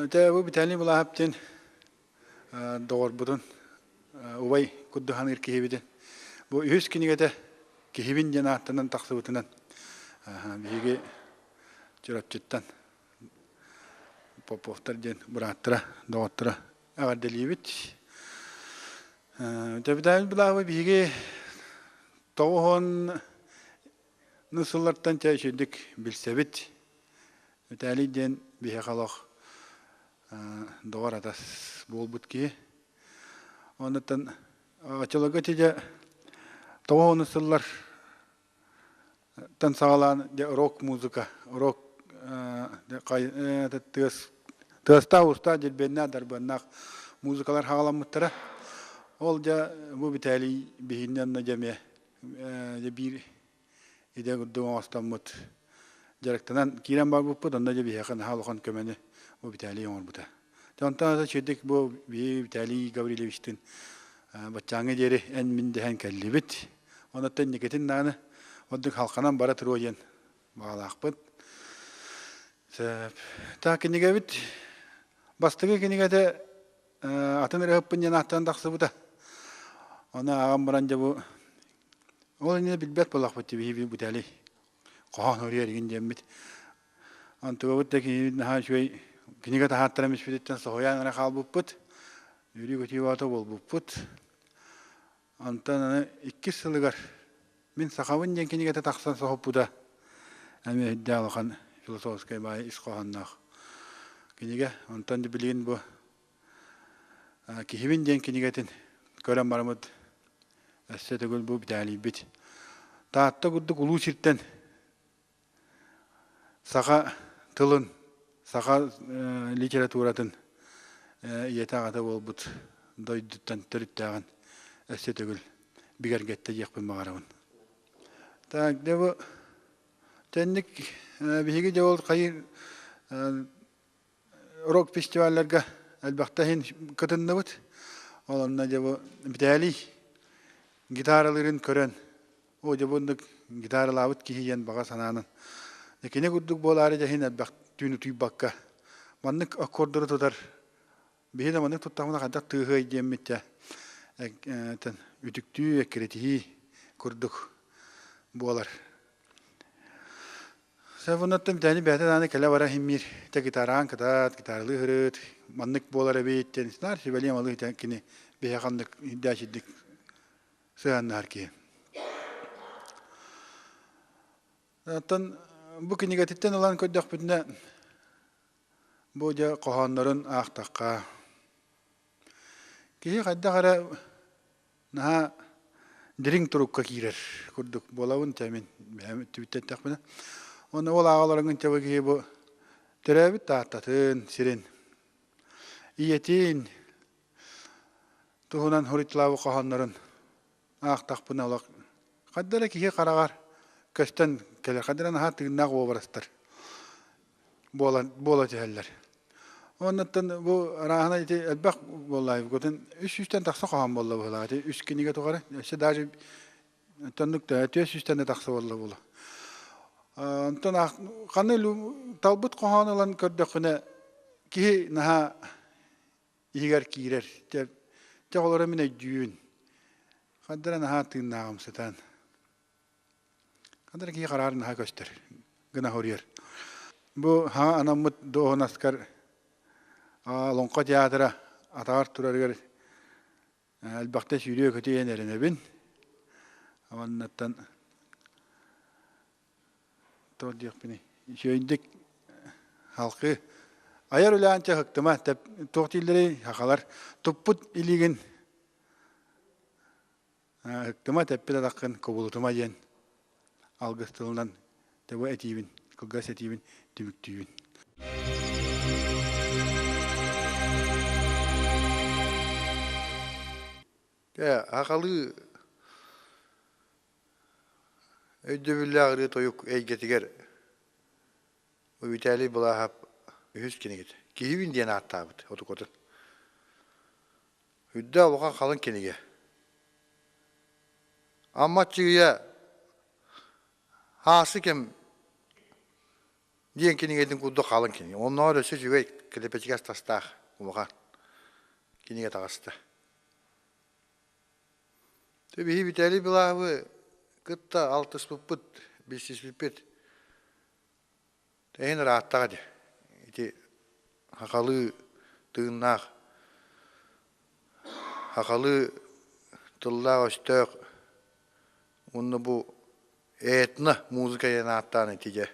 Дьэ, бу Виталий Былаһап диэн доҕорбутун, убай курдук саныыр киһибитин. Бу үһүс кинигэтэ «Киһибин» диэн ааттанан тахсыбытынан биһиги Чурапчыттан Поповтар диэн бырааттара, доҕотторо эҕэрдэлиибит. Дьэ, Виталий Былаһабы биһиги 90 сыллартан чэ үчүгдүк билсэбит. Виталий диэн биһиэхэ олох доҕор атас буолбут киһи. Онуттан оччолорго ити дьэ 90 сыллар тан саҕалаан дьэ рок-музыка, рок тыас тыастаах уустаах дьилбиэннээх дарбыаннаах музыкалар хаҕаламмыттара. Ол дьэ бу Виталий биһиннэ онно дьэ эмиэ дьэ биир идэ курдук оҥостоммут дьарыктанан киирэн барбыппыт, онно дьэ биһиэхэ наһаа улахан көмөнү бу Виталий оҥорбута. Онтон ата үчүгэйдик бу биһиги Виталий Гаврильевичтыын баччааҥҥа диэри эн-мин дэһэн кэллибит. Онуттан инникитин даҕаны ордук халханан бара туруо диэн баҕалаахпыт. Так кинигэбит бастакы кинигэтэ атын ырыаһыппын диэн ааттаан тахсыбыта. Ону ааҕан баран дьэ бу Ол иннинэ билбэт буоллахпыт дии Виталий хоһоон уруйар игин диэммит. Онтугабыт да кинибит наһаа үчүгэй кинигэ таһааттаран испититтэн соһуйан эрэ хаалбыппыт. Үөрүү-көтүү баата буолбуппут. Онтон аны иккис сылыгар мин сахабын диэн кинигэтэ тахсан соһуппута. Эмиэ үрдээх улахан философскай баай ис хоһоонноох кинигэ. Онтон билигин бу Киһибин диэн кинигэтин көрөн бараммыт өссө төгүл бу Виталийбит Таатта курдук улуу сиртэн саха тылын, саха литературатын ийэтэ-аҕата буолбут дойдуттан төрүттээҕин өссө төгүл бигэргэттэ диэхпин баҕарабын. Так, дьэ бу тэнник биһиги дьэ ол хайыр рок-фестивалларга элбэхтэ иһин кытынныбыт. Ол онно дьэ бу Виталий гитаралыырын көрөн, оо дьэ бу оннук гитаралаабыт киһи диэн баҕа санаанан кини курдук буолаары дьэ иһин элбэх түүн утуйбакка маннык аккордары тутар биһи да маннык туттахпына хайдах тыаһыай диэммит дьэ үтүктүү, эккирэтиһии курдук буолар. Саввинаттан Виталий бэйэтэ даҕаны кэлэ-бара иһиммиир, дьэ гитараҕын кытаат, гитаралыы сырыт, маннык буолар эбит диэн наар сүбэлиэм-алыы итэ кини биһиэхэ оннук ирдээччидик сыһыаннаһар киһи. Оттон бу кинигэтиттэн ылан көрдөхпүтүнэ, бу дьэ хоһооннорун аахтахха, киһи хайдах эрэ наһаа дириҥ турукка киирэр курдук буолабын чэ мин бэйэм өттүбүттэн эттэхпинэ. Уонна ол ааҕаларыҥ чэ бу киһи бу төрөөбүт Тааттатын сирин, ийэтин туһунан суруйталаабыт хоһооннорун аахтахпына олох хайда эрэ киһи хараҕар көстөн кэлэр, хайда эрэ наһаа тыыннаах уобарастар буолан буола түһэллэр. Оннуттан бу арааһына ити элбэх буолла көтөн үс сүүстэн тахса хоһоон буолла быһыылаах ити үс кинигэ тухары өссө даже оннук да 400-тэн да тахса буолла буолла. Онтон ханна талбыт хоһоон ылан көрдөххүнэ киһи наһаа иһигэр киирэр. Дьэ, дьэ олоро мин өйдүүбүн. Ханна наһаа тыыннааҕым сытан. Ханна киһи хараар наһаа көстөр гына хоруйар. Бу хаҥа анаммыт дуоһунаскар Олоҥхо театра атаҕар турарыгар элбэхтэ сүүрүө-көтүө эрэнэбин. Уоннаттан туох диэхпиний үчүгэйдик халкы айар үлээн чаһыктыма туох дииллэрий сахалар туппут илиигин ыһыктыма тэппит атаххын кубулутума диэн алгыс тылынан бу этиибин кылгас этиибин түмүктүүбүн. Ээ, сахалыы өйдөбүллээх ырыа-тойук эйгэтигэр Виталий Былааһап үһүс кинигэтэ «Киһибин» диэн ааттаабыт отукатын. Үрдэ улахан халыҥ кинигэ. Амма аччыгыйа Һаасы кэм Диэн кинигэтин курдук халыҥ кинигэ. Оннооҕор өссө үчүгэй килэпэчигэс тастаах улахан кинигэ таҕыста. Биһи Виталий Белаевы кытта алтыспыппыт, билсиспиппит эһин ырааттаҕа дии. Ити сахалыы тыыннаах, сахалыы тыллаах-өстөөх уонна бу этно музыка диэн ааттаан ити дьэ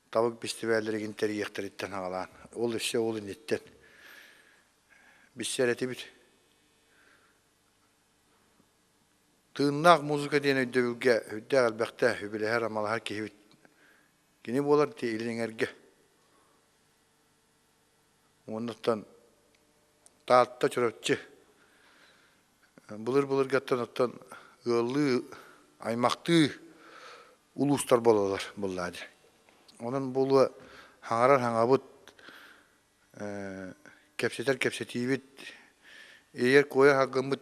табык бэстибээллэригин тэрийиэхтэриттэн саҕалаан ол өссө ол инниттэн билсэр этибит. Тыыннаах музыка диэн өйдөбүлгэ үрдээх элбэхтэ үбүлэһэр-амалаһар киһибит кини буолар ити илин эҥэргэ. Уоннаттан Таатта, Чурапчы былыр-былыргаттан оттон ыаллыы, аймахтыы улуустар буолаллар буоллаа дии. Онон буолуо хаҥарар хаҥабыт, кэпсэтэр кэпсэтиибит, иэйэр-куойар хаҕыммыт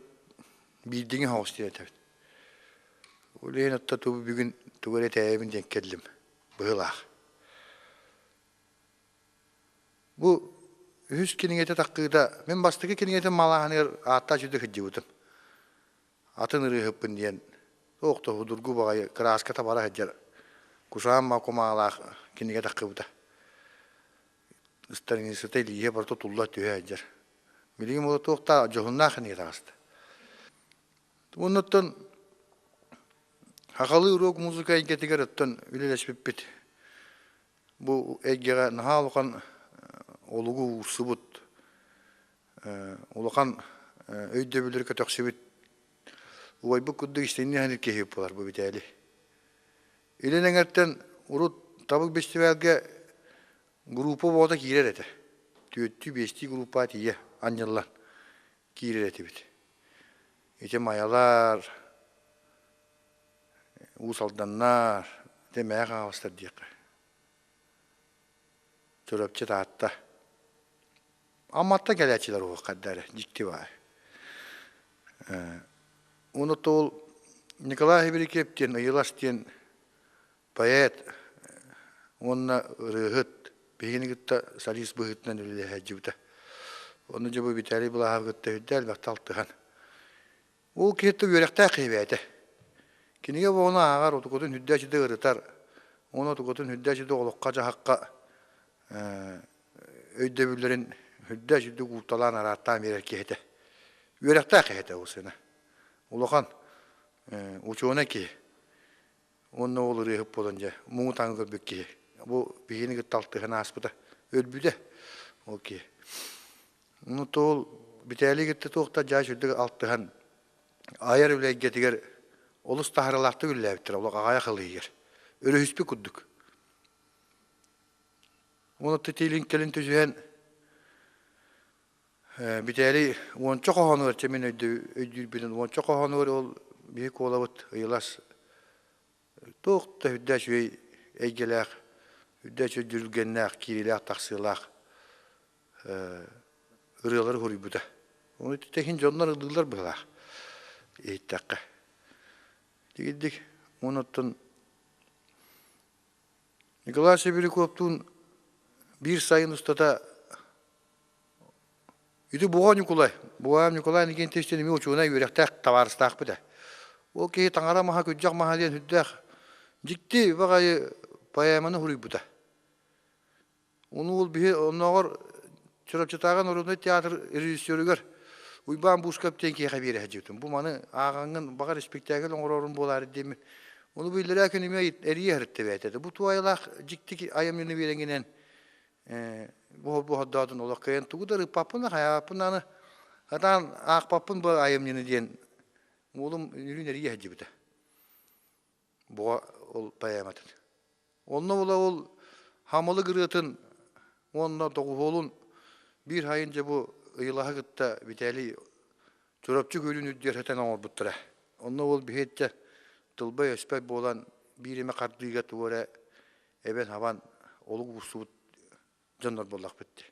биирдиҥи соҕус диэн этэбит. Ол иһин оттон тубу бүгүн тугу эрэ этээйэбин диэн кэллим быһыылаах. Бу үһүс кинигэтэ таххыыта мин бастакы кинигэтин малааһыныгар ааттаах дьүдэ сылдьыбытым. Атын ырыаһыппын диэн туох да судургу баҕайы кырааската бара сылдьар кусаан кумаалаах кинигэ таххыбыта. Страницата илииһэ барыта тулла түһэ сылдьар. Билигин буола туох да дьоһуннаах кинигэ таҕыста. Оннуттан сахалыы уруок музыка эйгэтигэр оттон үлэлэспиппит. Бу эйгэҕэ наһаа улахан олугу уурсубут, улахан өйдөбүллэри көтөхсүбүт убайбыт курдук истиҥник саныыр киһи буолар бу Битээлий. Илин эҥэртэн урут Табык бэстибээлгэ группа оҕото киирэр этэ. Түөртүү-биэстии группаҕа тиийэ анньыллан киирэр этибит. Ити майалар, Уус Алданнар, ити Мэҥэ Хаҥаластар диэххэ. Чурапчы Таатта. Амматтан кэлээччилэр уһуоххайда эрэ, дьикти баай. Уонна ол Николай Хибирикиэп диэн Ыйылас диэн поэт уонна ырыаһыт биһигини кытта солист быһыытынан үлэлэһэ сылдьыбыта. Ону дьэ бу Виталий Былаһов кытта үрдэ элбэхтэ алтыһан Ол киһиттэ үөрэхтээх киһи бэйэтэ. Кинигэ оҕону ааҕар, отукутун үрдэ ырытар, уонна отукутун үрдэ олоххо-дьаһахха өйдөбүллэрин үрдэ үрдүк уурталаан арааттаан биэрэр киһи этэ. Үөрэхтээх киһи этэ ол сына. Улахан учуонай киһи. Уонна ол ырыаһыт буолан дьэ муҥу таҥы көрбүт киһи. Бу биһигини кытта алтыһан ааспыта. Өлбүтэ ол киһи. Ну ол Битээлий кытта туох да дьаа сүрдүк алтыһан айар үлэ эйгэтигэр олус таһаарыылаахтык үлэлээбиттэр олох аҕайах ыл иһигэр. Өрүһүспүт курдук. Уонна тилин кэлин түсүһэн Битээлий уонча хоһоонугар чэ мин өйдүүрбүнэн уонча хоһоонугар ол биһи куолабыт ыйылас туох да үрдээх үчүгэй эйгэлээх, үрдээх үчүгэй дьүрүлгэннээх, киириилээх-тахсыылаах ырыалары суруйбута. Ону иһин дьоннор ыллыыллар быһыылаах иһиттэххэ. Тигирдик уонуттан Николай Сибиряковтуун биир сайын устата Ити Буҕа Ньукулай, Буҕа Ньукулай Никитич диэн эмиэ учуонай үөрэхтээх табаарыстаахпыт ээ. Ол киһи таҥара маһа, күрдьэх маһа диэн сүрдээх дьикти баҕайы поэманы суруйбута. Ону ол биһи оннооҕор Чурапчытааҕы народнай театр режиссерыгар Уйбаан Буускап диэн киһиэхэ биэрэ сылдьыбытым. Бу маны ааҕаҥҥын баҕар испиктээкил оҥорорум буолаары диэммин. Ону бу иллэрээ күн эмиэ эрийэ сырытта бэйэтэ. Бу туайылаах дьикти айымньыны биэрэҥҥинэн бу бу хордоотун олох кыайан тугу да ырыппаппын хайаабаппын аны сатаан аахпаппын бу айымньыны диэн уолум үрүн эрийэ сылдьыбыта. Буга ол поэматын. Онно була ол Хамылык ырыатын уонна доҕуһуолун биир сайын дьэ бу ыйылаһа кытта Виталий Чурапчы күөлүн үрдүгэр сытан оҥорбуттара. Онно ол биһиэттэ тылбай-өспөт буолан биир эмэ хардыыга тугу эрэ эбэн-хабан олук уурсубут дьоннор буоллахпыт дии.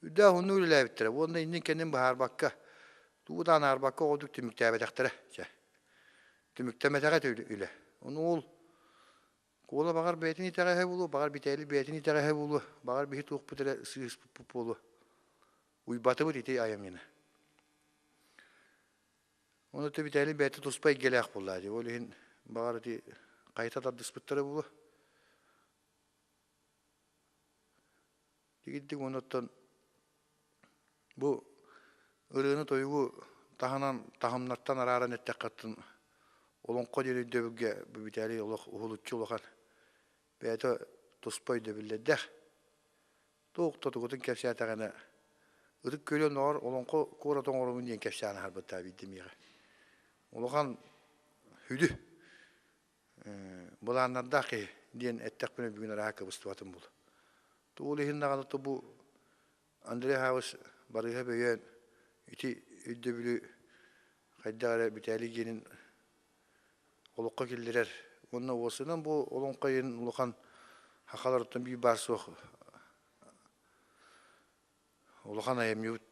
Үрдээх уһуннук үлэлээбиттэрэ уонна иннин-кэннин быһаарбакка, тугу да анаарбакка оҕодук түмүктээбэтэхтэрэ. Чэ, түмүктэмэтэҕэ этэ үлэ. Ону ол. Куола баҕар бэйэтин итэҕэһэ буолуо, баҕар Битээлий бэйэтин итэҕэһэ буолуо, баҕар биһи туохпут эрэ сыыспыппыт буолуо. Уйбатыбыт ити айымньыны. Ону то Битээлий бэйэтэ туспа эйгэлээх буолла дии. Ол иһин баҕар ити хайта тардыспыттара буолуо. Тигирдик онуттан бу ырыаны-тойугу таһынан таһымнартан арааран эттэххэ олоҥхо диэн өйдөбүлгэ бу Битээлий олох уһулуччу улахан бэйэтэ туспа өйдөбүллэрдээх. Туох да тугутун кэпсээтэҕинэ Ытык Күөлү оннооҕор олоҥхо куорат оҥоробун диэн кэпсээн аһарбыттаа биирдэ миэхэ. Улахан сүдү былааннардаах киһи диэн эттэхпинэ бүгүн арааһа кыбыстыбатым буолуо. Ол иһин даҕаны бу Андрей Хабыс барыыһа бөйөөн ити өйдөбүлү хайдах эрэ Битээлий диэнин олоххо киллэрэр уонна уосунан бу олоҥхо иһин улахан сахаларыттан биир баар суох улахан айымньыбыт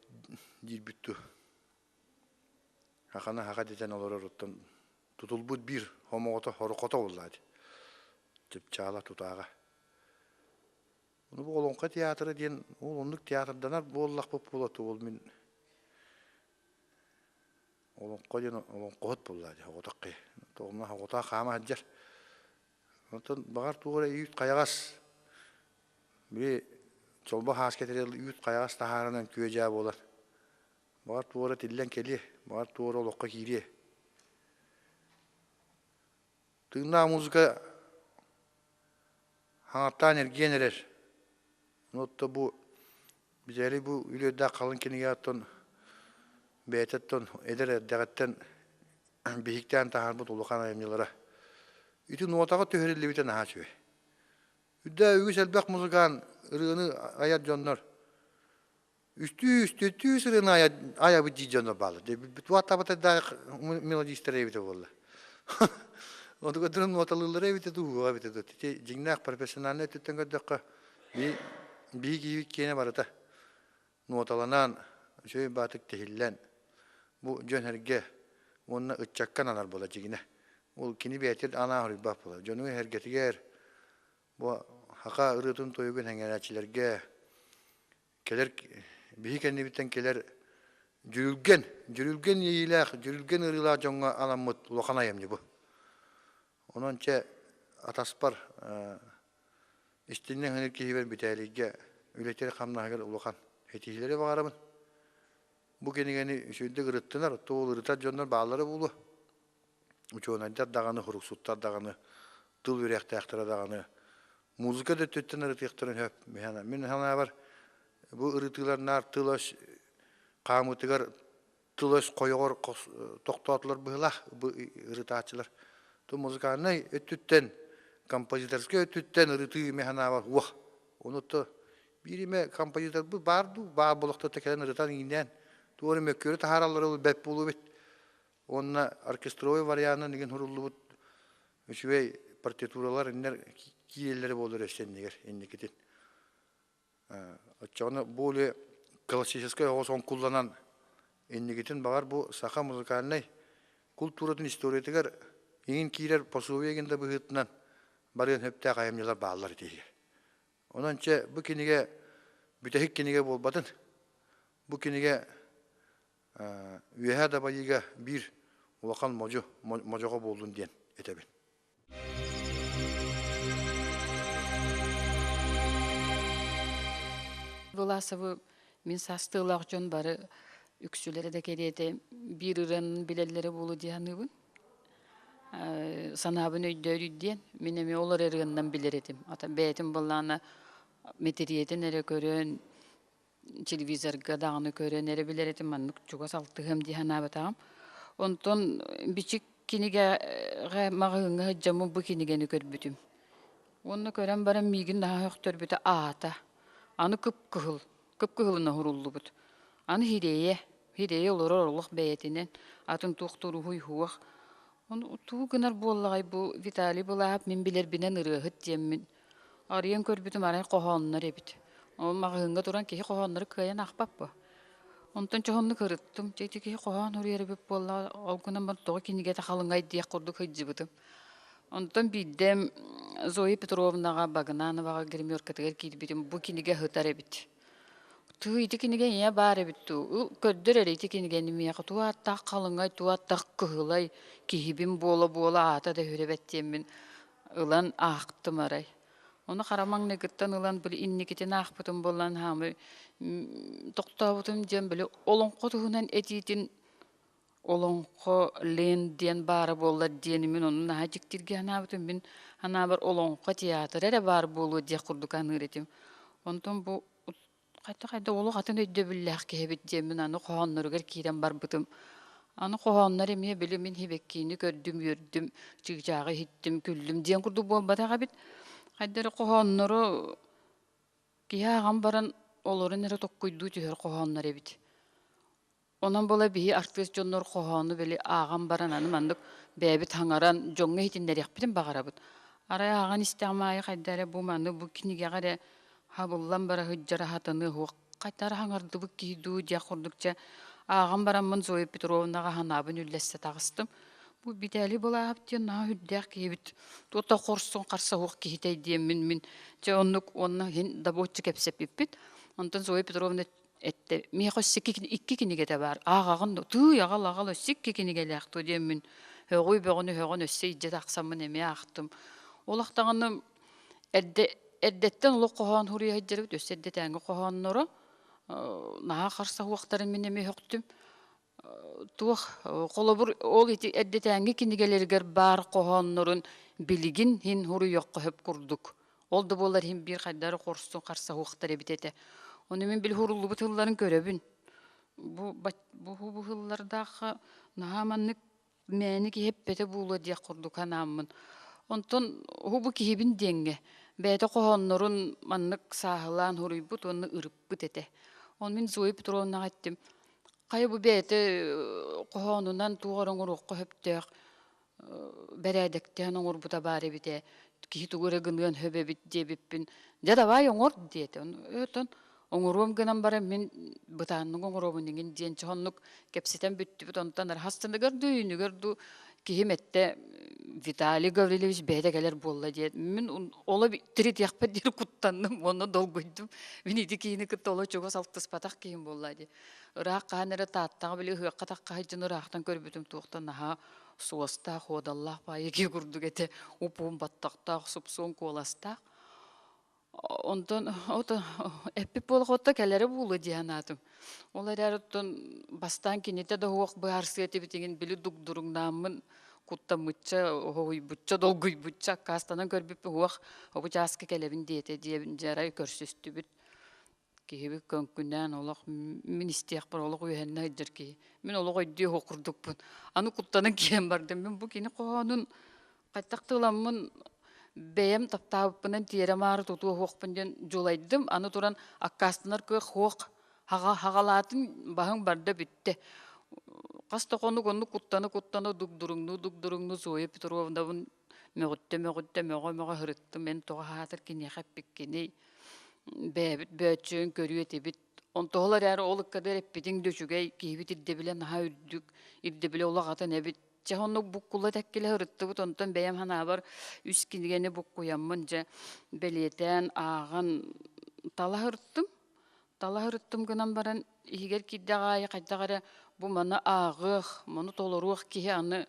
диирбит дуу. Хаханы хаха дэтэн олорор оттон тутулбут биир хомоҕото хорохото буоллаа дии. Чыпчаала тутааҕа. Ону бу Олоҥхо театра диэн ол оннук театрданар буоллахпыт буола ол мин олоҥхо диэн олоҥхоһут буоллаа дии оҕотох киһи. Тоҕумна оҕотоох хаама сылдьар. Онтон баҕар туох эрэ үүт хайаҕас били чолбо хааска этэрэл үүт хайаҕас таһаарынан күө-дьаа буолар. Баҕар туора тиллэн кэлиэ, баҕар туора олоххо киириэ. Тыыннаах музыка хаҥаттаан эргийэн эрэр. Оттон бу Битээлий бу үөрдээх халыҥ кинигэ оттон бэйэтэ оттон эдэр эрдэҕиттэн биһиктээн таһаарбыт улахан айымньылара. Ити нуотаҕа түһэриллибитэ наһаа үчүгэй. Үрдээ үгүс элбэх музыкант ырыаны айар дьоннор Үстүү, үстүү сырыны айабыт дии дьоно бааллар. Туаттабата мелодистар эбитэ буолла. Онтукатырын нуоталыыллара эбитэ дуу, эбитэ дуу. Ити дьиҥнээх профессиональнай өттүттэн көрдөххө, биһи киһибит киэнэ барыта нуоталанан, үчүгэй баатык тиһиллэн, бу дьон эргэ уонна ыччакка ананар буола дьигинэ. Ол кини бэйэтин анаан хоруйбат буолар. Дьону эргэтигэр бу хака ырыатын тойугун эҥэрээччилэргэ кэлэр биһи кэннибиттэн кэлэр дьүрүлгэн, дьүрүлгэн иэйиилээх, дьүрүлгэн ыарыылаах дьоҥҥо анаммыт улахан айымньы бу. Онон чэ атаспар истиннэ ыһыныр киһибэр Битээлийгэ үлэтигэр-хамнаһыгар улахан этиилэри баҕарабын. Бу кинигэни үчүгэйдик ырыттынар, туол ырытар дьоннор бааллара буолуо. Учуонайдар даҕаны, хуруксуттар даҕаны, тыл үөрэхтээхтэрэ даҕаны музыка да өттүттэн ырытыахтарын сөп. Мин санаабар, бу ырытыылар наар тыл-өс хаамыытыгар тыл-өс хойоҕор тохтоотулар быһыылаах бу ырытааччылар. То музыкальнай өттүттэн, композиторскай өттүттэн ырытыы мин санаабар уох. Ону то биир эмэ композиторбыт баар дуу, баар буолуохтара кэлэн ырытан иҥнээн, туох эрэ мөккүөрү таһаараллара бэрт буолуо эбит. Уонна оркестровай варианын игин суруллубут үчүгэй партитуралар иннэр киирэллэрэ буолар өссө иннигэр инникитин. Оччоҕуна более классическай оҕус оҥкулланан инникитин баҕар бу саха музыкальнай култууратын историятыгар иҥин киирэр пособие игин да быһыытынан барыан сөптөөх айымньылар бааллар итиһигэр. Онон чэ бу кинигэ бүтэһик кинигэ буолбатын. Бу кинигэ Үөһээ Дабайыыга биир улахан модьу модьоҕо буоллун диэн этэбин. Власовы мин саастыылаах дьон бары үксүлэрэ да кэриэтэ биир ырыанын билэллэрэ буолуо дии саныыбын. Санаабын өйдөөрүй диэн мин эмиэ ол ырыанынан билэр этим. Ата бэйэтин былаана мэтириэтин эрэ көрөн телевизорга даҕаны көрөн эрэ билэр этим маннык чугас алтыһыам дии санаабатаҕым. Онтон бичик кинигэҕэ маҕаһыыҥҥа сылдьаммын бу кинигэни көрбүтүм. Уонна көрөн баран миигин наһаа сөхтөрбүтэ аата. Аны кып-кыһыл, кып-кыһылынан уһуруллубут. Аны хирэйэ, хирэйэ олорор олох бэйэтинэн, атын туох да уруһуй суох. Ону тугу гынар буоллаҕай бу Виталий Былаһап мин билэрбинэн ырыаһыт диэммин Арыйан көрбүтүм арай хоһооннор эбит. Ол маҕаһыыҥҥа туран киһи хоһооннору кыайан аахпат буо. Онтон чоһуннук ырыттым. Дьэ ити киһи хоһоон суруйар эбит буоллаҕа, ол гынан баран тоҕо кинигэтэ халыҥай диэх курдук сылдьыбытым. Онтон биирдэ Зоя Петровнаҕа Багынановаҕа гримеркатыгар киирбитим бу кинигэ сытар эбит. Тыы ити кинигэ ийэ баар эбит дуу, көрдөр эрэ ити кинигэни миэхэ туу ааттаах халыҥай, туу ааттаах кыһылай киһибин буола-буола аата да үһүрэбэт диэммин ылан аахтым арай. Ону хара маҥнайгыттан ылан били инникитин аахпытым буолан хаамый тохтообутум диэн били олоҥхо туһунан этиитин олоҥхо Лен диэн баара буоллар диэни мин ону наһаа дьиктиргэ санаабытым. Мин санаабар олоҥхо театра эрэ баар буолуо диэх курдук аныыр этим. Онтон бу хайда-хайда олох атын өйдөбүллээх киһи эбит диэммин аны хоһоонноругар киирэн барбытым. Аны хоһооннор эмиэ били мин Хибэккиини көрдүм, үөрдүм, чыычааҕы иһиттим, күллүм диэн курдук буолбатах эбит. Хайда эрэ хоһооннору киһи ааҕан баран олорон эрэ токкуйдуу түһэр хоһооннор эбит. Онон буола биһи артыыс дьоннор хоһоону били ааҕан баран аны маннык бэйэбит хаҥаран дьоҥҥо иһитиннэриэхпитин баҕарабыт. Арай ааҕан истэҕим аайы хайда эрэ бу маны бу кинигэҕэ эрэ хабыллан бара сылдьара сатаныа суох хайда эрэ хаҥардыбыт киһи дуу диэх курдук чэ ааҕан бараммын Зоя Петровнаҕа санаабын үллэстэ таҕыстым. Бу Битээлий Былааһап диэн наһаа үрдээх киһибит тута хорсун харса суох киһитэй диэммин мин чэ оннук уонна иһин добуоччу кэпсэппиппит. Онтон Зоя Петровна эттэ миэхэ өссө икки кинигэтэ баар ааҕаҕын да тыый аҕал аҕал өссө икки кинигэлээх дуо диэммин һөҕүй бөҕөнү һөҕөн өссө илдьэ тахсаммын эмиэ аахтым ол ахтаҕына эрдэ эрдэттэн олох хоһоон суруйа сылдьарбыт өссө эрдэтээҥҥи хоһоонноро наһаа харса суохтарын мин эмиэ һөхтүм туох холобур ол ити эрдэтээҥҥи кинигэлэригэр баар хоһооннорун билигин иһин суруйуохха сөп курдук. Ол да буоллар иһин биир хайдары хорсун харса суохтар эбит этэ. Ону мин били суруллубут тылларын көрөбүн. Бу бу бу тыллардаахха наһаа маннык мээнэ киһи эппэтэ буолуо диэх курдук санааммын. Онтон бу киһибин диэҥҥэ бэйэтэ хоһооннорун маннык сааһылаан суруйбут уонна ырыппыт этэ. Оны мин Зоя Петровнаҕа эттим Хайа бу бэйэтэ хоһоонунан туох эрэ оҥоруохха сөптөөх бэрээдэктээн оҥорбута баар эбит ээ, киһи тугу эрэ гыныан сөп эбит диэбиппин, дьэ давай оҥор диэтэ. Оттон оҥоруом гынан баран мин бытааннык оҥоробун иҥин диэн чоһоннук кэпсэтэн бүттүбүт. Онтон хастаныгар дуу, үүнүгэр дуу киһим эттэ Виталий Гаврильевич бэйэтэ кэлэр буолла диэн. Мин оло тиритиэхпэр диэри куттанным уонна долгуйдум. Мин ити киһини кытта оло чугас алтыспатах киһим буолла дии. Ыраах хаһан эрэ Тааттаҕа били ыһыахха тахха сылдьан ыраахтан көрбүтүм туохтан наһаа суостаах, уодаллаах баайы киһи курдук этэ. Уп-уһун баттахтаах, супсуон куоластаах. Онтон ото эппит буолах отто кэлэрэ буолуо дии санаатым. Ол эрээри оттон бастаан кинитэ да суох быһаарсыа этибитигин били дугдуруҥнааммын куттаммычча, оһуйбучча, долгуйбучча аккаастанан көрбүппүт уох обу чааска кэлэбин диэтэ диэбин дьарай көрсүстүбүт. Киһибит көҥкүнээн олох мин истиэхпэр олох үөһэннэ сылдьар киһи. Мин олох өйдүөх ох курдукпун. Аны куттанан киирэн бардым. Мин бу кини хоһоонун хайдах тыламмын бэйэм таптаабыппынан тиэрэ-маары тутуо суохпун диэн дьулайдым. Аны туран аккаастанар кыах суох. Хаҕалаатын баһыҥ барда бүттэ. Хас да хонук оннук куттана-куттана дугдуруҥнуу-дугдуруҥнуу Зоя Петровнабын мөҕүттэ-мөҕүттэ мөҕө-мөҕө сырыттым. Эн тоҕо аһаатар киниэхэ эппиккиний? Бэйэбит бөөччүөн көрүө этибит. Онтоһол эрээри ол ыккадыр эппитиҥ да үчүгэй, киһибит ирдэбилэ наһаа үрдүк, ирдэбилэ олох атын эбит. Чэ, оннук буккулла тэккилэ ырыттыбыт, онтон бэйэм санаабар үс кинигэни буккуйаммын дьэ бэлиэтээн ааҕан тала ырыттым. Тала ырыттым гынан баран иһигэр киирдэх аайы хайдах эрэ бу маны ааҕыах, маны толоруох киһи аны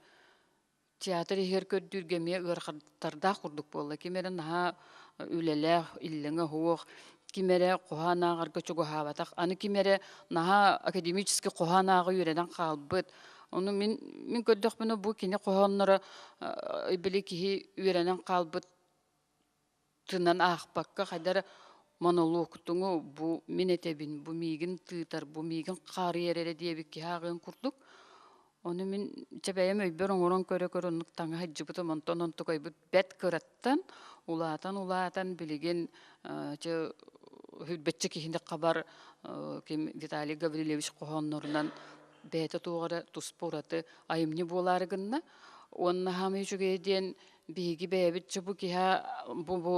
Театр иһигэр көрдүүргэ эмиэ ыарахаттардаах курдук буолла. Ким эрэ наһаа үлэлээх, иллэҥэ суох, ким эрэ хоһоон ааҕарга чугаһаабатах, аны ким эрэ наһаа академически хоһоон ааҕа үөрэнэн хаалбыт. Ону мин мин көрдөхпүнэ бу кини хоһоонноро били киһи үөрэнэн хаалбыт тынан аахпакка хайда эрэ монолуоктуҥу бу мин этэбин, бу миигин тыытар, бу миигин хаарыйар эрэ диэбит киһи ааҕыан курдук. Ону мин чэ бэйэм өйбөр оҥорон көрө-көрө оннук таҥа сылдьыбытым, онтон онтукайбыт бэрт кыраттан улаатан-улаатан билигин чэ сүүрбэччэ киһини хабар ким Виталий Гаврильевич хоһооннорунан бэйэтэ туох эрэ туспа ураты айымньы буолаары гынна. Уонна хаамай үчүгэйэ диэн биһиги бэйэбит дьэ бу киһи бу бу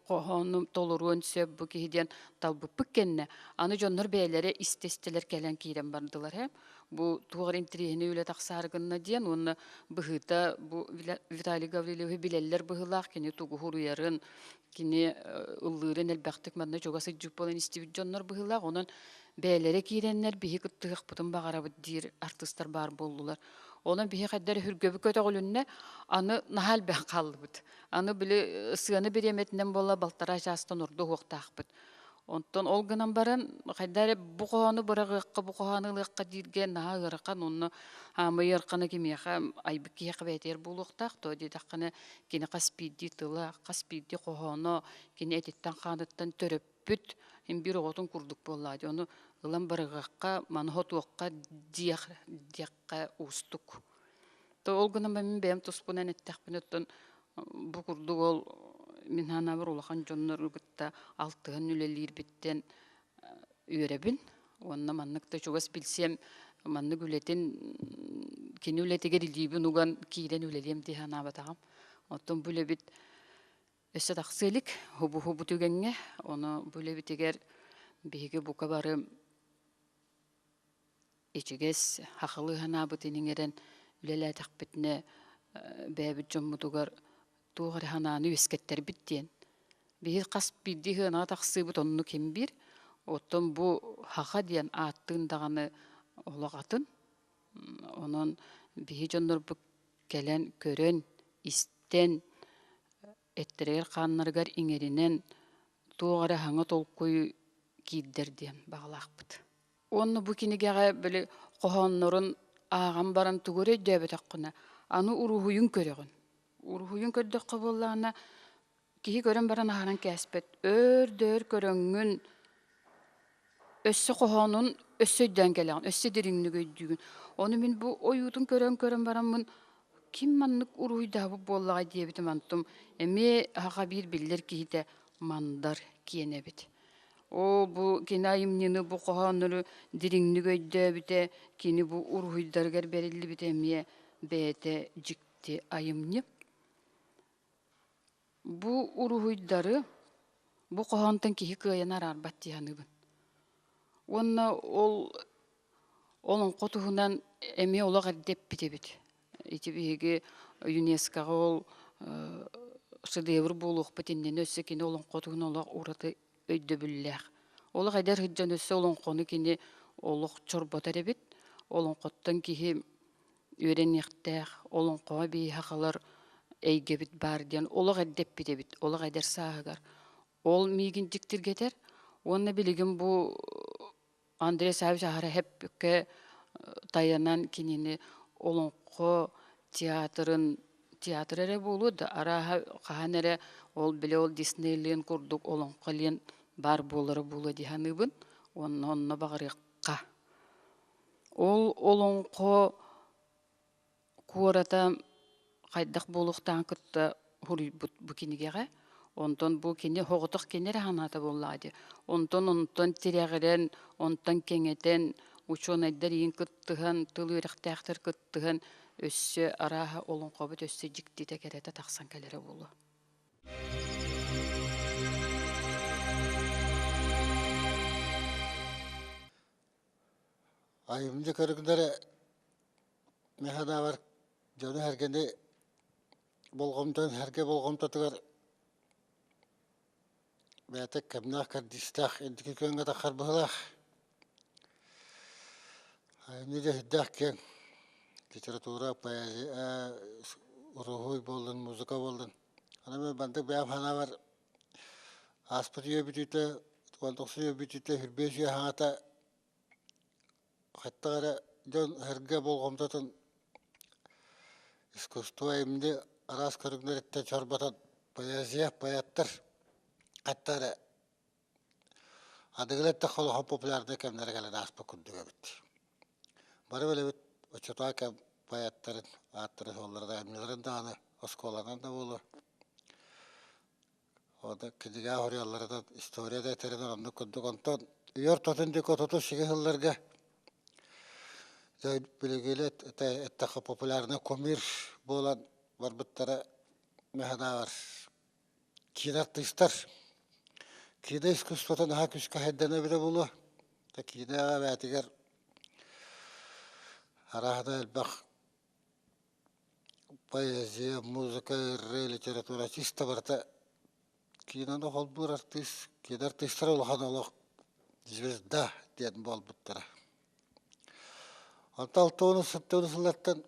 хоһоону толоруон сөп бу киһи диэн талбыппыт кэннэ аны дьоннор бэйэлэрэ истэ-истэлэр кэлэн киирэн бардылар ээ. Бу туох эрэ интэриэһинэй үлэ тахсаары гынна диэн уонна быһыыта бу Виталий Гаврильевиһы билэллэр быһыылаах, кини тугу суруйарын, кини ыллыырын элбэхтик манна чугас сылдьыбыт буолан истибит дьоннор быһыылаах. Онон бэйэлэрэ киирэннэр биһи кыттыһыахпытын баҕарабыт диир артыыстар баар буоллулар. Онон биһи хайдах эрэ сүргэбит көтөҕүлүннэ, аны наһаа элбэх хааллыбыт. Аны били сыана бириэмэтинэн буолла балтараа чаастан ордук уһуохтаахпыт. Онтон ол гынан баран хайдах эрэ бу хоһоону быраҕыахха, бу хоһоону ылыахха дииргэ наһаа ыарахан уонна аамай ыарахана кимиэхэ айбыт киһиэхэ бэйэтигэр буолуохтаах дуо диэтэххинэ кини хас биирдии тыла, хас биирдии хоһооно кини этиттэн-хааныттан төрөппүт син биир оҕотун курдук буоллаҕа дии. Ону ылан быраҕыахха, маны хотуохха диэх диэххэ уустук. То ол гынан баран мин бэйэм туспунан эттэхпинэ оттон бу курдук ол мин санаабар улахан дьоннору кытта алтыһан үлэлиирбиттэн үөрэбин уонна маннык да чугас билсиэм маннык үлэтин кини үлэтигэр илиибин уган киирэн үлэлиэм дии санаабатаҕым. Оттон бу үлэбит өссө тахсыа илик хубу-хубу түгэҥҥэ ону бу үлэбитигэр биһиги бука бары ичигэс хахылыы санаабытын иҥэрэн үлэлээтэхпитинэ бэйэбит дьоммутугар туох эрэ санааны үөскэттэрбит диэн. Биһи хас биирдии сыанаҕа тахсыыбыт оннук ким биир. Оттон бу хаха диэн ааттыын даҕаны олох атын. Онон биһи дьоннорбут кэлэн көрөн, истэн, эттэригэр-хааннарыгар иҥэринэн туох эрэ саҥа толкуй киирдэр диэн баҕалаахпыт. Уонна бу кинигэҕэ били хоһооннорун ааҕан баран тугу эрэ өйдөөбөтөххүнэ, аны уруһуйун көрөҕүн. Уруһуйун көрдөххө буоллаҕына, киһи көрөн баран аһаран кээспэт. Өөр да өр көрөҥҥүн, өссө хоһоонун өссө өйдөөн кэлэҕин, өссө дириҥник өйдүүгүн. Ону мин бу ойуутун көрөн-көрөн бараммын, ким маннык уруһуйдаабыт буоллаҕай диэбитим онтум эмиэ аҕа биир биллэр киһитэ Мандар киэнэ эбит. Оо, бу кини айымньыны, бу хоһооннору дириҥник өйдөөбүтэ, кини бу уруһуйдарыгар бэриллибитэ эмиэ бэйэтэ дьикти айымньы. Бу уруһуйдары бу хоһоонтон киһи кыайан араарбат дии саныыбын. Уонна ол олоҥхо туһунан эмиэ олох эрдэ эппит эбит. Ити биһиги ЮНЕСКОҕа ол шедевр буолуохпут иннинэ өссө кини олоҥхотун олох ураты өйдөбүллээх. Олох эдэр сылдьан өссө олоҥхону кини олох чорботор эбит. Олоҥхоттон киһи үөрэниэхтээх, олоҥхоҕо биһи сахалар эйгэбит баар диэн олох эрдэ эппит эбит, олох эдэр сааһыгар. Ол миигин дьиктиргэтэр уонна билигин бу Андрей Саввич аһара эппиккэ тайанан кинини олоҥхо театрын театр эрэ буолуо да арааһа хаһан эрэ ол били ол Диснейлен курдук олоҥхо диэн баар буолара буолуо дии саныыбын уонна онно баҕарыахха. Ол олоҥхо куората хайдах буолуохтааҕын кытта суруйбут бу кинигэҕэ. Онтон бу кини соҕотох кини эрэ санаата буоллаҕа дии. Онтон онтон тирэҕирэн, онтон кэҥэтэн, учуонайдар иин кыттыһан, тыл үөрэхтээхтэр кыттыһан өссө арааһа олоҥхобут өссө дьиктитэ кэрэтэ тахсан кэлэрэ буолуо. Айымньы көрүҥнэрэ Мин санаабар, дьону-сэргэни болҕомтон сэргэ болҕомтотугар бэйэтэ кэмнээх-кэрдиистээх инники күөҥҥэ тахсар быһыылаах. Айымньы дьэ сүрдээх киэҥ литература, поэзия, уруһуй буоллун, музыка буоллун. Аны мин маннык бэйэм санаабар ааспыт үйэ бүтүүтэ, 19 үйэ бүтүүтэ, 25 үйэ саҥата Хаттах эрэ дьон өһөргө болҕомтотун искусство айымньы араас көрүҥнэриттэн чорботон поэзия, поэттар хатта эрэ аныгы эттэххэ улахан популярнай кэмнэрэ кэлэн ааспыт курдук эбит. Бары билэбит оччотооҕу кэм поэттарын ааттарын-суолларын айымньыларын даҕаны оскуоланан да буолуо Ону кинигэ суруйалларынан история да этэринэн оннук курдук. Онтон үйэ ортотун диэки отутус сиги сылларга дьэ билигин эттэххэ популярный кумир буолан барбыттара мин санаабар киинэ артыыстар киинэ искусствота наһаа күүскэ сайдан эбитэ буолуо. Киинэҕэ бэйэтигэр. Арааһата элбэх поэзия, музыка, ырыа, литература чисто барыта киинэни холбуур артыыс, киинэ артыыстара улахан олох звезда диэн буолбуттара. Онтон 60 сыллартан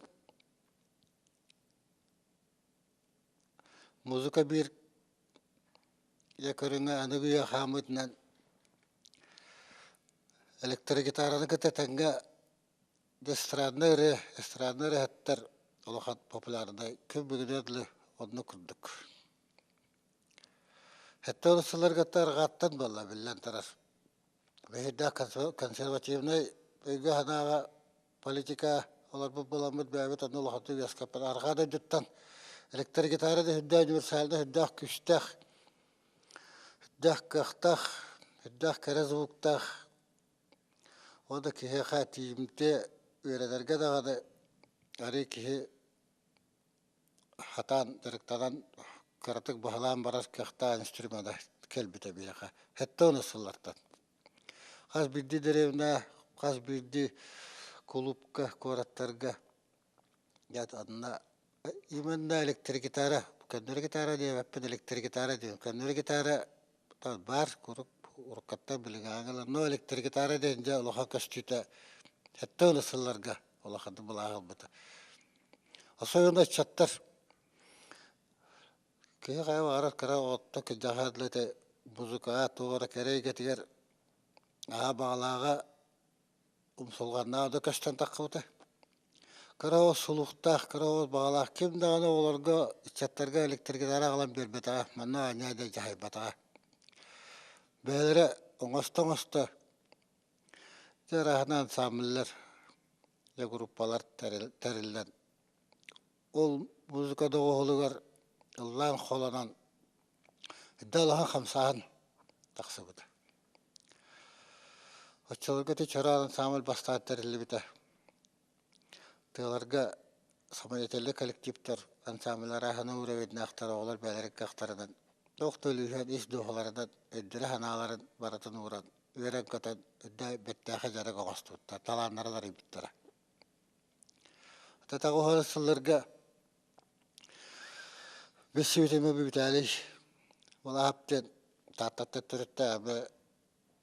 музыка биир дьэ көрүҥэ аныгы үйэ хаамыытынан электрогитараны кытта тэҥҥэ эстраднай ырыа, эстраднай ырыаһыттар улахан популярнай күн бүгүнүгэр дылы оннук курдук. Сэттэ сылларга арҕааттан буолла биллэн турар. Биһирдээх консервативнай өйгө-санааҕа политика олорбут буоламмыт бэйэбит онно улахантык үөскэппит. Арҕаа дойдуттан электрогитара да сүрдээх универсальнай, сүрдээх күүстээх, сүрдээх кыахтаах, сүрдээх кэрэ звуктаах уонна киһиэхэ тиийимтиэ үөрэнэргэ даҕаны арыый киһи хатаан дьарыктанан кыратык баһылаан барар кыахтаах инструмена кэлбитэ биһиэхэ 70 сыллартан. Хас биирдии дэриэбинэ, хас биирдии кулуупка, куораттарга анна именно электрогитара, көннөрү гитара диэбэппин, электрогитара диэн. Көннөрү гитара баар куруук уруккаттан билиҥҥээҥи но электрогитара диэн дьэ улахан көстүүтэ 70 сылларга улаханнык былааһы ылбыта. Особенно ыччаттар киһи хайа баҕарар кыра оҕотто кырдьаҕаһа дылы ити музыкаҕа туох эрэ кэрэ эйгэтигэр аһа баҕалааҕа умсулҕаннааҕа да көстөн таххыбыта. Кыра оҕус сулуктаах, кыра оҕус баҕалаах ким даҕаны оҕолорго, ыччаттарга электригитара аҕалан биэрбэтэҕэ, манна аанньа да дьаһайбатаҕа. Бэйэлэрэ оҥосто-оҥосто дьэ арааһына ансамбллар, дьэ группалар тэриллэн Ол музыка доҕуһуолугар ыллаан холонон далаһа хамсааһын тахсыбыта. Оччолорго ити Чороон ансамбль бастаан тэриллибитэ. Тыаларга самодеятельнай коллективтар ансамбллара аһына уровеннаахтар оҕолор бэйэлэрин кыахтарынан туох да үлүһүйэн ис дууһаларынан өйдөрө-санааларын барытын ууран үөрэн-көтөн үрдэ бэртээхэй дьарык оҥостубуттар, талааннарын арыйбыттара. Татаҕа сылларга билсибитим Виталий Балаһап диэн Тааттаттан төрүттээх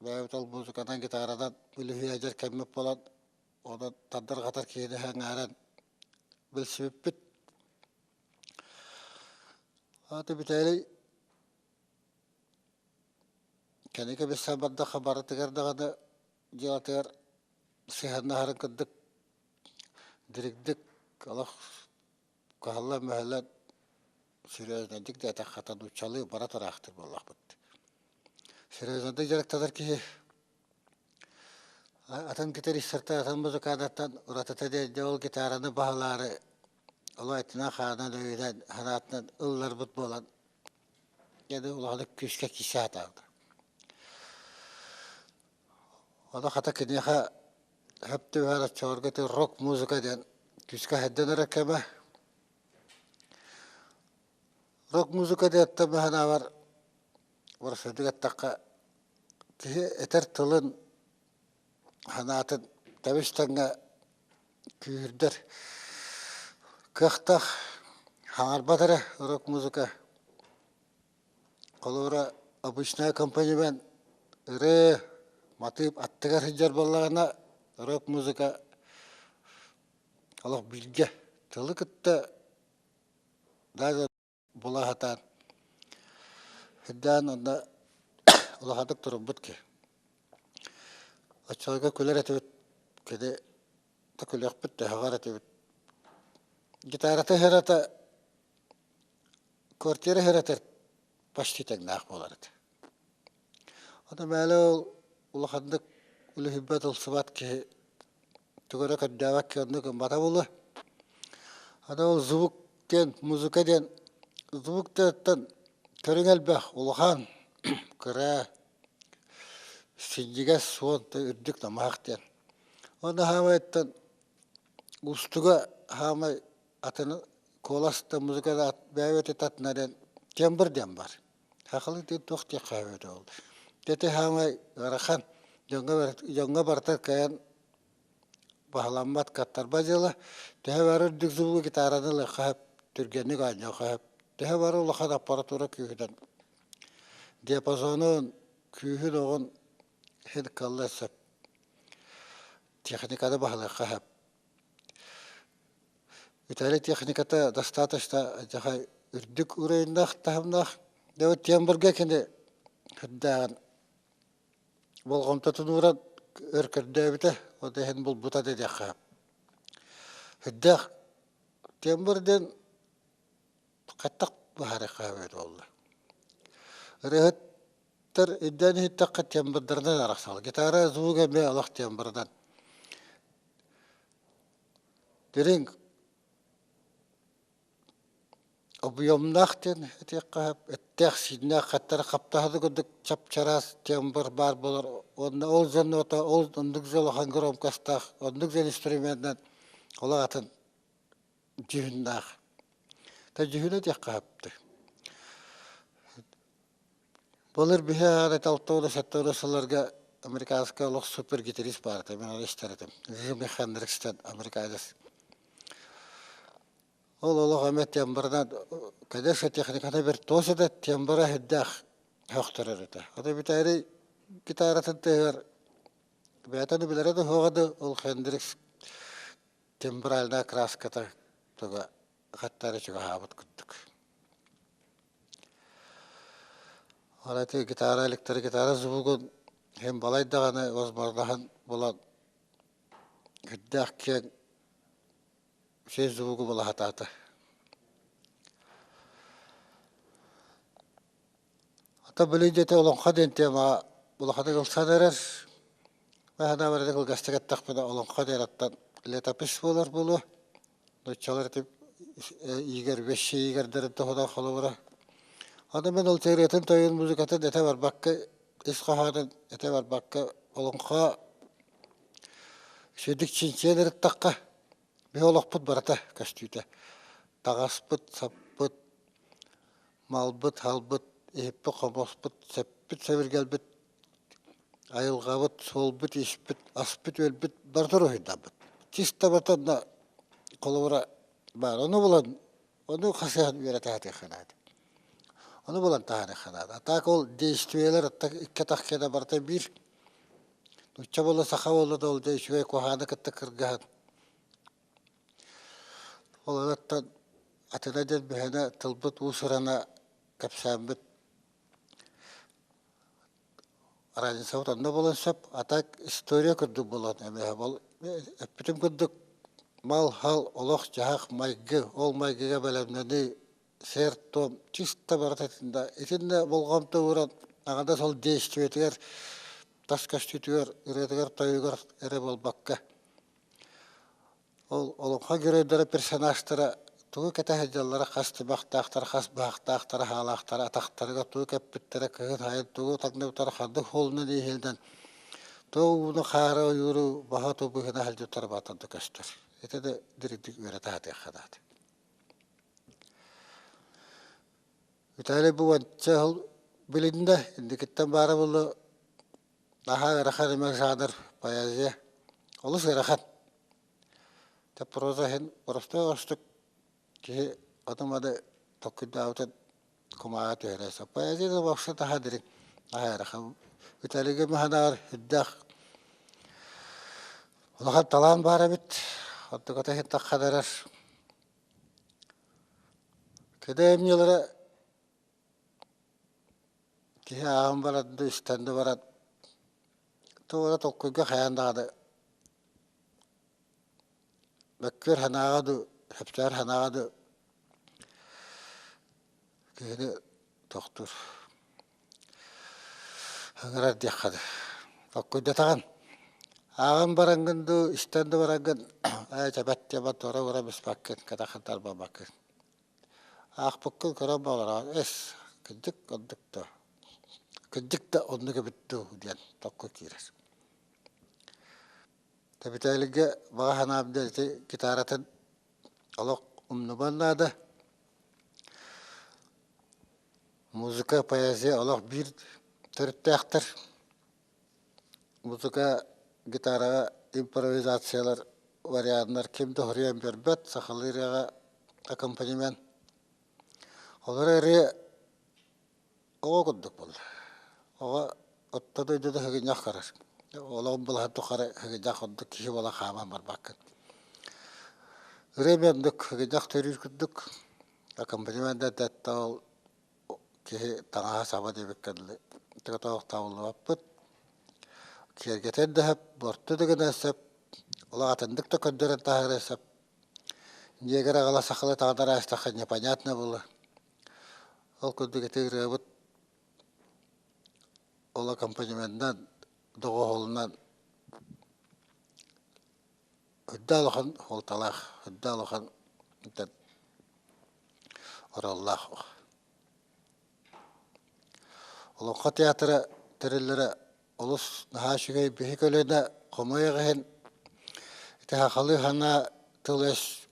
бэйэбит ол музыканан гитаранан үлүһүйэ кэммит буолан онон тардырҕатар киһини аҥааран билсибиппит. Аата Виталий кэнники билсэн бардахха барытыгар даҕаны дьыалатыгар сыһыаннаһарын курдук Диригдик олох кыһаллан-мүһэллэн серьезнайдык да этэххэ нууччалыы бара тураахтыыр буоллахпыт. Серьезнайдык дьарыктанар киһи атын гитаристартан, атын музыканнартан уратыта диэн дьэ ол гитараны баһылаары олох этинэн-хаанынан өйүнэн санаатынан ылларбыт буолан дьэ улаханнык күүскэ киирсэ сатаабыта. Ону хата киниэхэ сөп түбэһэр оччолорго ити рок-музыка диэн күүскэ сайдан эрэр кэмэ. Рок-музыка диэттэн мин санаабар бырасыадык эттэххэ киһи этэр тылын санаатын тэбис-тэҥҥэ күүһүрдэр кыахтаах хаҥарбат эрэ рок-музыка. Холобура, обычнай аккомпанемент ырыа, матыып аттыгар сылдьар буоллаҕына, рок-музыка олох бииргэ тылы кытта даже була сатаан сирдээн онно улаханнык туруммут киһи. Оччолорго күлэр этибит, кини да күлүөхпүт, төһөҕөр этибит. Гитарата ыһырата Квартира иһэрэтэр почти тэҥнээх буолар этэ. Ото мээлэ ол улаханнык үлүһүйбэт ылсыбат киһи тугу эрэ көрдөөбөт киһи оннук гыммата буолуо. Аны ол звук диэн, музыка диэн звук диэттэн көрүҥ элбэх, улахан, кыра, синньигэс, суон, үрдүк намыһах диэн. Уонна хаамайыттан уустуга хаамай атын куолас да музыка да бэйэбит татына диэн тембр диэн бар. Сахалыы диэн туох диэххэ эбитэ ол. Ити хаамай ыарахан дьоҥҥо дьоҥҥо барыта кыайан баһыламмат, кыаттарбат дьыала. Төһө бары үрдүк звугу гитараны ылыахха сөп, түргэнник оонньуохха сөп. Төһө бары улахан аппаратура күүһүнэн диапазонун, күүһүн оҕун син кылла сөп. Техниканы баһылыахха сөп. Италия техниката достаточно дьаһай үрдүк уровеннаах таһымнаах. Дьэ вот тембрга кини үрдээҕин болҕомтотун ууран өр көрдөөбүтэ, ол да иһин булбута да диэххэ. Үрдээх тембр диэн хайдах быһаарыахха эбит буолла. Ырыаһыттар өйдөөн иһиттэххэ тембрдарынан арахсаллар. Гитара звуга эмиэ олох тембрынан. Дириҥ объемнаах диэн этиэххэ сөп, эттээх-сииннээх хаттара хаптаһыны курдук чап-чараас тембр баар буолар уонна ол дьон уота ол оннук дьэ улахан громкостаах, оннук дьон инструменынан олох атын дьүһүннээх. Та дьүһүнэ диэххэ сөптүй. Былыр биһи аҕата 60-70 сылларга американскай олох супергитарист баар этэ, мин ону истэр этим. Жими Хендрикстен американец. Ол олох эмэ тембрынан, конечно, техниката виртуоз этэ, тембра сүрдээх сөхтөрөр этэ. Ото бүтээри гитаратын тыаһыгар бэйэтэ да билэрэ да суоҕа да, ол Хендрикс тембральная краската туга хаттары чугаһаабыт курдук. Ол ити гитара, электрогитара звугун иһин балай даҕаны возможноһын булан үрдээх киэҥ үчүгэй звугу була сатаата. Ата били дьиэтэ олоҥхо диэн темаҕа улаханнык ылсан эрэр. Мин санаабар ити кылгастык эттэхпинэ олоҥхо диэн аттан летопись буолар буолуо. Нууччалар ити иигэр вещи иигэрдэрин туһунан холобура. Аны мин ол теориятын тойон музыкатын этэ барбакка, ис хоһоонун этэ барбакка олоҥхо сүдүк чинчийэн ырыттахха, биһи олохпут барыта көстүүтэ. Таҕаспыт, саппыт, малбыт, халбыт, иһиппит, хомоспут, сэппит, сэбиргэлбит айылҕабыт, суолбут-ииспит, аспыт-үөлбүт барыта уруһуйдаммыт. Чисто барыта холобура баар. Ону булан, ону хасыһан үөрэтэ сатыахха наада. Ону булан таһаарыахха наада. А так ол действиелэр икки атах киэнэ барыта биир. Нуучча буолла, саха буолла да ол дьэ үчүгэй куһаҕаны кытта кыргыһан. Ол онуттан атына диэн биһиэнэ тылбыт уус-урана кэпсээммит Разницабыт онно буолуон сөп, а так история курдук буолуон эмиэ ол эппитим курдук мал-хал, олох-дьаһах, майгы, ол майгыга бэлэмнэнии, сиэр-туом чисто барыта итиннэ итиннэ болҕомто ууран аҥардас ол действиетигэр тас көстүүтүгэр, ырыатыгар-тойугар эрэ буолбакка Ол олоҥхо геройдара, персонажтара тугу кэтэ сылдьаллара, хас тыбахтаахтара, хас быһахтаахтара, хаалаахтара, атахтарыгар тугу кэппиттэрэ, кыһын сайын тугу таҥныбыттара, ханнык суолунан иһиллэн, туох ууну, хаары, ойууру баһа туу быһыына сылдьыбыттара баатан да көстөр. Ити да дириҥник үөрэтэ сатыахха наада. Виталий бу уонча сыл билиннэ, инникиттэн баара буолла наһаа ыарахан эмэ жанр поэзия. Олус ыарахан. Тэ проза иһин боростуой оҕустук киһи аты-маны толкуйдаабытын кумааҕы түһэрэ сөп. Поэзия да вообще наһаа дириҥ, наһаа ыарахан. Виталийга маһанааҕар үрдээх улахан талаан баар эбит. Онтуката иһин таххан эрэр. Кини айымньылара Киһи ааҕан баран да, истэн да баран туох эрэ толкуйга хайаан даҕаны мөккүөр санааҕа дуу, сөпсөһөр санааҕа дуу киһини тохтуур, ыҥырар диэххэ дуу. Толкуйдатаҕын. Ааҕан бараҥҥын дуу, истэн да бараҥҥын ээ чэбэт диэмэн туора-туора быспаккын, кэтэххин тарбаммаккын. Аахпыккын көрөн баҕараҕын эс, кырдьык оннук дуо, кырдьык да оннук эбит дуу диэн токко киирэр. Тэбитээлигэ баҕа санаам диэн ити гитаратын олох умнубан наада. Музыка, поэзия олох биир төрүттээхтэр. Музыка, гитараҕа импровизациялар. варианнар ким да хоруйан биэрбэт, сахалыы ырыаҕа аккомпанемент. Олор ырыа оҕо курдук буолла. Оҕо орто дойдута сыгынньах көрөр. Олоҕун былаһын тухары сыгынньах курдук киһи буола хааман барбаккын. Ырыа эмиэ оннук сыгынньах төрүүр курдук аккомпанемент да ол киһи таҥаһа-саба диэбиккэ дылы табыллыбаппыт. Киэргэтэр да сөп, буорту да гына сөп, олох атыннык да көрдөрөн таһаарыа сөп. Дьиэгэр аҕала сахалыы таҥнар аастахха непонятно было. Ол курдук ити ырыабыт ол аккомпанементынан, доҕуһуолунан үрдэ улахан суолталаах, үрдэ улахан оруоллаах. Олоҥхо театра тэриллэрэ олус наһаа үчүгэй биһи көлүөнэ хомойуох иһин ити сахалыы санаа тыл-өс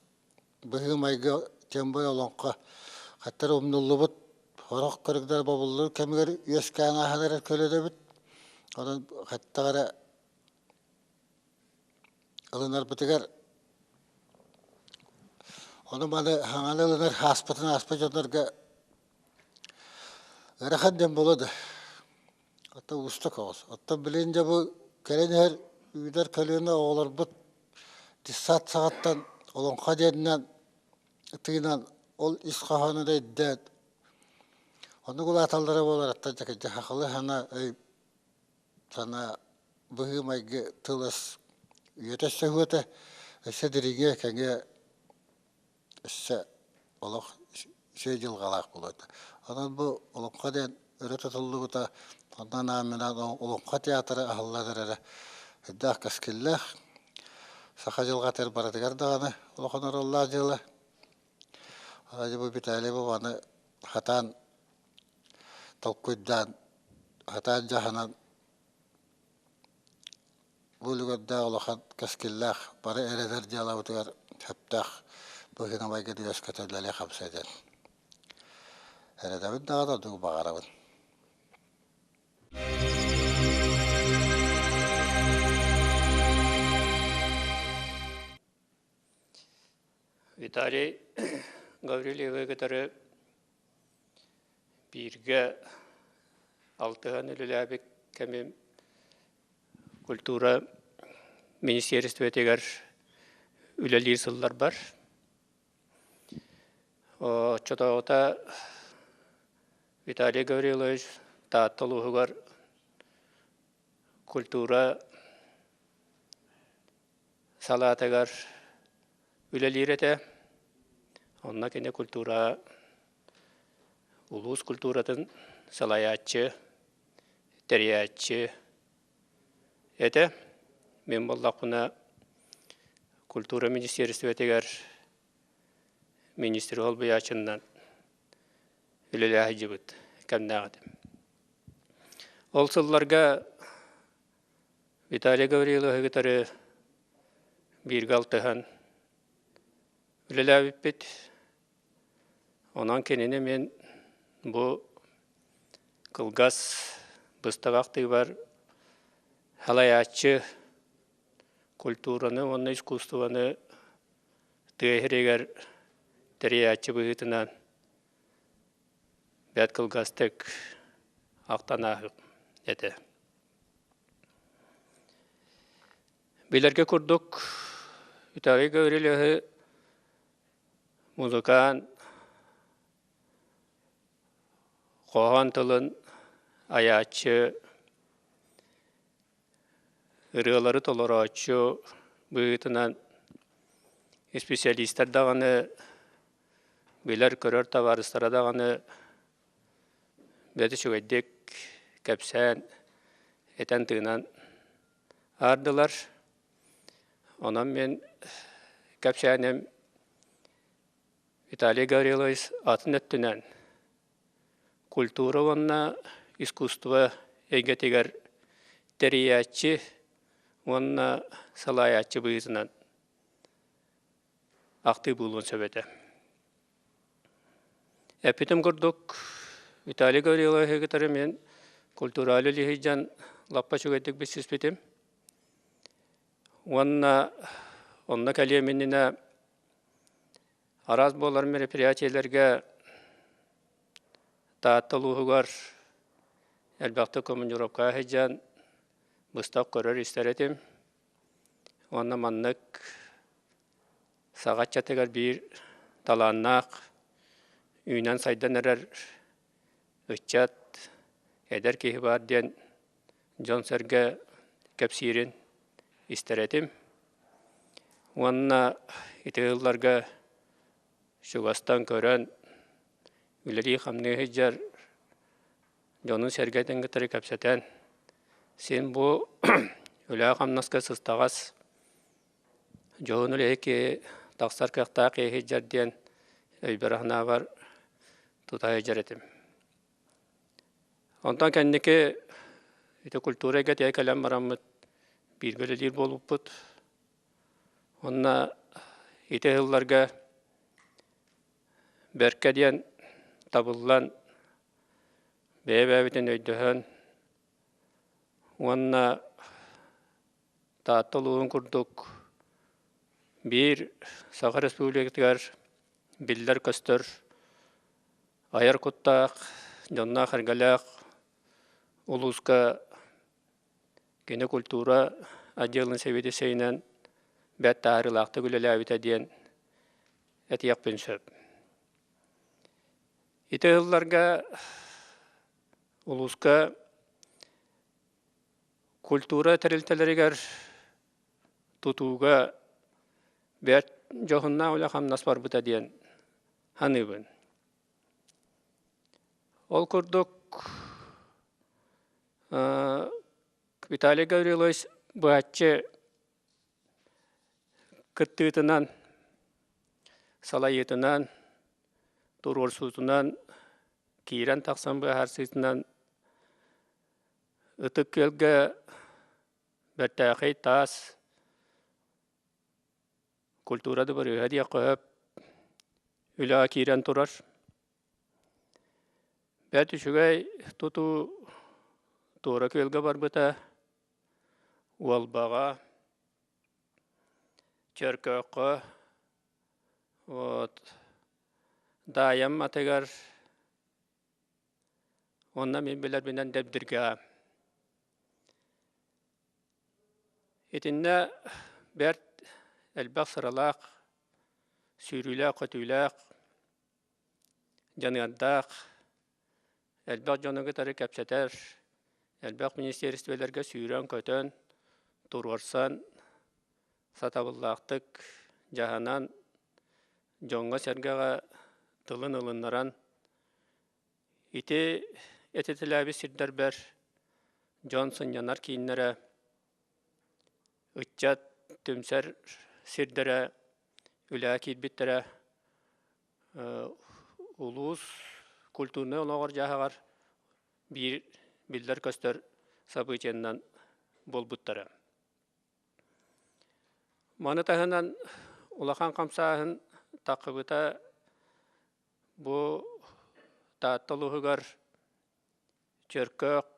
быһыы-майгы тем более олоҥхо хаттар умнуллубут сорох көрүҥнэр бобуллар кэмигэр үөскээн ааһан эрэр көлүөнэбит. Онон хаттаҕа эрэ ылынарбытыгар ону-маны саҥаны ылынар ааспытын ааспыт дьоннорго ыарахан диэн буолуо да оттон уустук оҕус. Оттон билигин дьэ бу кэлэн иһэр үүнэр көлүөнэ оҕолорбут детсад саҕаттан олоҥхо диэнинэн тыынан ол ис хоһоонун өйдөөн оннук улааталлара буолар оттон дьэ сахалыы саҥа өй санаа быһыы-майгы тыл-өс үйэтэ өссө уһуота, өссө дириҥиэ, кэҥиэ, өссө олох үчүгэй дьылҕалаах буолуо этэ. Онон бу Олоҥхо диэн өрө тутуллубута, онон аан-минээн Олоҥхо театра аһыллан эрэрэ сүрдээх кэскиллээх. Саха дьылҕатыгар барытыгар даҕаны улахан оруоллаах дьыала. Вроде бу Виталий Вованы хатаан толкуйдаан, хатаан дьаһанан бу үлүгэрдээх улахан кэскиллээх бары эрэнэр дьыалабытыгар сөптөөх быһыыны-майгыны үөскэтэн үлэлиэ-хамсыа диэн эрэнэбин даҕаны оннугу баҕарабын. Виталий Гаврильевы кытары бииргэ алтыһан үлэлээбит кэмим культура министиэристибэтигэр үлэлиир сылларбар. Оччотооҕута Виталий Гаврилович Таатта улууһугар культура салаатыгар үлэлиир этэ. Онно кини культура улуус культуратын салайааччы, тэрийээччи этэ. Мин буоллахпына культура министиэристибэтигэр министр солбуйааччынан үлэлээх сылдьыбыт кэмнээх этим. Ол сылларга Виталий Гавриловиһы кытары бииргэ алтыһан үлэлээбиппит. Онон кинини мин бу кылгас быстах ахтыыбар салайааччы культураны уонна искусствоны тыа сиригэр тэрийээччи быһыытынан бэрт кылгастык ахтан ааһыам этэ. Билэргэ курдук, Виталий Гаврильевиһы музыкант, хоһоон тылын айааччы, ырыалары толорооччу быһыытынан исписэлиистэр даҕаны, билэр-көрөр табаарыстара даҕаны бэрт үчүгэйдик кэпсээн, этэн-тыынан аардылар. Онон мин кэпсээним Виталий Гаврилович атын өттүнэн культура уонна искусство эйгэтигэр тэрийээччи уонна салайааччы быһыытынан ахтыы буолуон сөп этэ. Эппитим курдук, Виталий Гавриловиһы кытары мин культуральный сылдьан лаппа үчүгэйдик билсиспитим. Уонна Онно кэлиэм иннинэ араас буолар мероприятиелэргэ Таатта улууһугар элбэхтик командировкаҕа сылдьан быстах көрөр-истэр этим. Уонна маннык саха ыччатыгар биир талааннаах үүнэн-сайдан эрэр ыччат, эдэр киһи баар диэн дьон-сэргэ кэпсиирин истэр этим. Уонна ити ыалларга чугастан көрөн, үлэлии-хамныы сылдьар дьону-сэргэтин кытары кэпсэтэн, син бу үлэҕэ-хамнаска сыстаҕас дьоһун үлэһит киһи тахсар кыахтаах киһи сылдьар диэн өйбөр-санаабар тута сылдьар этим. Онтон кэнники ити культура эйгэтигэр кэлэн бараммыт бииргэ үлэлиир буолбуппут. Уонна ити сылларга бэркэ диэн табыллан, бэйэ-бэйэбитин өйдөһөн уонна Таатта улууһун курдук биир Саха Республикатыгар биллэр-көстөр айар куттаах, дьонноох-сэргэлээх улууска кини культура отделын сэбиэдиссэйинэн бэрт таһаарыылаахтык үлэлээбитэ диэн этиэхпин сөп. Ити сылларга улууска культура тэрилтэлэригэр тутууга бэрт дьоһуннаах үлэ-хамнас барбыта диэн саныыбын. Ол курдук Виталий Гаврилович быһаччы кыттыытынан, салайыытынан, туруорсуутунан, киирэн тахсан быһаарсыытынан Ытык Күөлгэ бэртээхэй таас культура дыбарыаһа диэххэ сөп үлэҕэ киирэн турар. Бэрт үчүгэй тутуу Туора Күөлгэ барбыта, Уолбаҕа, Чөркөөххө, вот, Даайам атыгар уонна мин билэрбинэн Дэбдиргэҕэ. Итиннэ бэрт элбэх сыралаах, сүүрүүлээх-көтүүлээх, дьаныардаах, элбэх дьону кытары кэпсэтэр, элбэх министиэристибэлэргэ сүүрэн-көтөн, туруорсан, сатабыллаахтык дьаһанан, дьоҥҥо-сэргэҕэ тылын ылыннаран, ити этитэлээбит сирдэрбэр дьон сынньанар кииннэрэ, ыччат түмсэр сирдэрэ үлэҕэ киирбиттэрэ улуус культурнай олоҕор-дьаһаҕар биир биллэр-көстөр событиеннан буолбуттара. Маны таһынан улахан хамсааһын таххыбыта бу Таатта улууһугар Чөркөөх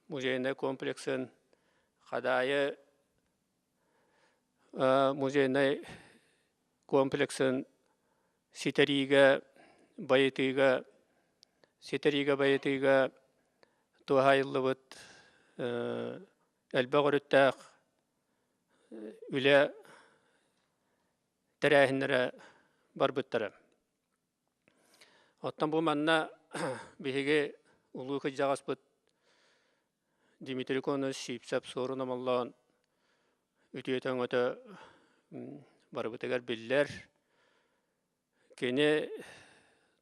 музейнай комплексын Хадаайы музейнай комплексын ситэриигэ, байытыыга, ситэриигэ байытыыга туһаайыллыбыт элбэх өрүттээх үлэ тэрээһиннэрэ барбыттара. Оттон бу манна биһиги улуу кырдьаҕаспыт Дмитрий Конович Сивцев суорун омоллоон үтүөтэ-өҥөтө барыбытыгар биллэр. Кини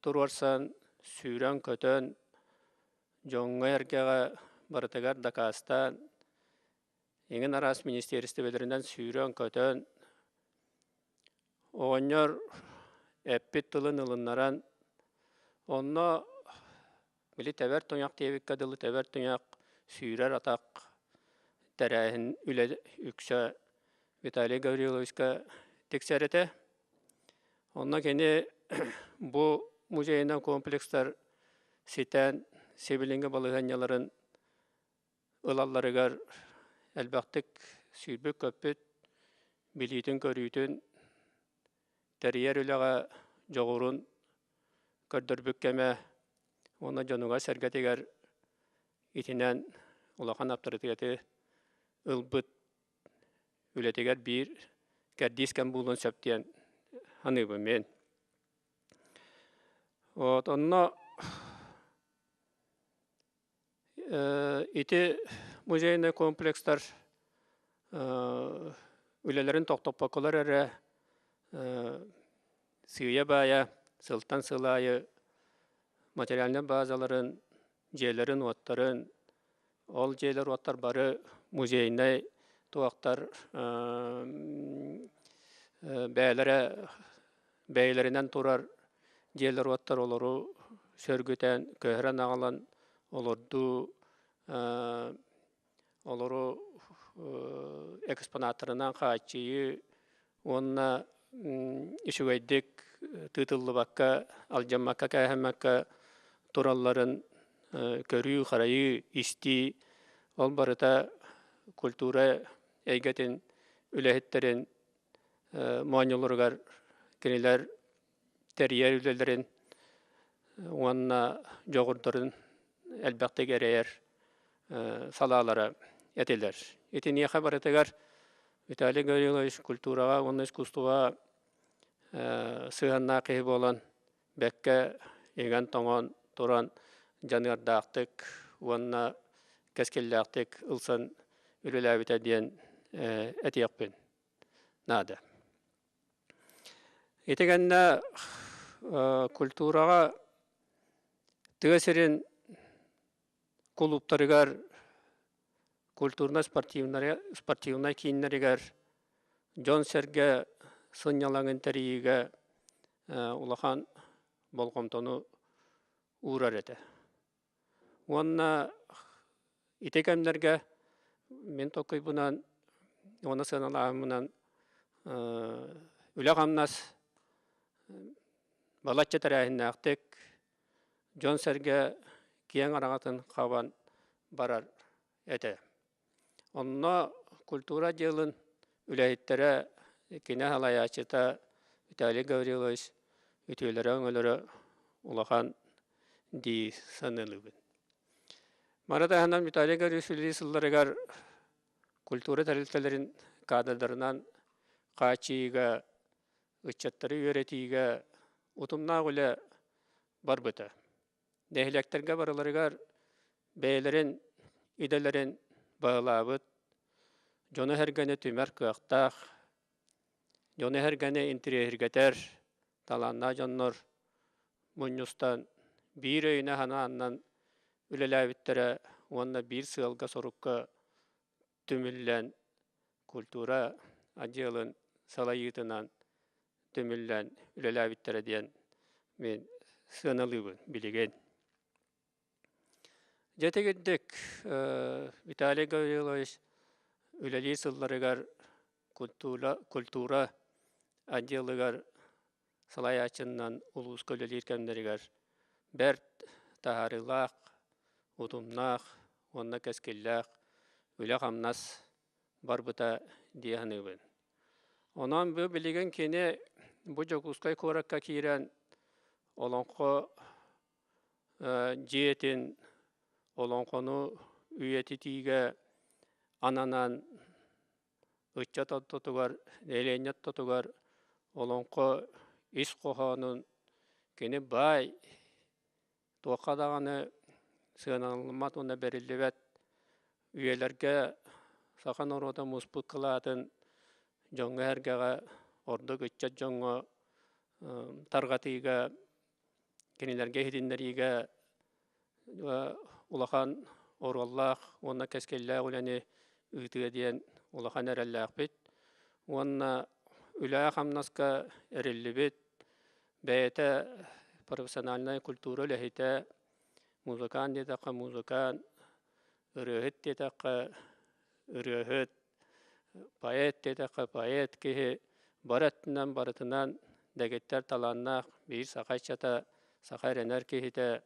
туруорсан, сүүрэн-көтөн, дьоҥҥо-эргэҕэ барытыгар дакаастаан, эҥин араас министиэристибэлэринэн сүүрэн-көтөн, оҕонньор эппит тылын ылыннаран, онно били тэбэр туйах диэбиккэ дылы тэбэр туйах, сүүрэр атах тэрээһин үлэ үксэ Виталий Гавриловичка тиксэр этэ. Онно кини бу музейынан комплекстар ситэн сибилиҥҥи балаһыанньаларын ылалларыгар элбэхтик сүүрбүт-көппүт, билиитин-көрүүтүн тэрийэр үлэҕэ дьоҕурун көрдөрбүт кэмэ уонна дьонугар-сэргэтигэр итинэн улахан аптарытыаты ылбыт үлэтигэр биир кэрдиис кэм буолуон сөп диэн саныыбын мин. Вот онно ити музейнай комплекстар үлэлэрин тохтоппокколор эрэ сыыйа-баайа сылтан сыл аайы материальнай базаларын, дьиэлэрин-уоттарын, ол дьиэлэр-уоттар бары музейнай туохтар бэйэлэрэ бэйэлэринэн турар дьиэлэр-уоттар олору сөргүтэн, көһөрөн аҕалан олордуу олору экспонаттарынан хааччыйыы уонна үчүгэйдик тыытыллыбакка, алдьаммакка-кээһэммэккэ туралларын көрүү-харайыы, истии ол барыта культура эйгэтин үлэһиттэрин моонньуларугар кинилэр тэрийэр үлэлэрин уонна дьоҕурдарын элбэхтик эрэйэр салаалара этилэр. Итиниэхэ барытыгар Виталий Гаврилович культураҕа уонна искусствоҕа сыһыаннаах киһи буолан бэккэ иҥэн-тоҥон туран дьаныардаахтык уонна кэскиллээхтик ылсан үлэлээбитэ диэн этиэхпин наада. Ити гэннэ культураҕа тыа сирин кулууптарыгар культурно-спортивнай кииннэригэр дьон-сэргэ сынньалаҥын тэрийиигэ улахан болҕомтону уурар этэ. Уонна ити кэмнэргэ мин толкуйбунан уонна сыаналааһыммынан үлэ-хамнас балачча тэрээһиннээхтик дьон-сэргэ киэҥ араҥатын хабан барар этэ. Онно культура отделын үлэһиттэрэ кини салайааччыта Виталий Гаврилович үтүөлэрэ-өҥөлөрө улахан дии саныылыыбын. Маны таһынан Виталий Гаврилович үлэлии сылларыгар культура тэрилтэлэрин кадрдарынан хааччыйыыга, ыччаттары үөрэтиигэ утумнаах үлэ барбыта. Нэһилиэктэргэ барыларыгар бэйэлэрин идэлэрин баһылаабыт, дьону-сэргэни түмэр кыахтаах, дьону-сэргэни интириэһиргэтэр талааннаах дьоннор мунньустан биир өйүнэн-санаанан үлэлээбиттэрэ уонна биир сыалга-сорукка түмүллэн культура отделын салайыытынан түмүллэн үлэлээбиттэрэ диэн мин сыаналыыбын билигин. Дьэ итигирдик Виталий Гаврилович үлэлиир сылларыгар культура, культура отделыгар салайааччыннан улууска үлэлиир кэмнэригэр бэрт таһаарыылаах, утумнаах уонна кэскиллээх үлэ-хамнас барбыта дии саныыбын. Онон бу билигин кини бу Дьокуускай куоракка киирэн олоҥхо дьиэтин олоҥхону үйэтитиигэ ананан ыччат ортотугар, нэһилиэнньэ ортотугар олоҥхо ис хоһоонун кини баай туохха даҕаны сыаналаммат уонна бэриллибэт үйэлэргэ саха норуота муспут кылаатын дьоҥҥо-сэргэҕэ, ордук ыччат дьоҥҥо тарҕатыыга, кинилэргэ иһитиннэриигэ улахан оруоллаах уонна кэскиллээх үлэни ыытыа диэн улахан эрэллээхпит уонна үлэҕэ-хамнаска эриллибит бэйэтэ профессиональнай культура үлэһитэ, музыкант диэтэххэ музыкант, ырыаһыт диэтэххэ ырыаһыт, поэт диэтэххэ поэт киһи бары өттүнэн барытынан дэгиттэр талааннаах биир саха ыччата, саха эрэнэр киһитэ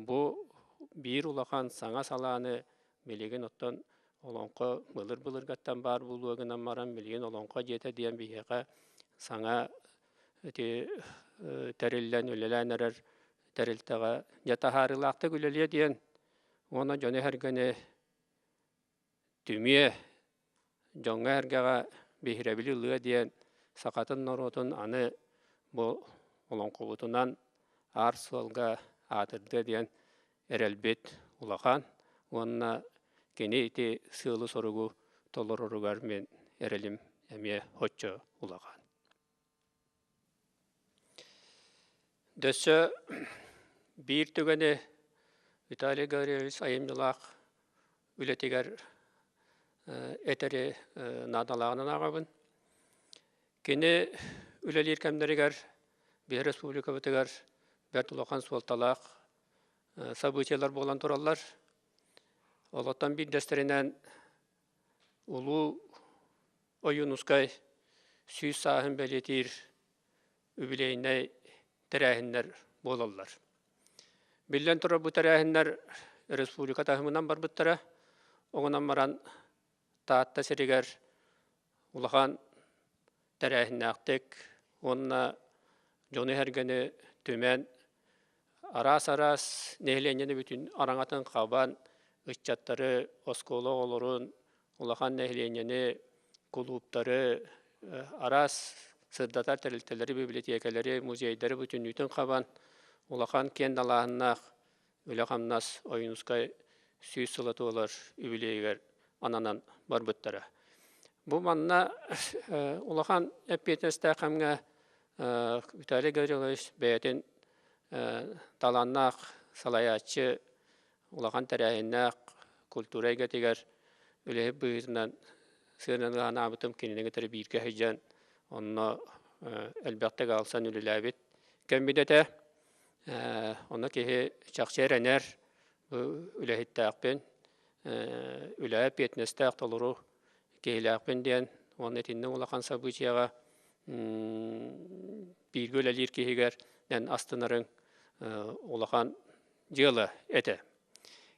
бу биир улахан саҥа салааны билигин оттон Олоҥхо былыр-былыргаттан баар буолуо гынан баран, билигин Олоҥхо дьиэтэ диэн биһиэхэ саҥа ити тэриллэн үлэлээн эрэр тэрилтэҕэ дьэ таһаарыылаахтык үлэлиэ диэн уонна дьону-сэргэни түмүө, дьоҥҥо-сэргэҕэ биһирэбили ылыа диэн сахатын норуотун аны бу олоҥхобутунан аар суолга аатырдыа диэн эрэлбит улахан уонна кини ити сыалы-соругу толороругар мин эрэлим эмиэ оччо улахан. Дөссө биир түгэни Виталий Гаврильевич айымньылаах үлэтигэр этэри наадалааҕынан ааҕабын. Кини үлэлиир кэмнэригэр биһи республикабытыгар бэрт улахан суолталаах событиелар буолан тураллар. Олортон биирдэстэринэн Улуу Ойуунускай 100 сааһын бэлиэтиир үбүлүөйнэй тэрээһиннэр буолаллар. Биллэн турар, бу тэрээһиннэр республика таһымынан барбыттара. Оҕунан баран Таатта сиригэр улахан тэрээһиннээхтик уонна дьону-сэргэни түмэн араас-араас нэһилиэнньэни бүтүн араҥатын хабан ыччаттары, оскуола оҕолорун, улахан нэһилиэнньэни, кулууптары, араас сырдатар тэрилтэлэри, бибилэтиэкэлэри, музейдары бүтүннүүтүн хабан улахан киэҥ далааһыннаах үлэ-хамнас Ойуунускай 100 сыла туолар үбүлүөйүгэр ананан барбыттара. Бу манна улахан эппиэтинэстээх кэмҥэ Виталий Гаврилович бэйэтин талааннаах салайааччы, улахан тэрээһиннээх культура эйгэтигэр үлэһит быһыытынан сыаналаабытым кинини кытары бииргэ сылдьан онно элбэхтик аалсан үлэлээбит кэммит этэ. Онно киһи чахчы эрэнэр, бу үлэһиттээхпин, үлэҕэ эппиэтинэстээх толору киһилээхпин диэн уонна итинник улахан событиеҕа бииргэ үлэлиир киһигэр эн астынарыҥ улахан дьыала этэ.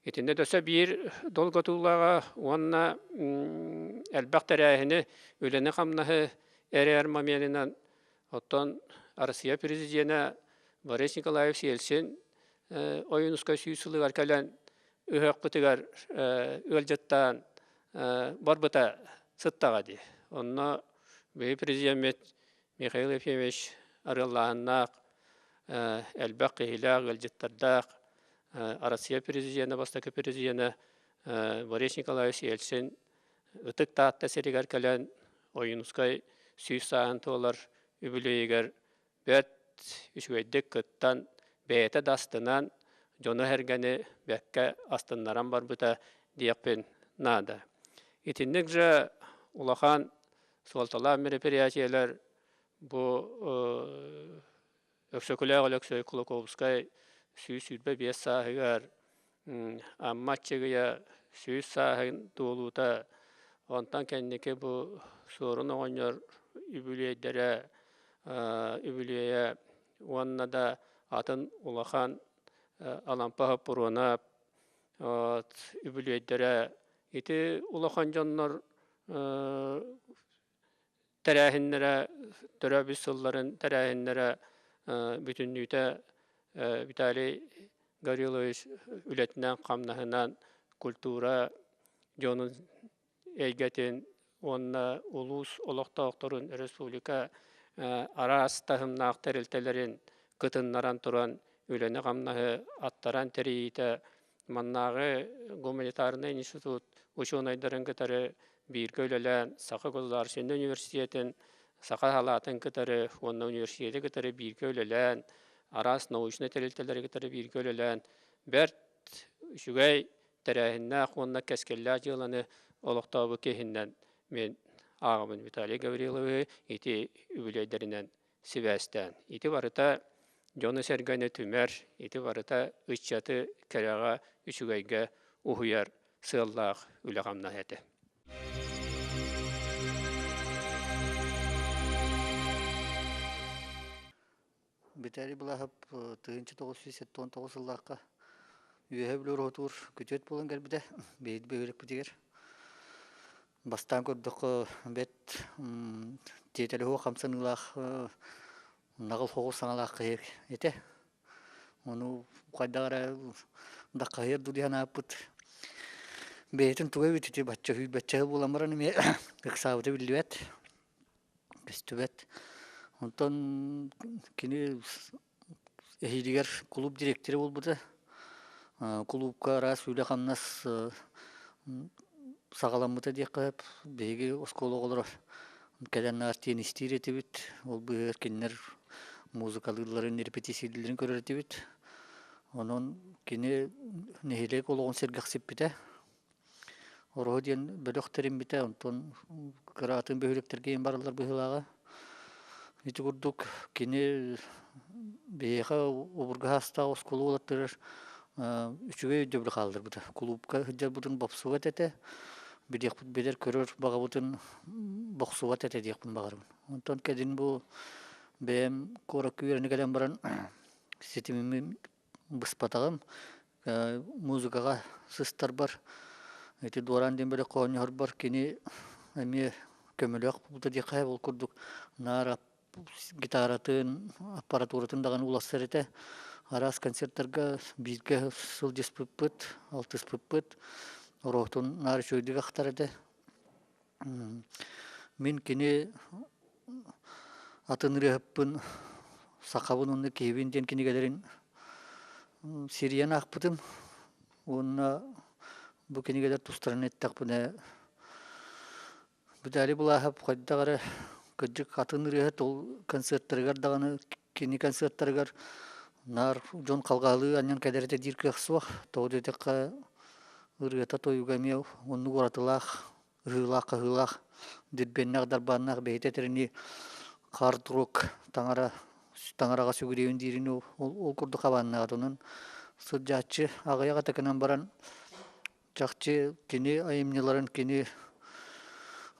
Итиннэ өссө биир долготуулааҕа уонна элбэх тэрээһини, үлэни-хамнаһы эрээр моменынан оттон Россия президенэ Борис Николаевич Ельцин Ойуунускай 100 сылыгар кэлэн ыһыахпытыгар ыалдьыттаан барбыта сыттаҕа дии. Онно биһи президеммит Михаил Ефимович арыаллааһыннаах, элбэх киһилээх, ыалдьыттардаах Россия президенэ, бастакы президенэ Борис Николаевич Ельцин Ытык Таатта сиригэр кэлэн Ойуунускай 100 сааһын туолар үбүлүөйүгэр бэрт үчүгэйдик кыттан, бэйэтэ да астынан, дьону-сэргэни бэккэ астыннаран барбыта диэхпин наада. Итинник же улахан суолталаах мероприятиелар бу Өксөкүлээх Өлөксөй Кулаковскай 125 сааһыгар Амма Аччыгыйа 100 сааһын туолуута, онтон кэнники бу Суорун оҕонньор үбүлүөйдэрэ үбүлүөйэ уонна да атын улахан Алампа Хоппуруонап үбүлүөйдэрэ ити улахан дьоннор тэрээһиннэрэ төрөөбүт сылларын тэрээһиннэрэ бүтүннүүтэ Виталий Гаврилович үлэтинэн-хамнаһынан культура дьонун эйгэтин уонна улуус олохтоохторун республика араас таһымнаах тэрилтэлэрин кытыннаран туран үлэни-хамнаһы аттаран тэрийиитэ маннааҕы гуманитарнай институт учуонайдарын кытары бииргэ үлэлээн Саха государственнай университетын саха салаатын кытары уонна университеты кытары бииргэ үлэлээн араас научнай тэрилтэлэри кытары бииргэ үлэлээн бэрт үчүгэй тэрээһиннээх уонна кэскиллээх дьыаланы олохтообут киһинэн мин ааҕабын Виталий Гавриловиһы ити үбүлүөйдэринэн сибээстээн. Ити барыта дьону-сэргэни түмэр, ити барыта ыччаты кэрэҕэ, үчүгэйгэ уһуйар сыаллаах үлэ-хамнас этэ. Виталий Былаһап 1979 сыллаахха Үөһэ Бүлүү Ороһутуур күтүөт буолан кэлбитэ биһиги бөһүөлэкпитигэр. Бастаан көрдөххө, бэрт тиэтэлэһиэх хамсаныылаах, наҕыл соҕус саҥалаах киһи этэ. Ону хайдах эрэ даххаһыйар дуу дии санаабыппыт. Бэйэтин туга эбит ити бачча сүүрбэччэ буолан баран эмиэ ыксаабыта биллибэт, көстүбэт. Онтон кини эһиилигэр кулууп дириэктэрэ буолбута. Кулуупка араас үлэ-хамнас саҕаламмыта диэххэ сөп. Биһиги оскуола оҕолоро кэлэн наар теннистиир этибит. Ол быыһыгар кинилэр музыкалыылларын, репетициялыылларын көрөр этибит. Онон кини нэһилиэк олоҕун сэргэхсиппитэ. Ороһу диэн бөлөх тэриммитэ, онтон кыраатын бөһүөлэктэргэ иһин бараллар быһыылааҕа. Ити курдук кини биһиэхэ обургу саастаах оскуола уолаттарыгар үчүгэй өйдөбүлү хаалларбыта. Кулуупка сылдьарбытын бопсубат этэ, билиэхпит билэр көрөр баҕабытын бохсубат этэ диэхпин баҕарабын. Онтон кэлин бу бэйэм куоракка үөрэнэ кэлэн баран ситимим быспатаҕым. Музыкаҕа сыстарбар, ити Дуораан диэн бөлөххө оонньоһорбор кини эмиэ көмөлөөх буолбута диэххэ ол курдук наар гитаратын, аппаратуратын даҕаны уларсар этэ. Араас концертарга бииргэ сылдьыспыппыт, алтыспыппыт. Ороһутун наар үчүгэйдик ахтар этэ. Мин кини атын ырыаһыппын, сахабын уонна киһибин диэн кинигэлэрин сирийэн аахпытым уонна бу кинигэлэр тустарынан эттэхпинэ, Виталий Былааһап хайдах эрэ кырдьык атын ырыаһыт ол концертарыгар даҕаны кини концертарыгар наар дьон халҕаһалыы анньан кэлэр этэ диир кыах суох. Тоҕо диэтэххэ ырыата-тойуга эмиэ оннук уратылаах, ыһыылаах-хаһыылаах, дирбиэннээх-дарбааннаах бэйэтэ этэринии хард-рок таҥара таҥараҕа сүгүрүйэбин диирин ол курдук хабааннаах. Онон сылдьааччы аҕыйах этэ гынан баран чахчы кини айымньыларын, кини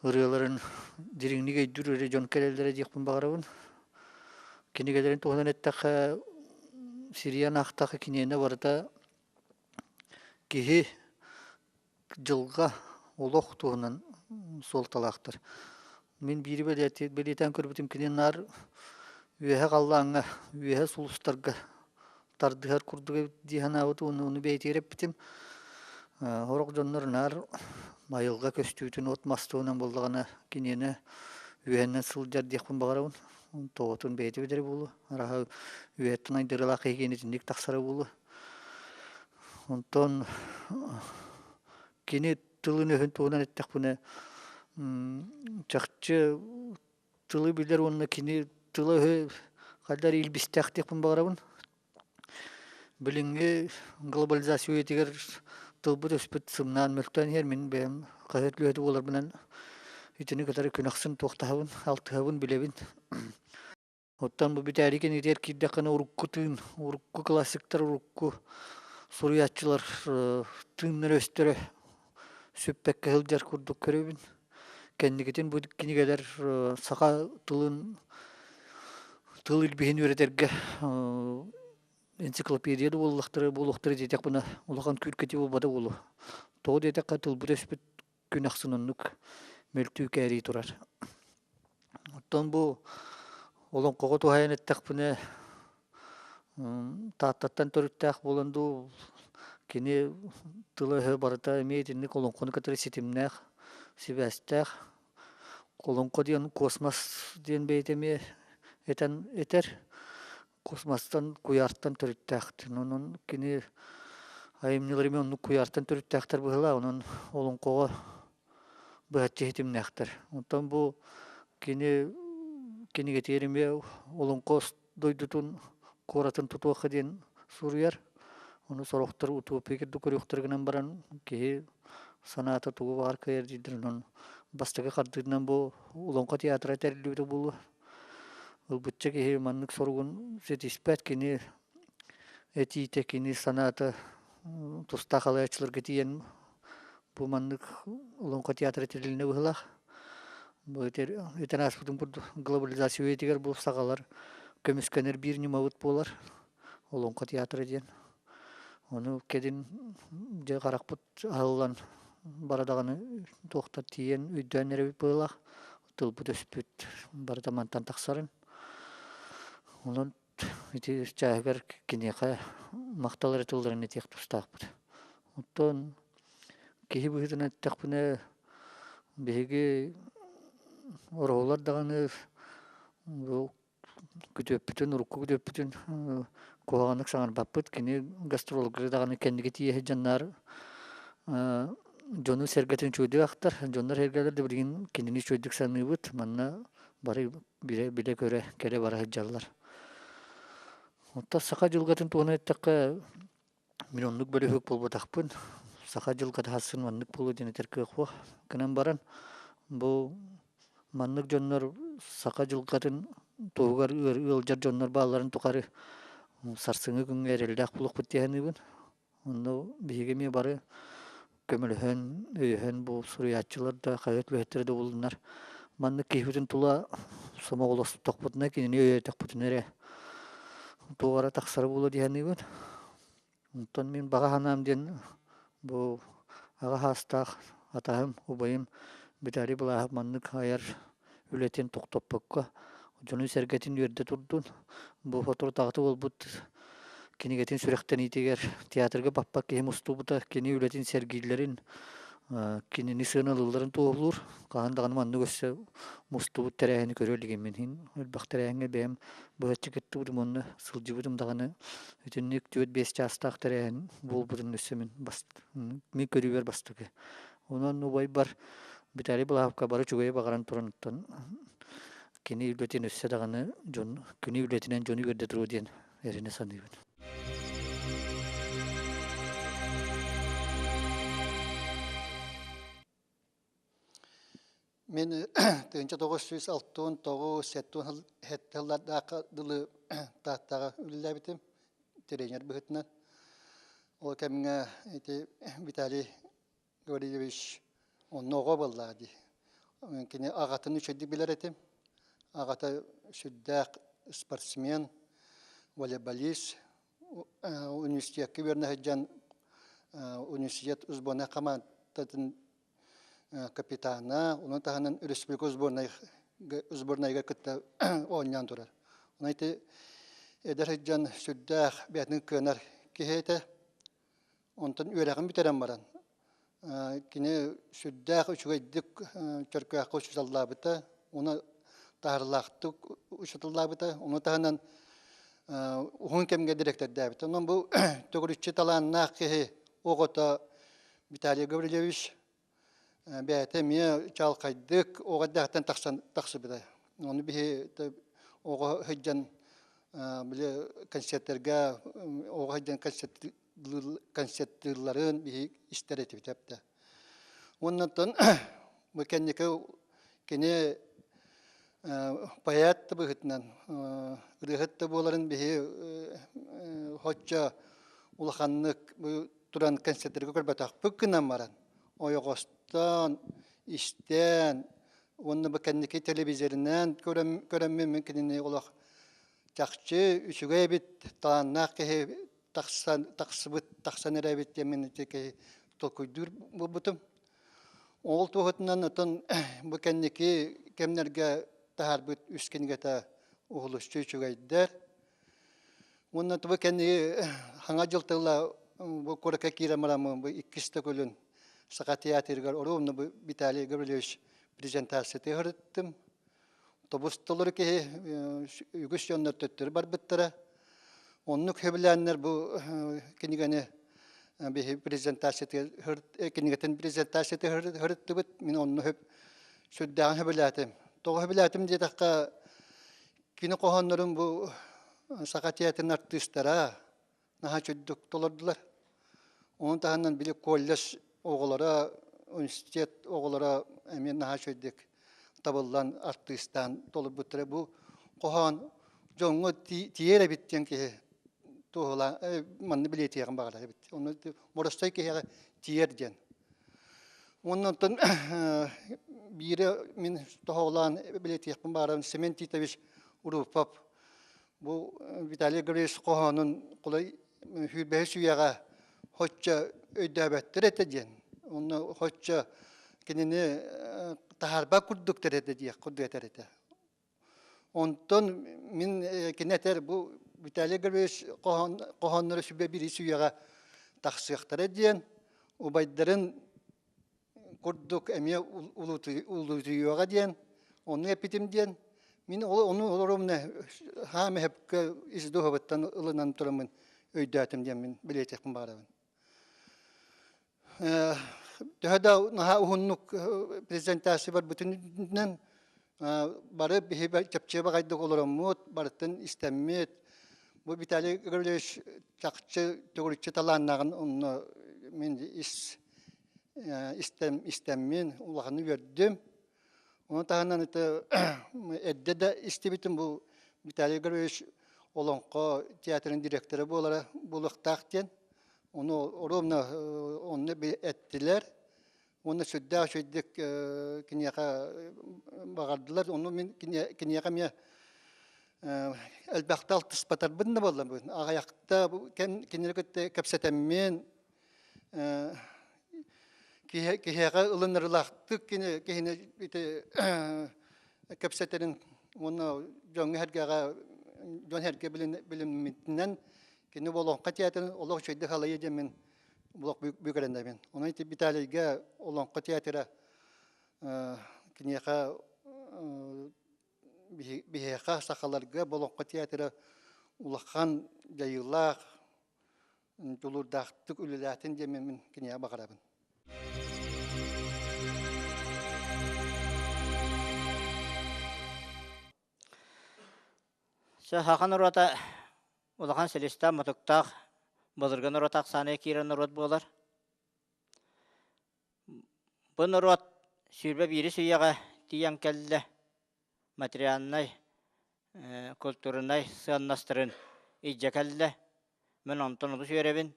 ырыаларын дириҥник өйдүүр эрэ дьон кэлэллэрэ диэхпин баҕарабын. Кинигэлэрин туһунан эттэххэ, сирийэн аахтахха киниэнэ барыта киһи дьылҕа, олох туһунан суолталаахтар. Мин биири бэлиэтээн көрбүтүм кини наар үөһэ халлааҥҥа, үөһэ сулустарга тардыһар курдук эбит дии санаабыт уонна ону бэйэтигэр эппитим. Сорох дьоннор наар айылҕа көстүүтүн от-мас туһунан буоллаҕына киниэнэ үөһэннэн сылдьар диэхпин баҕарабын. Тоҕотун бэйэтэ билэрэ буолуо. Араһа үөһэттэн айдарыылаах киһи киэнэ итинник тахсара буолуо. Онтон кини тылын-өһүн туһунан эттэхпинэ, чахчы тылы билэр уонна кини тыла-өһө хайдах эрэ илбистээх диэхпин баҕарабын. Билиҥҥи глобализация үйэтигэр тылбыт-өспүт сымнаан мөлтөөн иһэр. Мин бэйэм хаһыат үлэһитэ буоларбынан итини кытары күн ахсын туохтаһабын, алтыһабын, билэбин. Оттон бу бүтээри кинигэтигэр киирдэххинэ урукку тыын, урукку классиктар, урукку суруйааччылар тыыннара-өстөрө сүппэккэ сылдьар курдук көрөбүн. Кэнникитин бу кинигэлэр саха тылын тыл илбиһин үөрэтэргэ энциклопедия да буоллахтара буолуохтара диэтэхпинэ улахан күүркэтии буолбата буолуо. Тоҕо диэтэххэ тылбыт өспүт күн ахсын оннук мөлтүү кээрии турар. Оттон бу олоҥхоҕо туһайан эттэхпинэ, Тааттаттан төрүттээх буолан дуу, кини тыла-өһө барыта эмиэ итинник олоҥхону кытары ситимнээх, сибээстээх. Олоҥхо диэн космос диэн бэйэтэ эмиэ этэн этэр. Космостан, куйаартан төрүттээх. Онон кини айымньылар эмиэ оннук куйаартан төрүттээхтэр быһыылаах. Онон олоҥхоҕо быһаччы ситимнээхтэр. Онтон бу кини кинигэтигэр эмиэ олоҥхо дойдутун куоратын тутуохха диэн суруйар. Ону сорохтор утопия курдук көрүөхтэрэ гынан баран киһи санаата тугу баҕар кыайар дииллэр. Онон бастакы хардыытынан бу Олоҥхо театра тэриллибитэ буолуо. Ылбычча киһи маннык соругун ситиспэт, кини этиитэ, кини санаата тустаах халайааччыларга тиийэн бу маннык Олоҥхо театра тэрилиннэ быһыылаах. Бу этэн ааспытым курдук глобализация үйэтигэр бу саҕалар көмүскэнэр биир ньымабыт буолар Олоҥхо театра диэн. Ону кэлин дьэ харахпыт аһыллан бары даҕаны туохтар тиийэн өйдөөн эрэбит быһыылаах. Тылбыт-өспүт барыта мантан тахсарын. Онон ити чааһыгар киниэхэ махтал эрэ тылларын этиэх тустаахпыт. Оттон киһи быһыытынан эттэхпинэ, биһиги ороһулар даҕаны бу күтүөппүтүн, урукку күтүөппүтүн куһаҕаннык саҥарбаппыт. Кини гастролга даҕаны кэнники тиийэ сылдьаннар дьону сэргэтин үчүгэйдик ахтар. Дьоннор сэргэлэр да билигин кинини үчүгэйдик саныыбыт. Манна бары билэ-көрө кэлэ-бара сылдьаллар. Оттон саха дьылҕатын туһунан эттэххэ, мин оннук бөлүһүөк буолбатахпын. Саха дьылҕата сарсын маннык буолуо диэн этэр кыах суох. Гынан баран, бу маннык дьоннор саха дьылҕатын туһугар ыалдьар дьоннор баалларын тухары сарсыҥҥы күҥҥэ эрэллээх буолуохпут дии саныыбын. Онно биһиги эмиэ бары көмөлөһөн, өйөһөн бу суруйааччылар да, хаһыат үлэһиттэрэ да буллуннар. Маннык киһибитин тула сомоҕолостохпутуна, кинини өйөөтөхпүтүнэ эрэ туох эрэ тахсара буолуо дии саныыбын. Онтон мин баҕа санаам диэн бу аҕа саастаах атаһым, убайым Виталий Былааһап маннык айар үлэтин тохтоппокко дьонун-сэргэтин үөрдэ турдун. Бу соторутааҕыта буолбут кинигэтин сүрэхтэниитигэр театрга баппат киһи мустубута кини үлэтин сэргииллэрин, кинини сыаналыылларын туоһулуур. Хаһан даҕаны маннык өссө мустубут тэрээһини көрө илигим иһин элбэх тэрээһиҥҥэ бэйэм быһаччы кыттыбытым уонна сылдьыбытым даҕаны итинник 4-5 чаастаах тэрээһин буолбутун өссө мин мин көрүүбэр бастакы. Онон убайбар Виталий Балаһовка бары үчүгэйи баҕаран туран оттон кини үлэтин өссө даҕаны дьон кини үлэтинэн дьону үөрдэ туруо диэн эрэнэ саныыбын. Мин 1969 70 сыллардаахха дылы Тааттаҕа үлэлээбитим тренер быһыытынан. Ол кэмҥэ ити Виталий Гаврильевич онно оҕо буоллаҕа дии. Кини аҕатын үчүгэйдик билэр этим. Аҕата сүрдээх спортсмен, волейболист, университекка үөрэнэ сылдьан университет сборнай хамаандатын капитана, ону таһынан республика сборнайга кытта оонньоон турар. Онон ити эдэр сылдьан сүрдээх бэйэтин кыанар киһи этэ. Онтон үөрэҕин бүтэрэн баран, кини сүрдээх үчүгэйдик Чөркөөххө учууталлаабыта, уонна таһаарыылаахтык учууталлаабыта, ону таһынан уһун кэмҥэ дириэктэрдээбитэ. Онон бу төгүрүччү талааннаах киһи оҕото Виталий Гаврильевич бэйэтэ эмиэ чаҕылхайдык оҕо эрдэҕиттэн тахсан тахсыбыта. Ону биһи оҕо сылдьан били концертэргэ оҕо сылдьан концерттыылларын биһи истэр этибит эптэ. Уонна оттон бу кэнники кини поэт да быһыытынан ырыаһыт да буоларын биһи хоччо улаханнык туран концертэргэ көрбөтөхпүт гынан баран ойоҕостон истэн уонна бу кэнники телевизорынан көрөммүн мин кинини олох чахчы үчүгэй эбит талааннаах киһи тахсан тахсыбыт тахсан эрэ эбит диэн мин ити киһи толкуйдуур буолбутум ол туоһутунан отон бу кэнники кэмнэргэ таһаарбыт үс кинигэтэ уһулуччу үчүгэйдэр Уонна бу кэнники хаҥа дьыл тыла бу куоракка киирэн бараммын бу иккис төгүлүн Саха театрыгар оруобуна бу Виталий Гаврильевич презентацияты ыһырыттым. Тобус толору киһи үгүс дьоннор төттөрү барбыттара. Оннук сөбүлээннэр бу кинигэни биһи презентациятыгар кинигэтин презентациятыгар ыһырыттыбыт. Мин онну сүрдээҕин сөбүлээтим. Тоҕо сөбүлээтим диэтэххэ Кини хоһооннорун бу Саха театрын артыыстара наһаа үчүгдүк толордулар. Ону таһынан били колледж оҕолоро, университет оҕолоро эмиэ наһаа үчүгэйдик табыллан артыыстаан толорбуттара. Бу хоһоон дьоҥҥо тиийэр эбит диэн киһи туоһулаан манна билиэтиэҕин баҕарар эбит. Ону боростой киһиэхэ тиийэр диэн. Уонна оттон биири мин тоһоҕолоон билэтиэхпин баҕарабын Семен Титович Урупов бу Виталий Гаврильевич хоһоонун кулай сүүрбэһис үйэҕэ соччо өйдөөбөттөр этэ диэн. Онно хоччо кинини таһаарбат курдуктар этэ диэх курдук этэр этэ. Онтон мин кини этэр бу Виталий Григорьевич хоһоонноро сүбэ биир үйэҕэ тахсыахтара диэн убайдарын курдук эмиэ улуутуйуоҕа диэн ону эппитим диэн мин ону олоруумна хаам эһэпкэ ис дууһабыттан ылынан тураммын өйдөөтүм диэн мин билиэтиэхпин баҕарабын. Төһө да наһаа уһуннук презентация барбытынан бары биһи чэпчэки баҕайдык олороммут, барытын истэммит. Бу Виталий Гаврильевич чахчы төгүрүччү талааннааҕын онно мин ис истэм истэммин улаханнык үөрдүм. Ону таһынан это эрдэ да истибитим бу Виталий Гаврильевич Олоҥхо театрын директора буолара буолуохтаах диэн. Ону ровно онно эттилэр. Уонна сүрдээх үчүгэйдик киниэхэ баҕардылар. Ону мин киниэхэ эмиэ элбэхтэ алтыспатарбын да буолларбын, аҕыйахта кинини кытта кэпсэтэммин киһиэхэ ылынарылаахтык кини киһини ити кэпсэтэрин уонна дьоҥҥо-сэргэҕэ дьон-сэргэ билиммитинэн кини бу олоҥхо театрын олох үчүгэйдик халайыы диэн мин олох бүкэрэнэбин. Онон ити Виталийга олоҥхо театра киниэхэ биһиэхэ сахаларга бу олоҥхо театра улахан дьайыылаах дьулуурдаахтык үлэлээтин диэн мин киниэхэ баҕарабын. Саха норуота улахан силистээх-мутуктаах былыргы норуот ахсааныгар киирэр норуот буолар. Бу норуот 21 үйэҕэ тиийэн кэллэ. Материальнай, культурнай сыаннастарын илдьэ кэллэ. Мин онтон олус үөрэбин.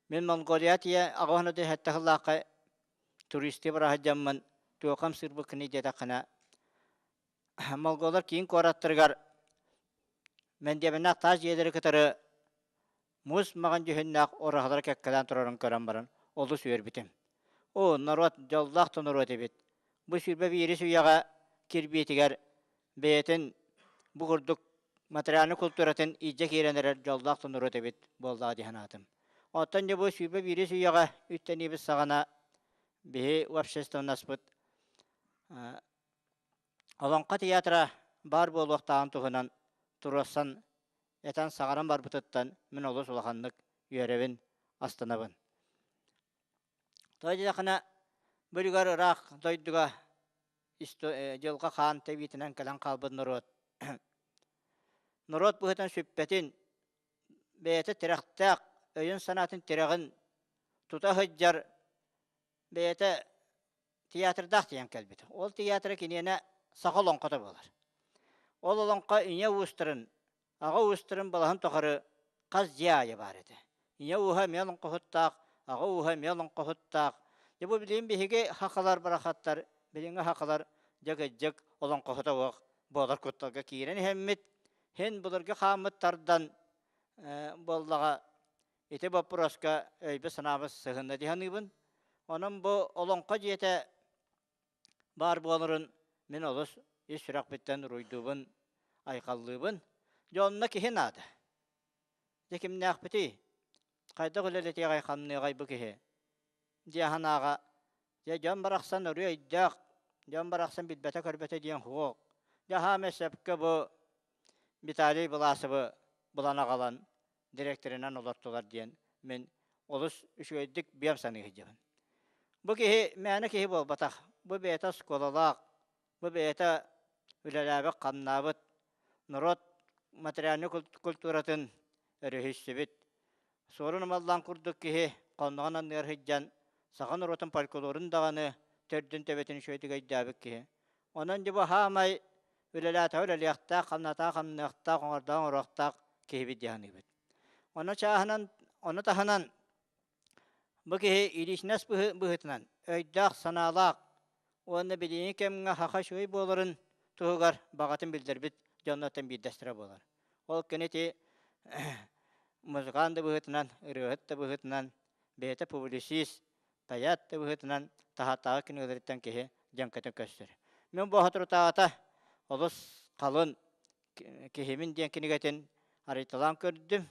Мин Монголия тиийэ аҕыс уон сыллаахха туристыы бара сылдьаммын туохха ымсыырбыккыный диэтэххинэ, Монголлар киин куораттарыгар мэндиэмэннээх таас дьиэлэри кытары муус маҕан дьүһүннээх ураһалары кэккэлээн турарын көрөн баран олус үөрбүтүм. Оо, норуот дьоллоох да норуот эбит. Бу 21 үйэҕэ кирбиитигэр бэйэтин бу курдук материальнай култууратын илдьэ киирэн эрэр дьоллоох да норуот эбит буоллаҕа дии санаатым. Оттон дьэ бу 21 үйэҕэ үктэниибит саҕана биһи общественноспут Олоҥхо театра баар буолуохтааҕын туһунан туруорсан этэн саҥаран барбытыттан мин олус улаханнык үөрэбин, астынабын. Тоҕо диэтэххинэ, бу үлүгэр ыраах дойдуга дьылҕа хаан тэбиитинэн кэлэн хаалбыт норуот норуот быһыытынан сүппэтин, бэйэтэ тирэхтээх, өйүн-санаатын тирэҕин тута сылдьар бэйэтэ театрдаах тиийэн кэлбит. Ол театра киниэнэ саха олоҥхото буолар. Ол олоҥхо ийэ уустарын, аҕа уустарын балаһын тухары хас дьиэ аайы баар этэ. Ийэ ууһа эмиэ олоҥхоһуттаах, аҕа ууһа эмиэ олоҥхоһуттаах. Дьэ бу билигин биһиги хахалар барахаттар, билиҥҥи хахалар дьэ кырдьык олоҥхоһута уох буолар кутталга киирэн иһэммит, һин былыргы хааммыт тардан буоллаҕа Ити боппуруоска өйбүт-санаабыт сыһынна дии саныыбын. Онон бу Олоҥхо дьиэтэ баар буоларын мин олус ис сүрэхпиттэн уруйдуубун, айхаллыыбын. Дьэ онно киһи наада. Дьэ кимнээхпитий? Хайдах үлэлэтиэҕэй, хамныаҕай бу киһи? Дии санааҕа, дьэ дьон барахсан өрүү өйдөөх, дьон барахсан билбэтэ-көрбөтө диэн суох. Дьэ хаама сөпкө бу Виталий Власовы булан аҕалан дириэктэринэн олортулар диэн мин олус үчүгэйдик бүөм саныы сылдьабын. Бу киһи мээнэ киһи буолбатах. Бу бэйэтэ оскуолалаах, бу бэйэтэ үлэлээбит, хамнаабыт, норуот материальнай культуратын өрүһүйсүбүт, суорун ымаллаан курдук киһи хонноҕун анныгар сылдьан саха норуотун фольклорун даҕаны төрдүн төбөтүн үчүгэйдик өйдөөбүт киһи. Онон дьэ бу хаамай үлэлээтэҕэ үлэлиэхтээх, хамнатаҕа хамныахтаах, оҥордоҕо оҥоруохтаах киһибит дии саныыбыт. Ону чааһынан, ону таһынан бу киһи личность быһыытынан өйдөөх-санаалаах уонна билиҥҥи кэмҥэ саха үчүгэй буоларын туһугар баҕатын билдэрбит дьоннортон биирдэстэрэ буолар. Ол кини ити музыкант да быһыытынан, ырыаһыт да быһыытынан бэйэтэ публицист. Поэт да быһыытынан таһааттааҕы кинигэлэриттэн киһи дьэҥкэтин көстөр. Мин бу соторутааҕыта олус халын киһибин диэн кинигэтин арыйталаан көрдүм.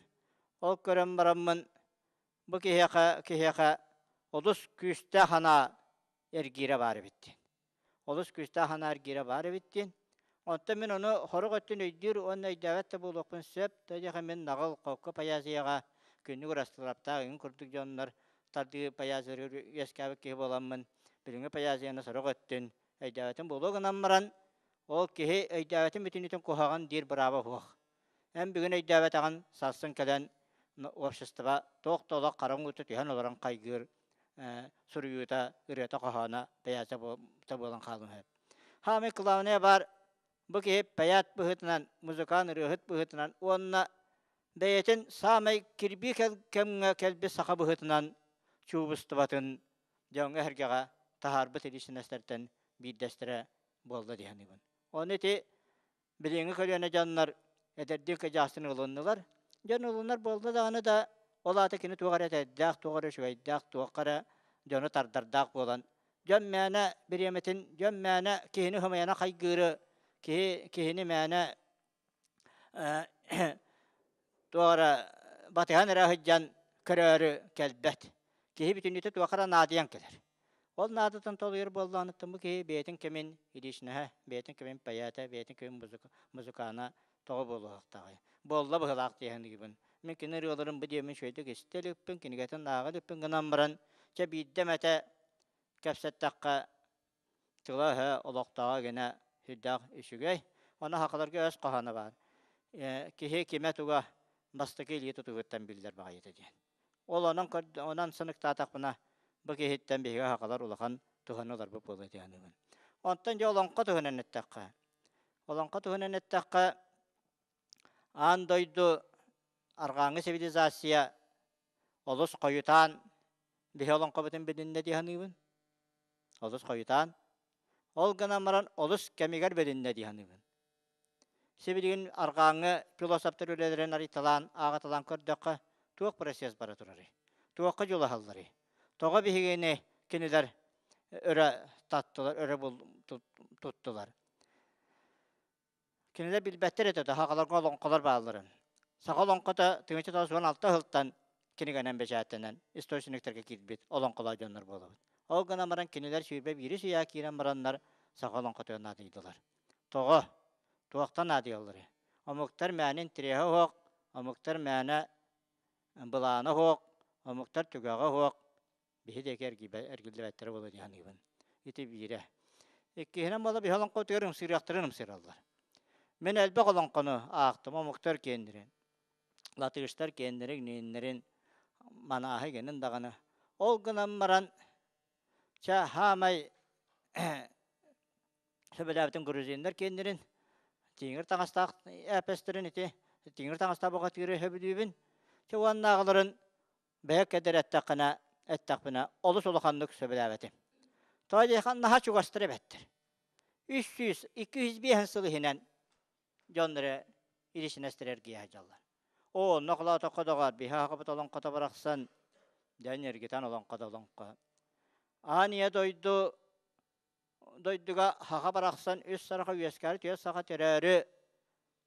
Ол көрөн бараммын бу киһиэхэ киһиэхэ олус күүстээх санаа эргиирэ баар эбит диэн. Олус күүстээх санаа эргиирэ баар эбит диэн. Оттон мин ону хорук өттүн өйдүүр уонна өйдөөбөт да буолуохпун сөп. Тоҕо мин наҕыл холку поэзияҕа күннүк Урастылаптаах иҥин курдук дьоннор тардыы поэзияларыгар үөскээбит киһи буоламмын, билиҥҥи поэзияны сорох өттүн өйдөөбөтүм буолуо гынан баран, ол киһи өйдөөбөтүн бүтүннүүтүн куһаҕан диир бырааба суох. Эн бүгүн өйдөөбөтөҕүн сарсын кэлэн общество туох да олох хара уута түһэн олорон хайгыыр суруйуута, ырыата-хоһооно бэйээтэ буолан хаалыан сөп. Хаамай кылаабынайа баар бу киһи поэт быһыытынан, музыкант, ырыаһыт быһыытынан уонна бэйэтин саамай кирбии кэмҥэ кэлбит саха быһыытынан чуубустубатын дьоҥҥо-сэргэҕэ таһаарбыт лиичинэстэртэн биирдэстэрэ буолла дии саныыбын. Ону ити билиҥҥи көлүөнэ дьоннор эдэрдии кыдьаастын ылыннылар. Дьон ылынар буолла даҕаны да, ол аата кини туох эрэ эдэрдээх, туох эрэ үчүгэйдээх, туохха эрэ дьону тардардаах буолан, дьон мээнэ бириэмэтин, дьон мээнэ киһини хымыйана хайгыыры, киһи киһини мээнэ туох эрэ батыһан эрэ сылдьан көрөөрү кэлбэт. Киһи бүтүннүүтэ туохха эрэ наадыйан кэлэр. Ол наадатын толуйар буоллаҕыттан бу киһи бэйэтин кэмин личноһа, бэйэтин кэмин поэта, бэйэтин кэмин музыкана тоҕо буолуохтааҕый? Буолла быһылаах дии саныыбын. Мин кини ырыаларын бу диэмин үчүгэйдик истэ иликпин, кинигэтин ааҕа иликпин гынан баран, чэ биирдэ эмэтэ кэпсэттэххэ тыла-өһө олохтооҕо гына сүрдээх үчүгэй. Ону сахаларга өс хоһооно баар. Киһи кимэ-туга бастакы илии тутуһуттан биллэр баҕайыта диэн. Ол онон, онон сыныктаатахпына, бу киһиттэн биһиги сахалар улахан туһаны ыларбыт буолуо дии саныыбын. Онтон дьэ олоҥхо туһунан эттэххэ, олоҥхо туһунан эттэххэ, аан дойду арҕааҥҥы цивилизация олус хойутаан биһи олоҥхобутун билиннэ дии саныыбын. Олус хойутаан. Ол гынан баран олус кэмигэр билиннэ дии саныыбын. Сибилигин арҕааҥҥы философтар үлэлэрин арыйталаан, ааҕыталаан көрдөххө, туох процесс бара турарый? Туохха дьулаһалларый? Тоҕо биһигини кинилэр өрө таттылар, өрө туттулар? Кинилэр билбэттэр этэ да, сахаларга олоҥхолор баалларын. Саха олоҥхото 1996 сылтан кинигэнэн бэчээттэнэн источниктарга киирбит олоҥхолоох дьоннор буолабыт. Ол гынан баран кинилэр 21 үйэ киирэн бараннар саха олоҥхотугар наадыйдылар. Тоҕо? Туохтан наадыйалларый? Омуктар мээнэ интэриэһэ суох, омуктар мээнэ былаана суох, омуктар түгэҕэ суох, биһи диэки эргиллибэттэрэ буолуо дии саныыбын. Ити биирэ. Иккиһинэн буола биһи олоҥхотугар ымсыырыахтарын ымсыыраллар. Мин элбэх олоҥхону аахтым, омуктар киэннэрин, латыштар киэннэрин, нииннэрин, манааһы гэнин даҕаны. Ол гынан баран, чэ, хаамай сөбүлээбитим грузиннар киэннэрин тииҥир таҥастаах эпэстэрин ити тииҥир таҥастаах бухатыыры сөбүлүүбүн. Чэ уоннааҕыларын бэйэ кэдэр эттэххинэ эттэхпинэ олус улаханнык сөбүлээбэтим. Тоҕо диэхэ наһаа чугастар эбэттэр. 300 205 сыл иһинэн дьоннору илисинэстэр эргийэ сылдьаллар. Оо, онно холоотоххо доҕоор, биһи аҕабыт олоҥхото барахсан, дьэн эргитэн олоҥхо да олоҥхо. Аан ийэ дойду дойдуга хаха барахсан үс сараха үөскээри түөрт саха төрөөрү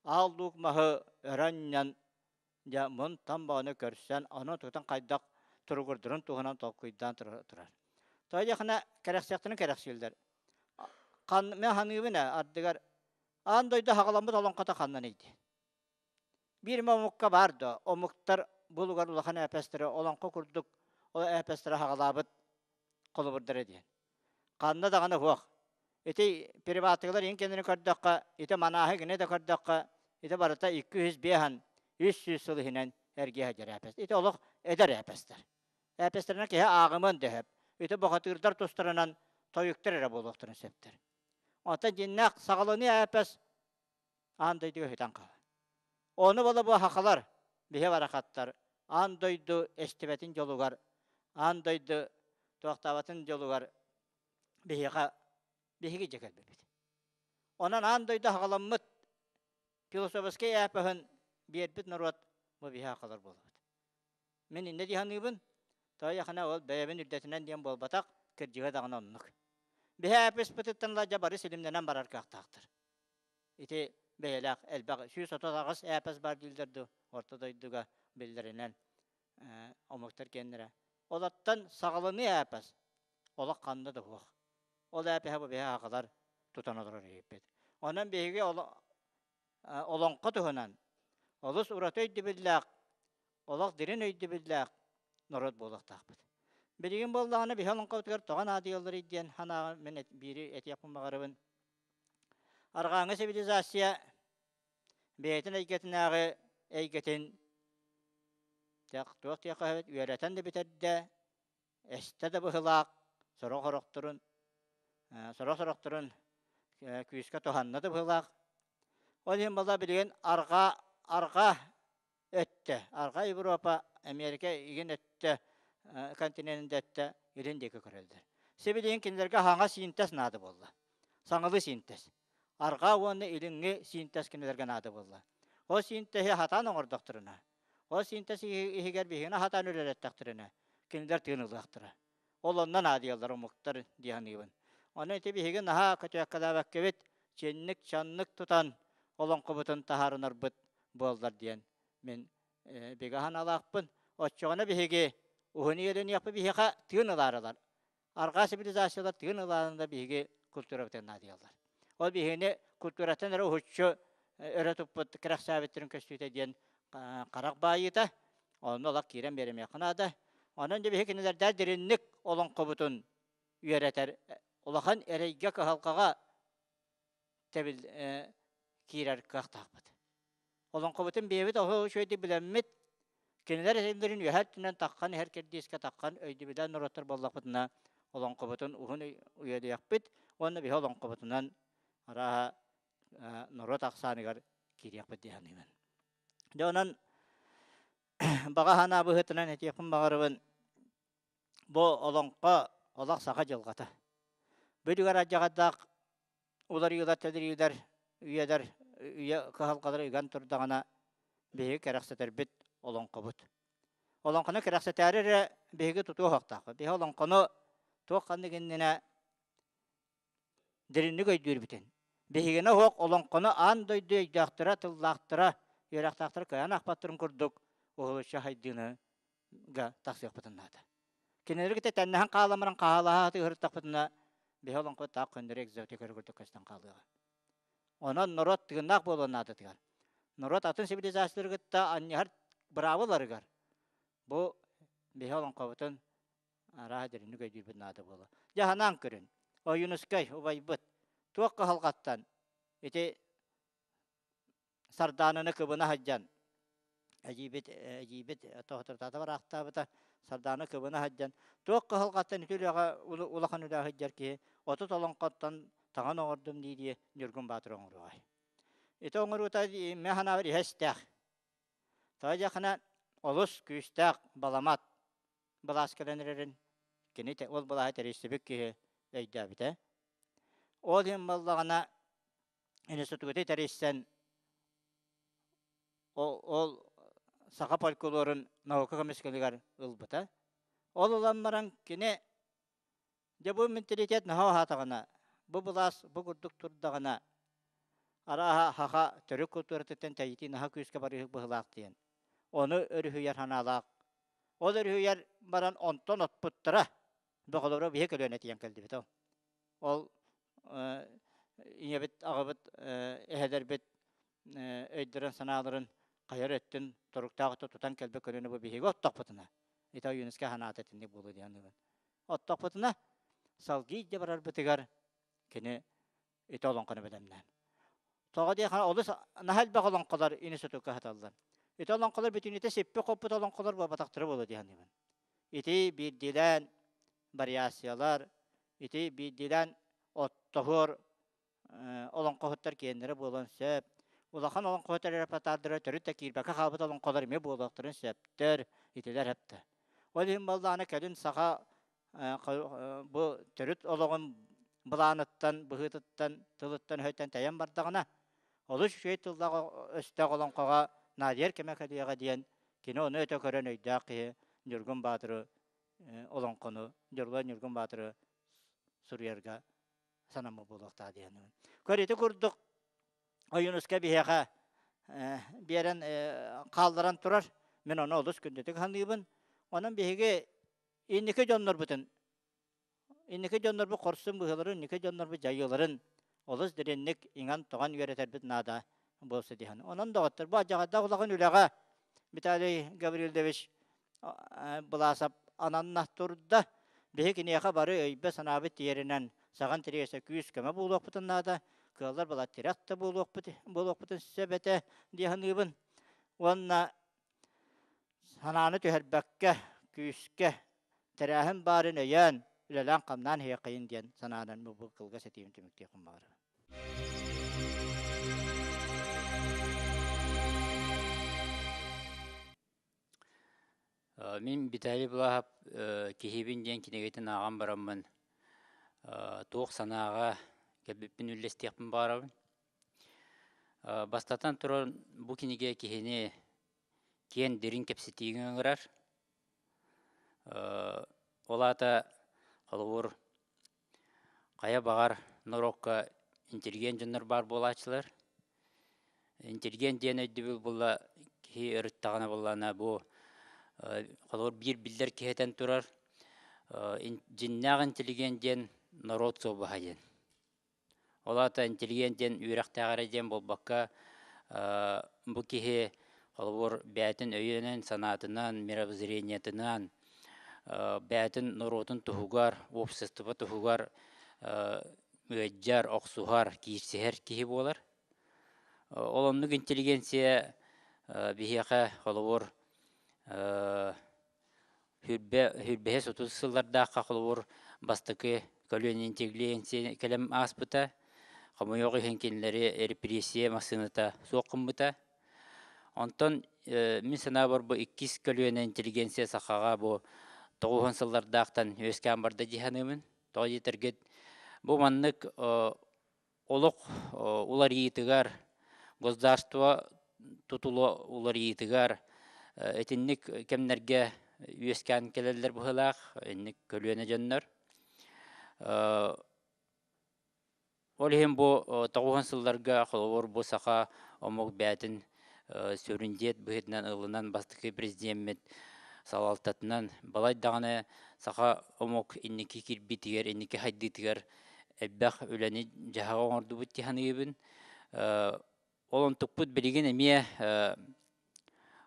аал луук маһы өрө анньан дьэ мун-там баҕаны көрсөн ону тутан хайдах туругурдурун туһунан толкуйдаан турар. Тоҕо диэххинэ кэрэхсиэхтэрин кэрэхсииллэр. Хан мин ханыыбын ээ ардыгар аан дойду хаҕаламмыт олоҥхото ханнаный диэн. Биир эмэ омукка баар да омуктар булугар улахан эпэстэрэ олоҥхо курдук ол эпэстэрэ хаҕалаабыт холобурдара диэн. Ханна даҕаны суох. Ити приватыгылар иҥ кэннини көрдөххө, ити манааһы гинэ да көрдөххө, ити барыта 205 300 сыл иһинэн эргиэ сылдьар эпэс. Ити олох эдэр эпэстэр. Эпэстэринэн киһи ааҕымыан да сөп. Ити бухатыырдар тустарынан тойуктар эрэ буолуохтарын сөптөр. Оттон дьиннээх саҕаланыы эпэс аан дойдуга сүтэн хаалар. Ону бола бу хахалар, биһи барахаттар аан дойду эстибэтин дьолугар, аан дойду туохтаабатын дьолугар биһиэхэ биһиги дьэ кэлбиппит. Онон аан дойду хаҕаламмыт философскай эпоһын биэрбит норуот бу биһи хахалар буолабыт. Мин иннэ дии саныыбын. Тоойохуна ол бэйэбин үрдэтинэн диэн буолбатах, кырдьыга даҕаны оннук. Биһи эпоспытыттан ыла дьэ бары силимнэнэн барар кыахтаахтар. Ити бэйэлээх элбэх 138 эпос баар дииллэр дуу орто дойдуга биллэринэн омуктар киэннэрэ. Олортон саҕаланыы эпос олох ханна да суох. Ол эпиһэ бу биһи аҕалар тутан олорор үһүппүт. Онон биһиги олоҥхо туһунан олус ураты өйдөбүллээх, олох дириҥ өйдөбүллээх норуот буолуохтаахпыт. Билигин буоллаҕына биһи олоҥхобутугар тоҕо наадыйалларый диэн санааҕа мин биири этиэхпин баҕарабын. Арҕааҥҥы цивилизация бэйэтин эйгэтинээҕи эйгэтин туох диэххэ үөрэтэн да бүтэрдэ, эстэ да быһылаах, сорох орохторун сорох сорохторун күүскэ туһанна да быһылаах. Ол иһин буолла билигин арҕаа арҕаа өттө, арҕаа Европа, Америка игин өттө континент өттө илин диэки көрөллөр. Сибилигин кинилэргэ хаҥа синтез наада буолла. Саҥалыы синтез. Арҕаа уонна илиҥҥи синтез кинилэргэ наада буолла. Ол синтеһи хатаан оҥордохторуна, Ол синтез иһигэр биһигини хатаан үлэлэттэхтэринэ, кинилэр тыын ылыахтара. Ол онно наадыйаллар омуктар дии саныыбын. Ону ити биһиги наһаа көтүөккэлээбэккэбит, чинник-чаннык тутан олоҥхобутун таһаарынарбыт буоллар диэн мин бигэ санаалаахпын. Оччоҕуна биһиги уһун иэдэниэхпит биһиэхэ тыын ылаарылар. Арҕаа цивилизациялар тыын ылаарында биһиги культурабытын наадыйаллар. Ол биһигини культураттан эрэ уһуччу өрө туппут кэрэхсээбиттэрин көстүүтэ диэн харах баайыыта, онно олох киирэн биэримиэххэ наада. Онон дьэ биһиги кинилэрдээх диринник олоҥхобутун үөрэтэр улахан эрэйгэ кыһалҕаҕа тэбил киирэр кыахтаахпыт. Олоҥхобутун бэйэбит оһо үчүгэйдик билэммит, кинилэр этэллэрин үөһэ өттүнэн таххан иһэр кэрдиискэ таххан өйдөбүлээн норуоттар буоллахпытына, олоҥхобутун уһун үйэлиэхпит уонна биһи олоҥхобутунан арааһа норуот ахсааныгар киириэхпит дии саныыбын. Дьэ онон баҕа санаа быһыытынан этиэхпин баҕарабын, бу олоҥхо олох саха дьылҕата. Бүлүгэр алдьархайдаах уларыйыылар-тэлэрийиилэр үйэлэр үйэ кыһалҕалара ыган турдаҕына биһиги кэрэхсэтэрбит олоҥхобут. Олоҥхону кэрэхсэтээри эрэ биһиги тутуо суохтаахпыт. Биһи олоҥхону туох ханнык иннинэ дириҥник өйдүүрбүтүн. Биһигини оһох олоҥхону аан дойду өйдөөхтөрө, тыллаахтара, үөрэхтээхтэрэ кыайан аахпаттарын курдук уһулуччу сайдыыны тахсыахпытын наада. Кинилэри кытта тэннэһэн хаалан баран хаалаһа сатыыртахпытына биһи олоҥхо таах көннөрү экзотика курдук көстөн хаалыаҕа. Онон норуот тыыннаах буолуон наадатыгар, норуот атын цивилизациялары кытта анньыһар быраабыларыгар бу биһи олоҥхобутун арааһа дириҥник өйдүүрбүт наада буолуо. Дьэ санаан көрүн, Ойуунускай убайбыт туох кыһалҕаттан ити Сардаананы кыбына сылдьан эдьиийбит эдьиийбит тоһутурдаата бараахтаабыта Сардаана кыбына сылдьан туох кыһалҕаттан ити үлэҕэ улахан үлэҕэ сылдьар киһи 30 олоҥхоттон таҥан оҥордум дии-дии Ньургун Баатыр оҥоруоҕай. Ити оҥоруута мин санаабар иһэ истээх. Тоҕо диэххинэ олус күүстээх баламат былаас кэлэн эрэрин кини ол былааһы тэрийсибит киһи өйдөөбүтэ. Ол иһин буоллаҕына институту тэрийсэн ол саха фольклорун наука көмүскэлигэр ылбыта. Ол ылан баран кини дьэ бу менталитет наһаа уһаатаҕына, бу былаас бу курдук турдаҕына, арааһа саха төрүт культуратыттан тэйитии наһаа күүскэ барыыһык быһыылаах диэн. Ону өрүһүйэр санаалаах. Ол өрүһүйэр баран онтон отпуттара бөҕөлөрө биһи көлүөнэ тиийэн кэлдибит ол. Ол ийэбит, аҕабыт, эһэлэрбит өйдөрөн-санааларын хайар өттүн туруктаах өттө тутан кэлбит көлүөнэ бу биһиги оттохпутуна ити Ойуунускай санаата итинник буолуо диэн саныыбын. Оттохпутуна салгыы илдьэ барарбытыгар кини ити олоҥхону бэлэмнээн. Тоҕо диэххэ олус наһаа элбэх олоҥхолор институкка сыталлар. Ити олоҥхолор бүтүннүүтэ сиппит-хоппут олоҥхолор буолбатахтара буолуо дии саныыбын. Ити биирдиилээн вариациялар, ити биирдиилээн оттоһуор олоҥхоһуттар киэннэрэ буолуон сөп. Улахан олоҥхоһуттар репертуардара төрүт да киирбэккэ хаалбыт олоҥхолор эмиэ буолуохтарын сөптөр, итилэр эптэ. Ол иһин буоллаҕына кэлин саха бу төрүт олоҕун былааныттан, быһыытыттан, тылыттан-өһүттэн тэйэн бардаҕына, олус үчүгэй тыллаах өстөөх олоҥхоҕо наадыйар кэмэ кэлиэҕэ диэн кини ону өтө көрөн өйдөөх киһи Ньургун Баатыры. олоҥхону Дьоруой Ньургун Баатыры суруйарга санаммыт буолуохтаах диэн. Көр ити курдук Ойуунускай биһиэхэ биэрэн хаалларан турар. Мин ону олус күндүтүк саныыбын. Онон биһиги инники дьоннорбутун инники дьоннорбут хорсун быһыыларын, инники дьоннорбут дьайыыларын олус дириҥник иҥэн-тоҕон үөрэтэрбит наада буолса диэн. Онон доҕоттор, бу алдьархайдаах улахан үлэҕэ Виталий Гаврильевич Былаасап ананна турда. Биһи киниэхэ бары өйбө-санаабыт тиэринэн саҕан тириэсэ күүс-көмө буолуохпутун наада, кыаллар була тирэх да буолуохпут, буолуохпутун сөп этэ дии саныыбын. Уонна санааны түһэрбэккэ, күүскэ тэрээһин баарын өйөөн, үлэлээн-хамнаан иһиэххэйин диэн санаанан бу кылгас этиим түмүктүөхпүн баҕарабын. Мин Виталий Былаһап «Киһибин» диэн кинигэтин ааҕан бараммын туох санааҕа кэлбиппин үллэстиэхпин баҕарабын. Бастатан туран, бу кинигэ киһини киэн дириҥ кэпсэтиигэ ыҥырар. Ол аата, холобур, хайа баҕар норуокка интеллигент дьоннор баар буолааччылар. Интеллигент диэн өйдөбүл буолла киһи ырыттаҕына буоллаҕына бу холобур биир биллэр киһи этэн турар дьиннээх интеллигент диэн норуот суобаһа диэн. Ол аата интеллигент диэн үөрэхтээх эрэ диэн буолбакка, бу киһи холобур бэйэтин өйүнэн, санаатынан, мировоззрениетынан, бэйэтин норуотун туһугар, уопсастыба туһугар ыалдьар, охсуһар, киирсиһэр киһи буолар. Ол оннук интеллигенция биһиэхэ холобур Сүүрбэһис 30 сыллардаахха холобур бастакы көлүөнэ интеллигенция кэлэн ааспыта. Хомойуох иһин кинилэри репрессия массыыната суох гыммыта. Онтон мин санаабар бу иккис көлүөнэ интеллигенция сахаҕа бу 90 сыллардаахтан үөскээн барда дии саныыбын. Тоҕо диэтэргит бу маннык олох уларыйыытыгар, государство тутула уларыйыытыгар итинник кэмнэргэ үөскээн кэлэллэр быһыылаах, инник көлүөнэ дьоннор. Ол иһин бу тоҕуһун сылларга холобур бу саха омук бэйэтин сүрүн диэт быһыытынан ылынан бастакы президеммит салалтатынан балай даҕаны саха омук инники кирбиитигэр, инники хайдыытыгар элбэх үлэни дьаһаҕы оҥордубут дии саныыбын. Ол онтукпут билигин эмиэ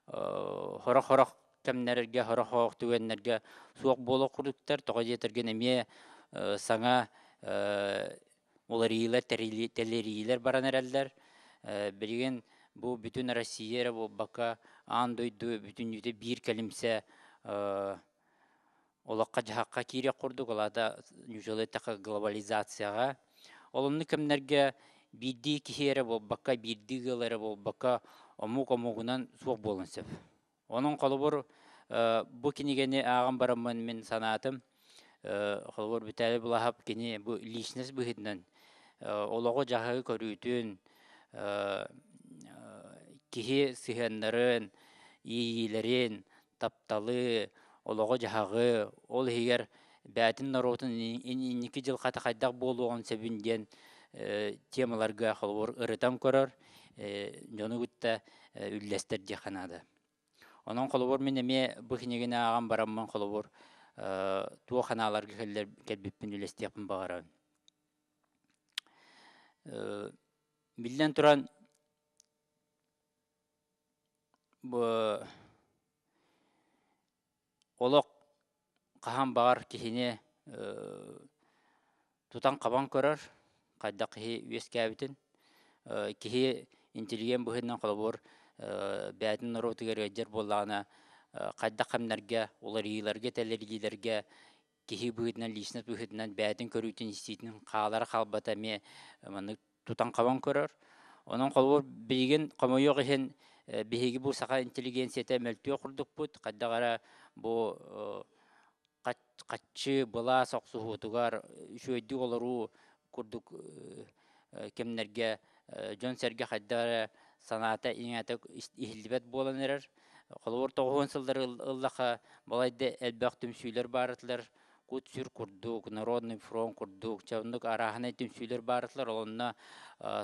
хорох-хорох кэмнэргэ, хорох-хорох түгэннэргэ суох буола курдуктар. Тоҕо диэтэргин эмиэ саҥа уларыйыылар, тэлэрийиилэр баран эрэллэр. Билигин бу бүтүн Россия эрэ буолбакка, аан дойду бүтүннүүтэ биир кэлимсэ олоххо-дьаһахха киириэх курдук, ол аата ньуучалыы эттэххэ глобализацияҕа. Ол оннук кэмнэргэ биирдии киһи эрэ буолбакка, биирдии ыал эрэ буолбакка, омук омугунан суох буолуон сөп. Онон холобур бу кинигэни ааҕан бараммын мин санаатым, холобур Виталий Булаһап кини бу личность быһыытынан олоҕу-дьаһаҕы көрүүтүн, киһи сыһыаннарын, иэйиилэрин, тапталы, олоҕу-дьаһаҕы, ол иһигэр бэйэтин норуотун инники дьылҕата хайдах буолуоҕун сөбүн диэн темаларга холобур ырытан көрөр, дьону кытта үллэстэр диэххэ наада. Онон холобур мин эмиэ бу кинигэни ааҕан бараммын холобур туох санааларга кэлбиппин үллэстиэхпин баҕарабын. Биллэн туран, Бу олох хаһан баҕар киһини тутан-хабан көрөр, хайдах киһи үөскээбитин. Киһи интеллигент быһыытынан холобур бэйэтин норуотугар ыалдьар буоллаҕына, хайдах кэмнэргэ, уларыйыыларга-тэлэрийиилэргэ киһи быһыытынан, личность быһыытынан бэйэтин көрүүтүн-истиитин хаалара хаалбата эмиэ маннык тутан-хабан көрөр. Онон холобур билигин хомойуох иһин биһиги бу саха интеллигенцията мөлтүөх курдукпут. Хайдах эрэ бу хаччы былаас охсуһуутугар үчүгэйдик олоруу курдук кэмнэргэ дьон-сэргэ хайдах эрэ санаата иҥэтэ иһиллибэт буолан эрэр. Холобур, тоҕуһуон сыллары ыллаха балайда элбэх түмсүүлэр баар этилэр. Кут-сүр курдук, Народный фронт курдук, чэ оннук арааһынай түмсүүлэр баар этилэр. Онно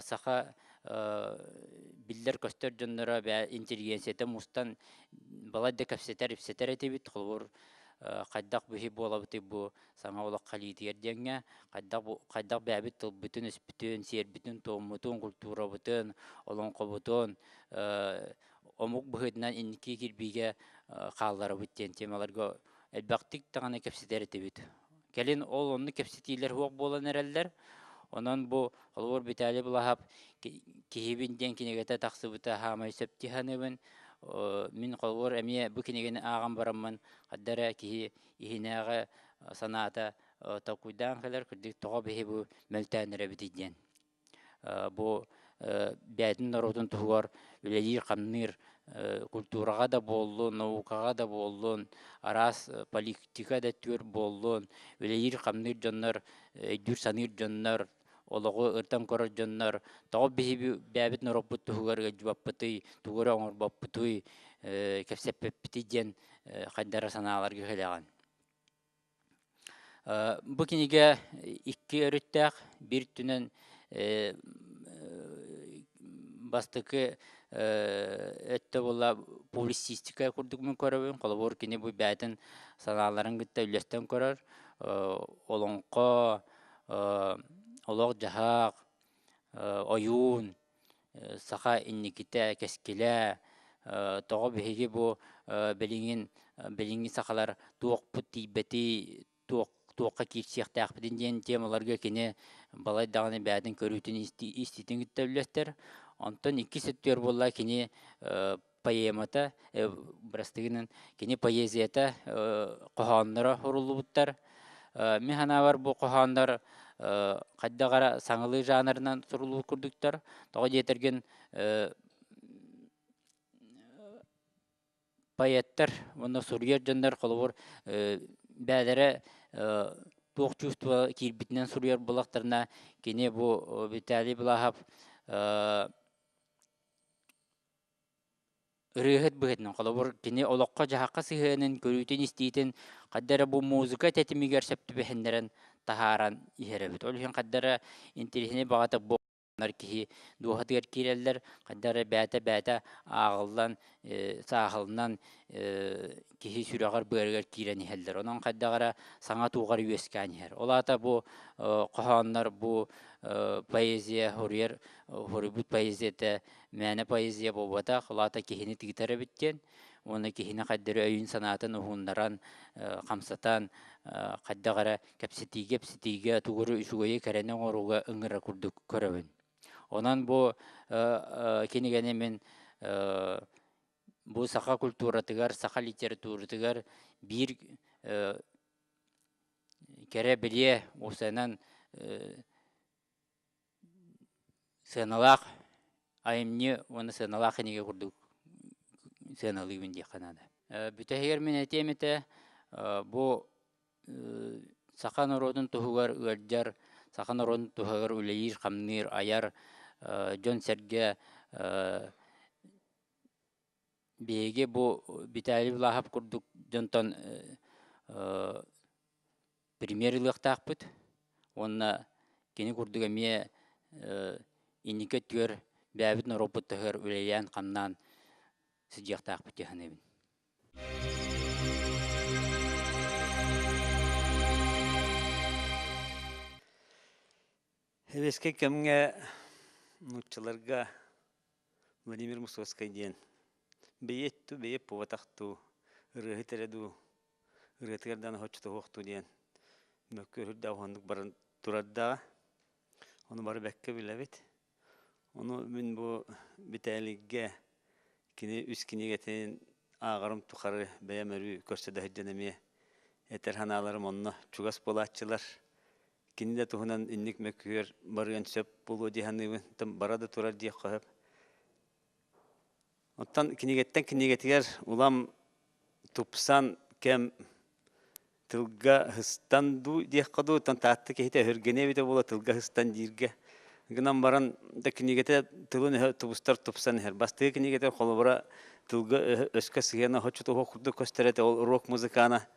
саха биллэр-көстөр дьонноро бээ интеллигенцията мустан балайда кэпсэтэр-ипсэтэр этибит. Холобур, хайдах биһи буолабытый бу саҥа олох халиитигэр диэҥҥэ, хайдах бу хайдах бэйэбит тылбытын-өспүтүн, сиэрбитин-туоммутун, культурабытын, олоҥхобутун омук быһыытынан инники кирбиигэ хаалларабыт диэн темаларга элбэхтик даҕаны кэпсэтэр этибит. Кэлин ол оннук кэпсэтиилэр суох буолан эрэллэр. Онон бу холобур Виталий Балаһап «Киһибин» диэн кинигэтэ тахсыбыта хаамай сөп дии саныыбын. Мин холобур эмиэ бу кинигэни ааҕан бараммын ханна эрэ киһи иһинээҕи санаата толкуйдаан кэлэр, кырдьык тоҕо биһи бу мөлтөөн эрэбитий диэн. Бу бэйэтин норуотун туһугар үлэлиир-хамныыр культураҕа да буоллун, наукаҕа да буоллун, араас политика да өттүгэр буоллун, үлэлиир-хамныыр дьоннор, өйдүүр-саныыр дьоннор, олоҕу ырытан көрөр дьоннор тоҕо биһиги бэйэбит норуоппут туһугар ыалдьыбаппытый, тугу эрэ оҥорбоппутуй, кэпсэппэппитий диэн хайдах эрэ санааларга кэлэҕин. Бу кинигэ икки өрүттээх, биир өттүнэн бастакы өттө буолла публицистика курдук мин көрөбүн. Холобур, кини бу бэйэтин санааларын кытта үллэстэн көрөр. Олоҥхо, олох-дьаһах, ойуун, саха инникитэ, кэскилэ, тоҕо биһиги бу билигин билиҥҥи сахалар туохпут тиийбэтий, туох туохха киирсиэхтээхпитин диэн темаларга кини балай даҕаны бэйэтин көрүүтүн истиитин кытта үллэстэр. Онтон иккис өттүгэр буолла кини поэмата, бырастыгынан кини поэзията, хоһоонноро суруллубуттар. Мин санаабар бу хоһооннор хайдах эрэ саҥалыы жанрынан суруллубут курдуктар. Тоҕо диэтэргин поэттар уонна суруйар дьоннор холобур бээлэрэ туох чувство киирбитинэн суруйар буоллахтарына кини бу Виталий Балахов Ырыаһыт быһыытынан, холобур, кини олоххо-дьаһахха сыһыанын, көрүүтүн-истиитин хайда эрэ бу музыка тэтимигэр сөп түбэһиннэрэн таһааран иһэр эбит. Ол иһин хайда эрэ интэриэһинэй баҕата бу киһи дууһатыгар киирэллэр, хайда эрэ бэйэтэ-бэйэтэ ааҕыллан, сааһыланан киһи сүрэҕэр-быарыгар киирэн иһэллэр. Онон хайдах эрэ саҥа туоҕар үөскээн иһэр. Ол аата бу хоһооннор, бу поэзия, хоруйар, хоруйбут поэзията мээнэ поэзия буолбатах, ол аата киһини тыытар эбит диэн уонна киһини хайдах эрэ өйүн-санаатын уһуннаран, хамсатан, хайдах эрэ кэпсэтиигэ-ипсэтиигэ тугу эрэ үчүгэйи, кэрэни оҥорууга ыҥырар курдук көрөбүн. Онон бу кинигэни мин бу саха культуратыгар, саха литературатыгар биир кэрэ-бэлиэ уопсайынан сыаналаах айымньы уонна сыаналаах кинигэ курдук сыаналыыбын диэххэ наада. Бүтэһигэр мин этиэм этэ, бу саха норуотун туһугар ыалдьар, саха норуотун туһугар үлэлиир-хамныыр, айар дьон-сэргэ биһиги бу Виталий Влахов курдук дьонтон пример ылыахтаахпыт уонна кини курдук эмиэ инники өттүгэр бэйэбит норуоппут таһыгар үлэлээн-хамнаан сылдьыахтаахпыт дии саныыбын. Сэбиэскэй кэмҥэ нууччаларга Владимир Мусорскай диэн бэйиэт дуу, бэйиэт буолбатах дуу, ырыаһыт эрэ дуу, ырыатыгар даҕаны соччото суох дуу диэн мөккүөр үрдээх уһуннук баран турардаҕа. Ону бары бэккэ билэбит. Ону мин бу Битээлийгэ кини үс кинигэтин ааҕарым тухары бэйэм өрүү көрсө да сылдьан эмиэ этэр санааларым онно чугас буолааччылар. Кини да туһунан инник мөккүөр барыан сөп буолуо дии саныыбын. Бара да турар диэххэ сөп. Оттон кинигэттэн кинигэтигэр улам тупсан кэм тылга сыстан дуу диэххэ дуу, оттон Таатта киһитэ өһүргэниэ эбитэ буолуо тылга сыстан дииргэ. Гынан баран да кинигэтэ тылын өһө тубустар тупсан иһэр. Бастакы кинигэтэ холобура тылга өскө сыһыана хоччутуһуох курдук көстөр этэ ол рок музыкана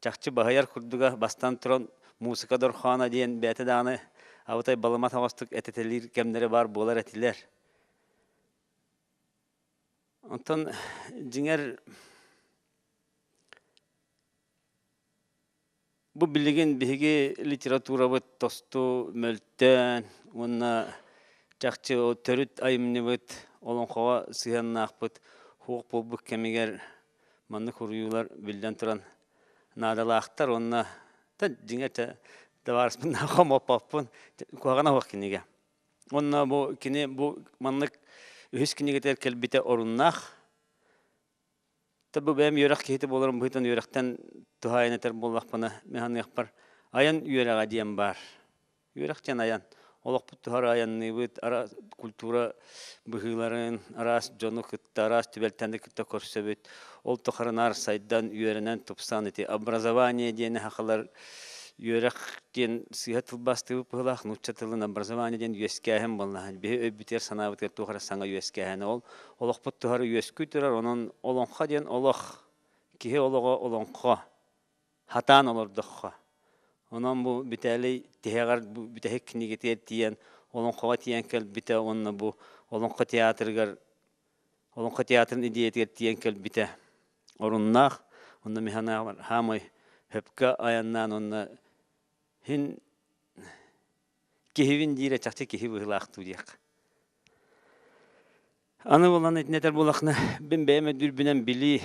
чахчы баһыйар курдуга бастан туран музыка дорхооно диэн бэйэтэ даҕаны абытай балымат оҕостук этэтэлиир кэмнэрэ баар буолар этилэр. Онтон дьиҥэр Бу билигин биһиги литературабыт тосту мөлтөөн уонна чахчы төрүт айымньыбыт олоҥхоҕо сыһыаннаахпыт суох буолбут кэмигэр маннык суруйуулар биллэн туран наадалаахтар уонна дьиҥэ табаарыспын хомоппоппун куһаҕана суох кинигэ. Уонна бу кини бу маннык үһүс кинигэтигэр кэлбитэ оруннаах. Бу бэйэм үөрэх киһитэ буоларым быһыытынан үөрэхтэн туһаайан этэр буоллахпына, мин саныахпар, айан үөрэҕэ диэн баар. Үөрэх диэн айан. Олохпут тухары айанныыбыт, араас культура быһыыларын, араас дьону кытта, араас түбэлтэни кытта көрсөбүт. Ол тухары наар сайдан, үөрэнэн, тупсан ити образование диэни сахалар үөрэх диэн сыыһа тылбаастыыбыт быһыылаах нуучча тылын образование диэн үөскээһин буолла. Биһи өйбүтүгэр санаабытыгар туох эрэ саҥа үөскээһин. Ол олохпут туһары үөскүү турар, онон олоҥхо диэн олох, киһи олоҕо олоҥхо, хатаан олордоххо. Онон бу Битээлий тиһэҕэр бу бүтэһик кинигэтигэр тиийэн олоҥхоҕо тиийэн кэлбитэ уонна бу олоҥхо театрыгар олоҥхо театрын идеятыгар тиийэн кэлбитэ оруннаах. Онно мин санаабар хаамай хөпкө айаннаан уонна хин киһибин диирэ чахчы киһи быһыылаах дуу диэх. Аны буолан итини этэр буоллахына, мин бэйэм өйдүүрбүнэн билии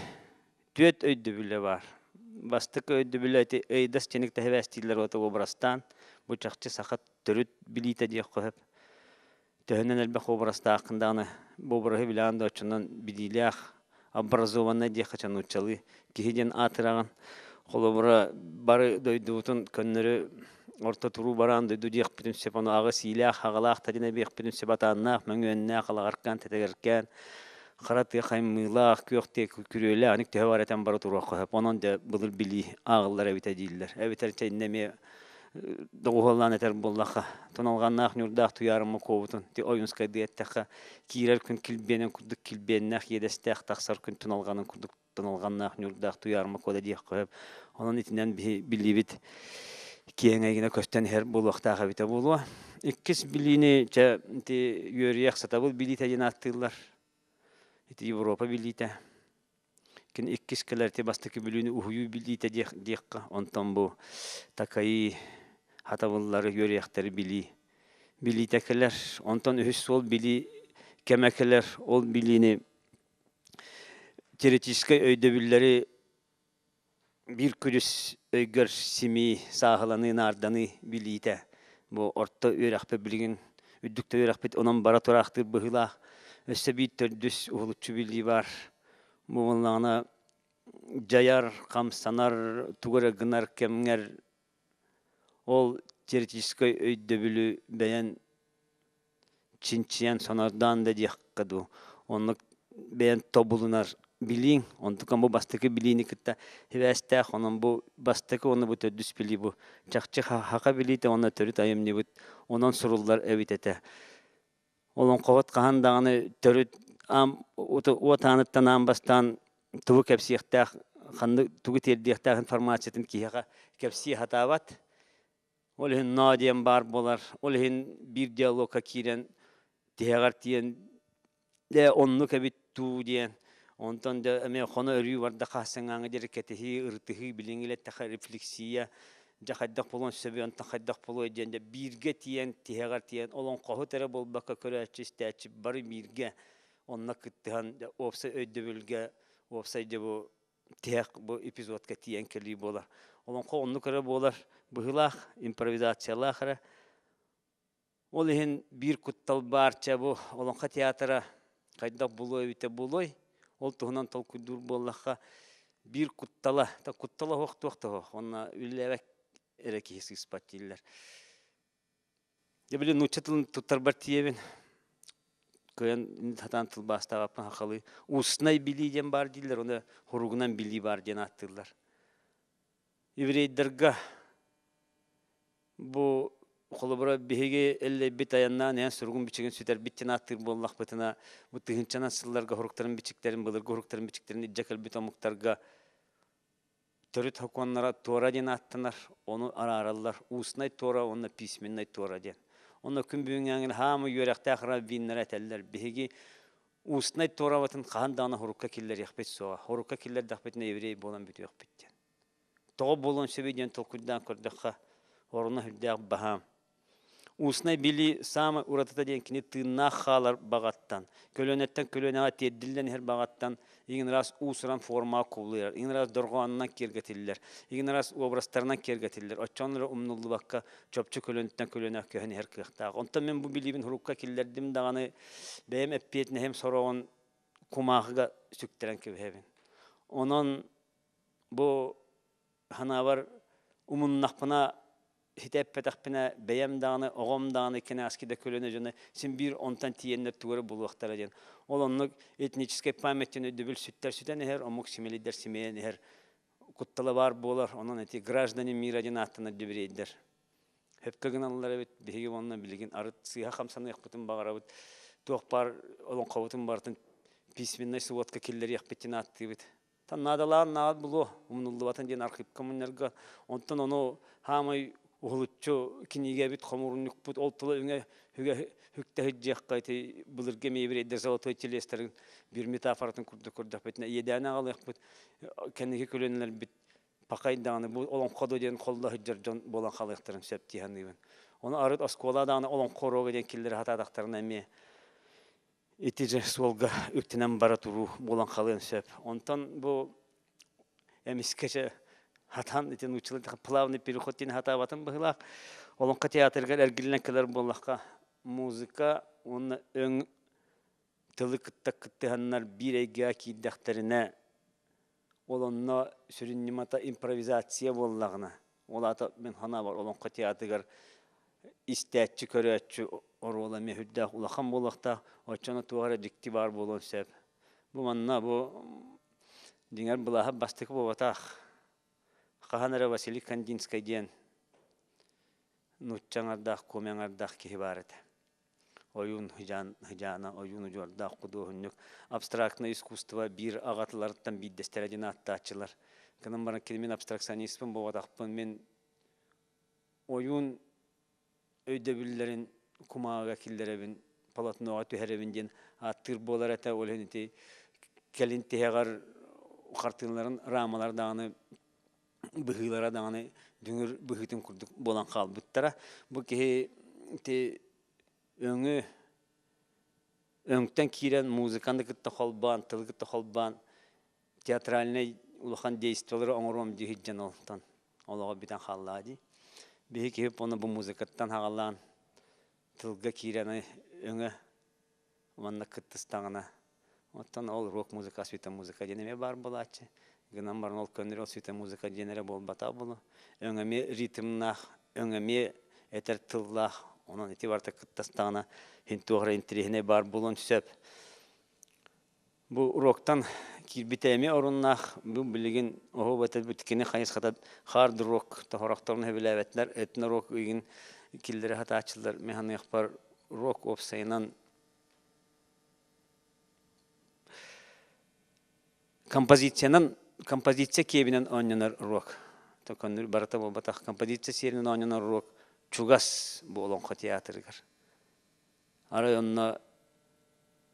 түөрт өйдөбүлэ баар. Бастакы өйдөбүлэ ити ыйдас чиник тэһэбээстииллэр уота уобарастаан, бу чахчы саха төрүт билиитэ диэххэ сөп. Төһөнөн элбэх уобарастааххын даҕаны, бу уобараһы билэҕин да оччонон билиилээх, образованнай диэххэ ча нууччалыы киһи диэн аатыраҕын. Холобура, бары дойдубутун көннөрү орто туруу бараан дойду диэхпитин сөп, ону аҕыс иилээх, аҕалаах да диэн эбиэхпитин сөп, атааннаах, мөҥүөннээх, алаҕаркаан, тэтэгэркээн, хара тыа хаймыылаах, күөх тыа күрүөлээх, анык төһө бар этэн бары туруохха сөп. Онон дьэ былыр билии ааҕыллар эбитэ дииллэр. Эбэтэр чэ иннэ эмиэ доҕуһуоллаан этэр буоллахха, тоналҕаннаах ньурдаах туйаарыма куобутун ти Ойуунскайдыы эттэххэ, киирэр күн килбиэнин курдук килбиэннээх иэдэстээх тахсар күн туналҕанын курдук тоналҕаннаах ньурдаах туйаарыма куода диэххэ сөп. Онон итинэн биһи билиибит киэҥ эйгэнэ көстөн иһэр буолуохтаах эбитэ буолуо. Иккис билиини чэ ити үөрүйэх сатабыл билиитэ диэн ааттыыллар. Ити Европа билиитэ. Кини иккис кэлэр ити бастакы Бүлүүнү уһуйуу билиитэ диэх диэххэ, онтон бу такайыы хатабыллары, үөрүйэхтэри билии билиитэ кэлэр. Онтон үһүс суол билии кэмэ кэлэр. Ол билиини теоретическай өйдөбүллэри биир күрүс өйгөр симии, сааһыланыы, наарданыы билиитэ бу орто үөрэхпит билигин үрдүк да үөрэхпит онон бара тураахтыыр быһыылаах. Өссө биир төрдүс уһулуччу билии баар. Бу буоллаҕына дьайар, хамсанар, тугу эрэ гынар кэмҥэр ол теоретическай өйдөбүлү бэйэн чинчийэн сонордоон да диэххэ дуу, оннук бэйэн тобулунар билииҥ, онтукан бу бастакы билиини кытта сибээстээх, онон бу бастакы уонна бу төрдүс билии бу чахчы хаха билиитэ уонна төрүт айымньыбыт онон суруллар эбит этэ. Олоҥхобут хаһан даҕаны төрүт аам уот ааныттан аан бастаан тугу кэпсиэхтээх, ханнык тугу тиэрдиэхтээх информациятын киһиэхэ кэпсии сатаабат. Ол иһин ноо диэн баар буолар. Ол иһин биир диалогка киирэн тиһэҕэр тиийэн дьэ оннук эбит дуу диэн онтон дьэ эмиэ хоно өрүү барда хаһсыҥааҥҥа диэри кэтэһии, ырытыһыы, билиҥҥи илэттэххэ рефлексия дьэ хайдах буолуон сөбүй, онтон хайдах буолуой диэн дьэ бииргэ тиийэн тиһэҕэр тиийэн олоҥхоһут эрэ буолбакка көрөөччү, истээччи бары бииргэ онно кыттыһан дьэ уопсай өйдөбүлгэ уопсай дьэ бу тиһэх бу эпизодка тиийэн кэлии буолар. Олоҥхо оннук эрэ буолар быһыылаах, импровизациялаах эрэ. Ол иһин биир куттал баар, чэ бу Олоҥхо театра хайдах булуо эбитэ буолуой? Ол туһунан толкуйдуур буоллахха, биир куттала, куттала суох туох да суох, уонна үлэлээбэт эрэ киһи сыыспат дииллэр. Дьэ били нуучча тылын туттарбар тиийэбин. Кыайан сатаан тылбаастаабаппын сахалыы. Устнай билии диэн баар дииллэр, уонна хоругунан билии баар диэн ааттыыллар. Еврейдэргэ бу Холобура, биһиги Эллэйбит айаннаан иһэн суругун-бичигин сүтэрбит диэн ааттыыр буоллахпытына, бу тыһыынчанан сылларга уһуруктарын бичиктэрин, былыргы уһуруктарын бичиктэрин илдьэ кэлбит омуктарга төрүт сокуоннара туора диэн ааттанар, ону араараллар. Устнай туора уонна письменнай туора диэн. Онно күн бүгүҥҥээҥҥин хаамы үөрэхтээх раввиннара этэллэр. Биһиги устнай туорабытын хаһан даҕаны урукка киллэриэхпит суоҕа. Урукка киллэрдэхпитинэ еврей буолан бүтүөхпүт диэн. Тоҕо буолуон сөбүй диэн толкуйдаан көрдөххө, оруна сүрдээх баһаам. Устнай билии саамай уратыта диэн кини тыыннаах хаалар баҕаттан, көлүөнэттэн көлүөнэҕэ тиэрдиллэн иһэр баҕаттан игин ыраас уус-уран формаҕа кубулуйар, игин ыраас дорҕоонунан киэргэтиллэр, игин ыраас образтарынан киэргэтиллэр, оччоҕуна эрэ умнуллубакка чопчу көлүөнэттэн көлүөнэҕэ көһөн иһэр кыахтаах. Онтон мин бу билиибин урукка киллэрдим даҕаны бэйэм эппиэтинэһим сороҕун кумааҕыга сүктэрэн кэбиһэбин. Онон бу санаабар умуннахпына ситэ эппэтэхпинэ бэйэм даҕаны оҕом даҕаны кэнэҕэски да көлүөнэ дьоно син биир онтон тиийэннэр тугу эрэ булуохтара диэн ол оннук этническэй память диэн өйдөбүл сүттэр сүтэн иһэр омук симэлийдэр симэйэн иһэр куттала баар буолар онон эти граждане мира диэн ааттанар дьэбириэйдэр сөпкө гыналлар эбит биһиги уонна билигин арыт сыыһа хамсаныахпытын баҕарабыт туох баар олоҥхобутун барытын письменнай сводка киллэриэхпит диэн ааттыыбыт Наадалаан наҕат булуо, умнуллубатын диэн архыыпка мунньарга. Онтон ону хаамай уһулуччу кинигэбит, хомуурунньукпут ол тыла үҥэ үгэ үктэ сылдьыахха ити былыргы эмиэ еврейдэр золотой телестарын биир метафоратын курдук көрдөхпүтүнэ иэдээни аҕалыахпыт кэнники көлүөнэлэрбит пакай даҕаны бу олоҥходо диэн холло сылдьар дьон буолан хаалыахтарын сөп дии саныыбын. Ону арыт оскуола даҕаны олоҥхо уруога диэн киллэрэ сатаатахтарына эмиэ ити же суолга үктэнэн бара туруу буолан халыан сөп. Онтон бу эмискэ хатан ити нууччалыы плавный переход диэн хатаабатын быһыылаах. Олоҥхо театрыгар эргиллэн кэлэр буоллахха музыка уонна өҥ тылы кытта кыттыһаннар биир эйгэҕэ киирдэхтэринэ ол онно сүрүн ньымата импровизация буоллаҕына ол аата мин санаабар олоҥхо театрыгар истээччи көрөөччү оруола эмиэ сүрдээх улахан буолуохтаах оччоно туох эрэ дьикти баар буолуон сөп бу манна бу дьиҥэр былааһа бастакы буолбатах хаһан эрэ Василий Кандинскай диэн нуучча аҥардаах коми аҥардаах киһи баар этэ ойуун Хыдьаана ойуун удьуордаах худуоһунньук абстрактное искусство биир аҕатыларыттан биирдэстэрэ диэн ааттааччылар. Гынан баран кини мин абстракционистпын буолбатахпын мин ойуун өйдөбүллэрин кумааҕыга киллэрэбин, полотноҕа түһэрэбин диэн ааттыыр буолар этэ. Ол иһин ити кэлин тиһэҕэр хартыыналарын рамалар даҕаны быһыылара даҕаны дүҥүр быһыытын курдук буолан хаалбыттара. Бу киһи ити өҥү өҥтөн киирэн музыканы кытта холбоон, тылы кытта холбоон театральнай улахан действиелары оҥоруом дии сылдьан олтон олоҕо бүтэн хааллаҕа дии. Биһи киһи ону бу музыкаттан хаҕалаан тылга киирэн өҥө манна кыттыстаҕына оттон ол рок музыка света музыка диэн эмиэ баар буолааччы гынан баран ол көннөрү ол света музыка диэн эрэ буолбатах буолу өҥ эмиэ ритмнаах өҥ эмиэ этэр тыллаах онон ити барыта кыттастаҕына иһин туох эрэ интэриэһинэй баар буолуон сөп бу уроктан киирбитэ эмиэ оруннаах бу билигин оһуоба этэрбит кини хайысхата хард рок тоһорохторун сөбүлээбэтилэр этно рок ыйын киллэрэ сатааччылар мин саныахпар рок уопсайынан композициянан композиция киэбинэн оонньонор рок токоннур барыта буолбатах композиция сиэринэн оонньонор рок чугас бу олоҥхо театрыгар арай онно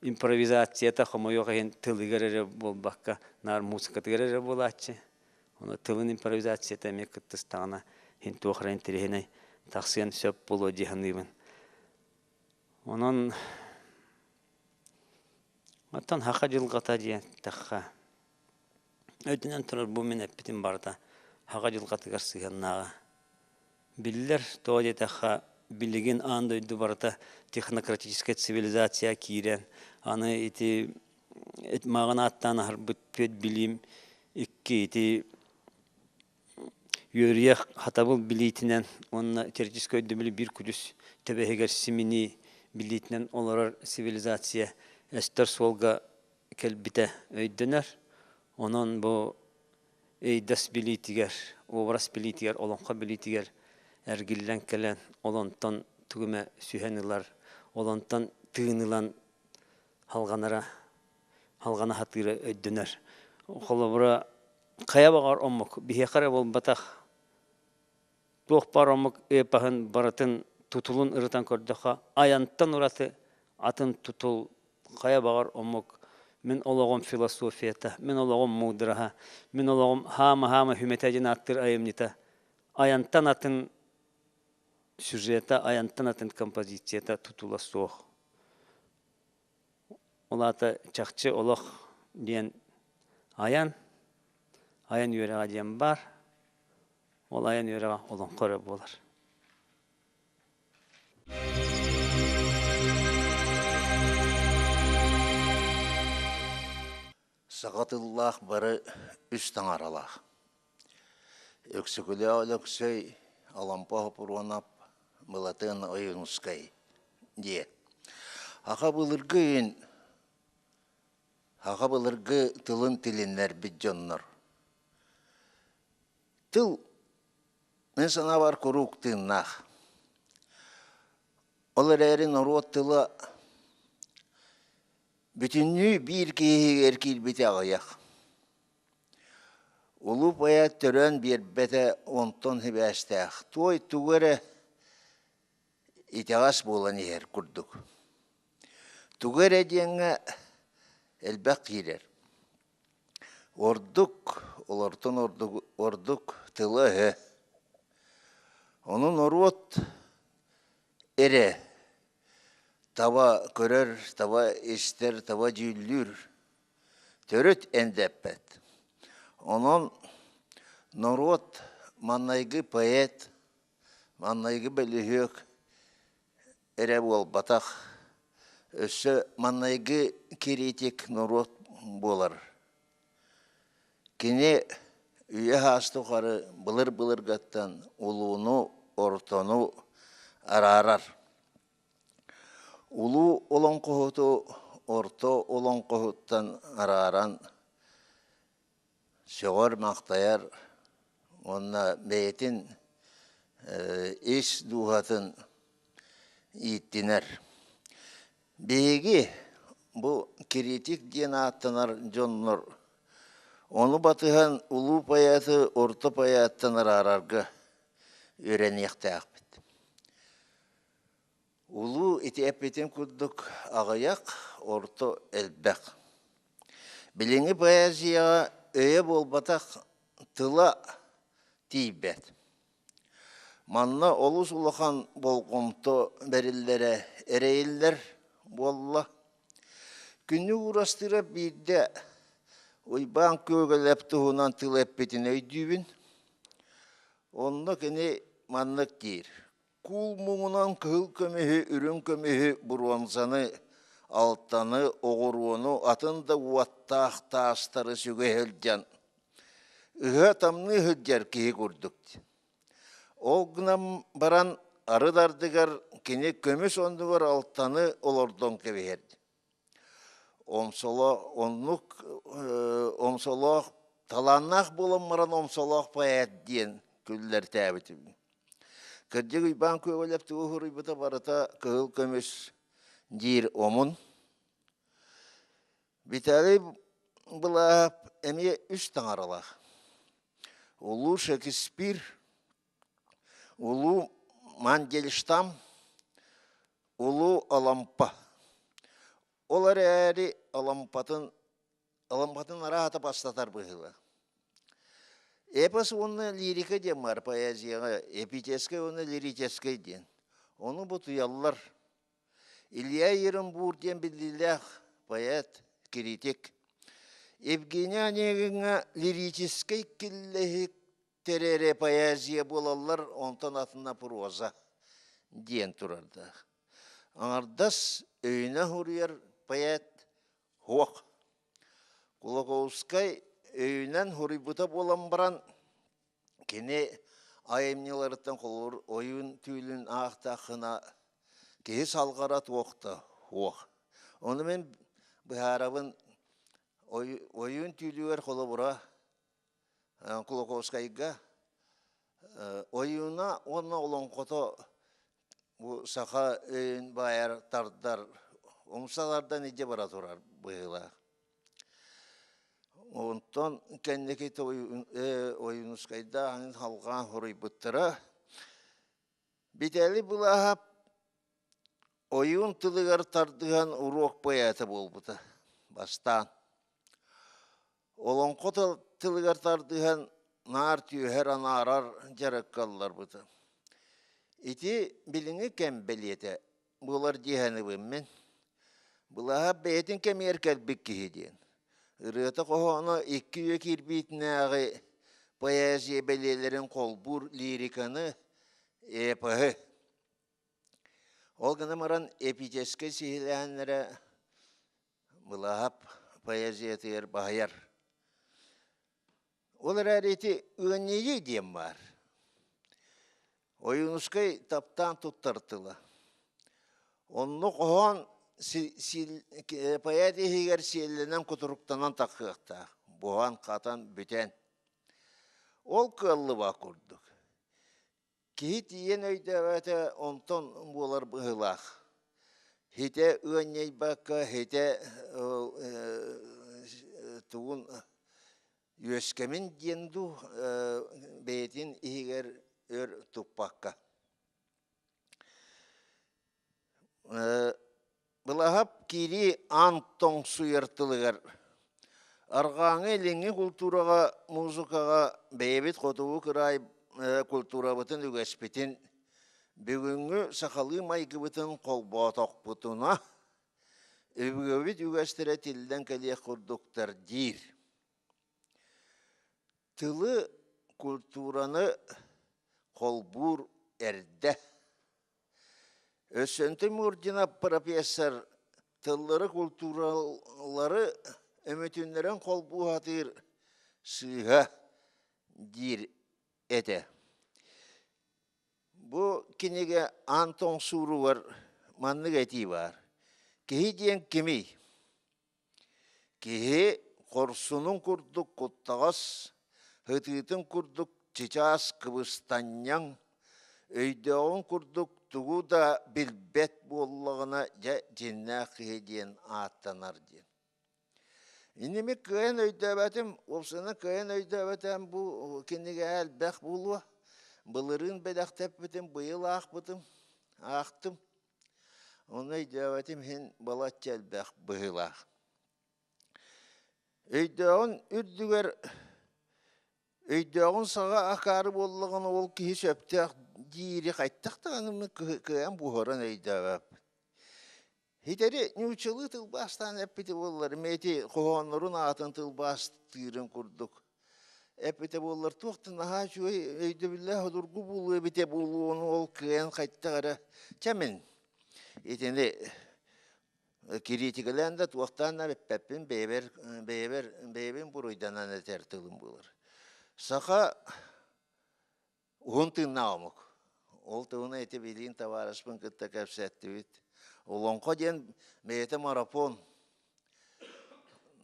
импровизацията хомойуох иһин тылыгар эрэ буолбакка наар музыкатыгар эрэ буолааччы ону тылын импровизацията эмиэ кыттыстаҕына иһин туох эрэ интэриэһинэй тахсыан сөп буолуо дии саныыбын Онон оттон саха дьылҕата диэтэххэ, өйдөнөн турар бу мин эппитим барыта саха дьылҕатыгар сыһыаннааҕа биллэр. Тоҕо диэтэххэ, билигин аан дойду барыта технократическай цивилизация киирэн, аны ити мааҕын ааттаан аһарбыт түөрт билиим икки ити Үөрүйэх хатабыл билиитинэн уонна теоретическай өйдөбүлү биир күдьүс тэбэһигэр симинии билиитинэн олорор цивилизация эстэр суолга кэлбитэ өйдөнөр. Онон бу эйдэс билиитигэр, образ билиитигэр, олоҥхо билиитигэр Эргиллэн кэлэн, ол онтон тугу эмэ сүһэн ылар, ол онтон тыын ылан халҕанара, халҕана сатыыра өйдөнөр. Холобура, хайа баҕар омук, биһиэхэ эрэ буолбатах, туох баар омук эпоһын барытын тутулун ырытан көрдөххө, айантан ураты атын тутул хайа баҕар омук мин олоҕум философията, мин олоҕум муудараһа, мин олоҕум хаама-хаама хүмэтэ диэн ааттыыр айымньыта айантан атын сюжета, айантан атын композицията тутула суох. Ол аата чахчы олох диэн айан, айан үөрэҕэ диэн баар. Ол айан үөрэҕэ олоҥхо эрэ буолар. Саха тыллаах бары үс таҥаралаах. Өксөкүлээх Өлөксөй, Алампа Хопуруонап, Былатыан Ойуунускай диэ. Аха былыргы үйүн, аха былыргы тылын тилиннэрбит дьоннор. Тыл мин санаабар куруук тыыннаах. Ол эрээри норуот тыла бүтүннүү биир киһиһигэр киирбитэ аҕыйах. Улуу поэт төрөөн биэрбэтэ онтон сибээстээх, туой тугу эрэ итэҕэс буолан иһэр курдук. Тугу эрэ диэҥҥэ элбэх киирэр. Ордук, олортон ордук, ордук тыла-өһө. Ону норуот эрэ таба көрөр, таба истэр, таба дьүүллүүр төрүт эндэппэт. Онон норуот маҥнайгы поэт, маҥнайгы бөлүһүөк эрэ буолбатах, өссө маҥнайгы кириитик норуот буолар. Кини үйэ-саас тухары былыр-былыргаттан улууну, ортону араарар. Улуу олоҥхоһуту орто олоҥхоһуттан арааран сөҕөр-махтайар уонна бэйэтин ис дууһатын ииттинэр. Биһиги бу критик диэн ааттанар дьоннор ону батыһан улуу поэты орто поэттан араарарга үөрэниэхтээхпит. Улуу ити эппитим курдук аҕыйах, орто элбэх. Билиҥҥи поэзияҕа өйө буолбатах тыла тиийбэт. Манна олус улахан болҕомто бэриллэрэ эрэйиллэр буолла. Күннүк Уурастыырап биирдэ Уйбаан Күөгэлэп туһунан тыл эппитин өйдүүбүн. Онно кини маннык диир: Куул муҥунан кыһыл көмүһү, үрүҥ көмүһү, боруонсаны, алтаны, оҕуруону, атын да уоттаах таастары сүгэ сылдьан, ыһа-тамныы сылдьар киһи курдук. Ол гынан баран арыт-ардыгар кини көмүс оннугар алтаны олордон кэбиһэр. Омсоло оннук омсолоох талааннаах буолан баран омсолоох поэт диэн күллэртээбитим. Кырдьык Уйбаан Күөгэлэп тугу суруйбута барыта кыһыл көмүс диир омун. Виталий Былаап эмиэ үс таҥаралаах. Улуу Шекспир, Улуу Мандельштам, Улуу Алампа. Ол эрээри Алампатын Алампатын араата бастатар быһыылаах. Эпос уонна лирика диэн баар поэзияҕа эпическэй уонна лирическэй диэн. Ону бутуйаллар. Илья Еренбур диэн биллиилээх поэт, критик. Евгений Онегиҥҥа лирическэй киллэһик тэрэрэ поэзия буолаллар, онтон атына проза диэн турардаах. Аҥардас өйүнэ суруйар поэт суох. Кулаковскай өйүнэн суруйбута буолан баран, кини айымньыларыттан холобур ойуун түүлүн аахтаххына киһи салҕара туох да суох. Ону мин быһаарабын ойуун түүлүгэр холобура Кулаковскайга. Ойууна уонна олоҥхото бу саха өйүн баайар тардар умсалардан илдьэ бара турар быһыылаах. Онтон кэнники Ойуунускайдаах халҕаан хоруйбуттара. Битээлий Былааһап ойуун тылыгар тардыһан уруок поэта буолбута бастаан. Олоҥхо тылыгар тардыһан наар түөһэр анаарар дьарыкка ылларбыта. Ити билиҥҥи кэм бэлиэтэ буолар дии саныыбын мин. Былааһап бэйэтин кэмигэр кэлбит киһи диэн. Ырыата-хоһооно икки үйэ киирбиитинээҕи поэзия бэлиэлэрин холбуур лириканы, эпоһы Ол гынан баран эпическэй сиһилээһиннэрэ Былааһап поэзиятыгар баһыйар. Ол эрээри ити ыанньыйыы диэн баар. Ойуунускай таптаан туттар тыла. Онно хоһоон поэт иһигэр сиэллэнэн кутуруктанан таххыахтаах, буһан-хатан бүтэн. Ол кыаллыбат курдук. Киһи тиийэн өйдөөбөтө онтон буолар быһыылаах. Хитэ ыанньайбакка, хитэ тугун үөскэмин диэн дуу бэйэтин иһигэр өр туппакка. Былаһап киирии аан тоҥсуйар тылыгар арҕааҥы илиҥҥи култуураҕа, музыкаҕа бэйэбит хотугу кыраай култуурабытын үгэспитин, бүгүҥҥү сахалыы майгыбытын холбоотохпутуна, өбүгэбит үгэстэрэ тиллэн кэлиэх курдуктар диир. Тылы, культураны холбуур эрдэ. Өссөнтөн Мурдина профессор тыллары култууралары өмүтүннэрэн холбуу сатыыр сыыһа диир этэ. Бу кинигэ аан тоҥсууругар маннык этии баар. Киһи диэн кимий? Киһи хорсунун курдук куттаҕас, ытыытын курдук чычаас кыбыстанньаҥ, өйдөөҕүн курдук тугу да билбэт буоллаҕына дьэ дьиннээх киһи диэн ааттанар диэн. Инними кыайан өйдөөбөтүм, уопсайынан кыайан өйдөөбөтөм бу кинигэ элбэх буолуо. Былырыын бэлэхтэппитим, быйыл аахпытым, аахтым. Ону өйдөөбөтүм иһин балачча элбэх быһыылаах. Өйдөөҕүн үрдүгэр өйдөөҕүн саҕа акаары буоллаҕына ол киһи сөптөөх диири хайдах даҕаны кыайан буһаран өйдөөбөппүн. Хитэри нууччалыы тылбаастаан эппитэ буоллар, ити хоһооннорун аатын тылбаастыырын курдук эппитэ буоллар туох да наһаа үчүгэй өйдөбүллээх судургу буолуо эбитэ буолуону ол кыайан хайдах эрэ чэ мин итини кириитикэлээн да туохтаан да эппэппин бэйэбэр бэйэбэр бэйэбин буруйданан этэр тылым буолар саха Уһун тыыннаах омук. Ол тылына ити билиин табаарыспын кытта кэпсэттибит. Олоҥхо диэн бэйэтэ марафон.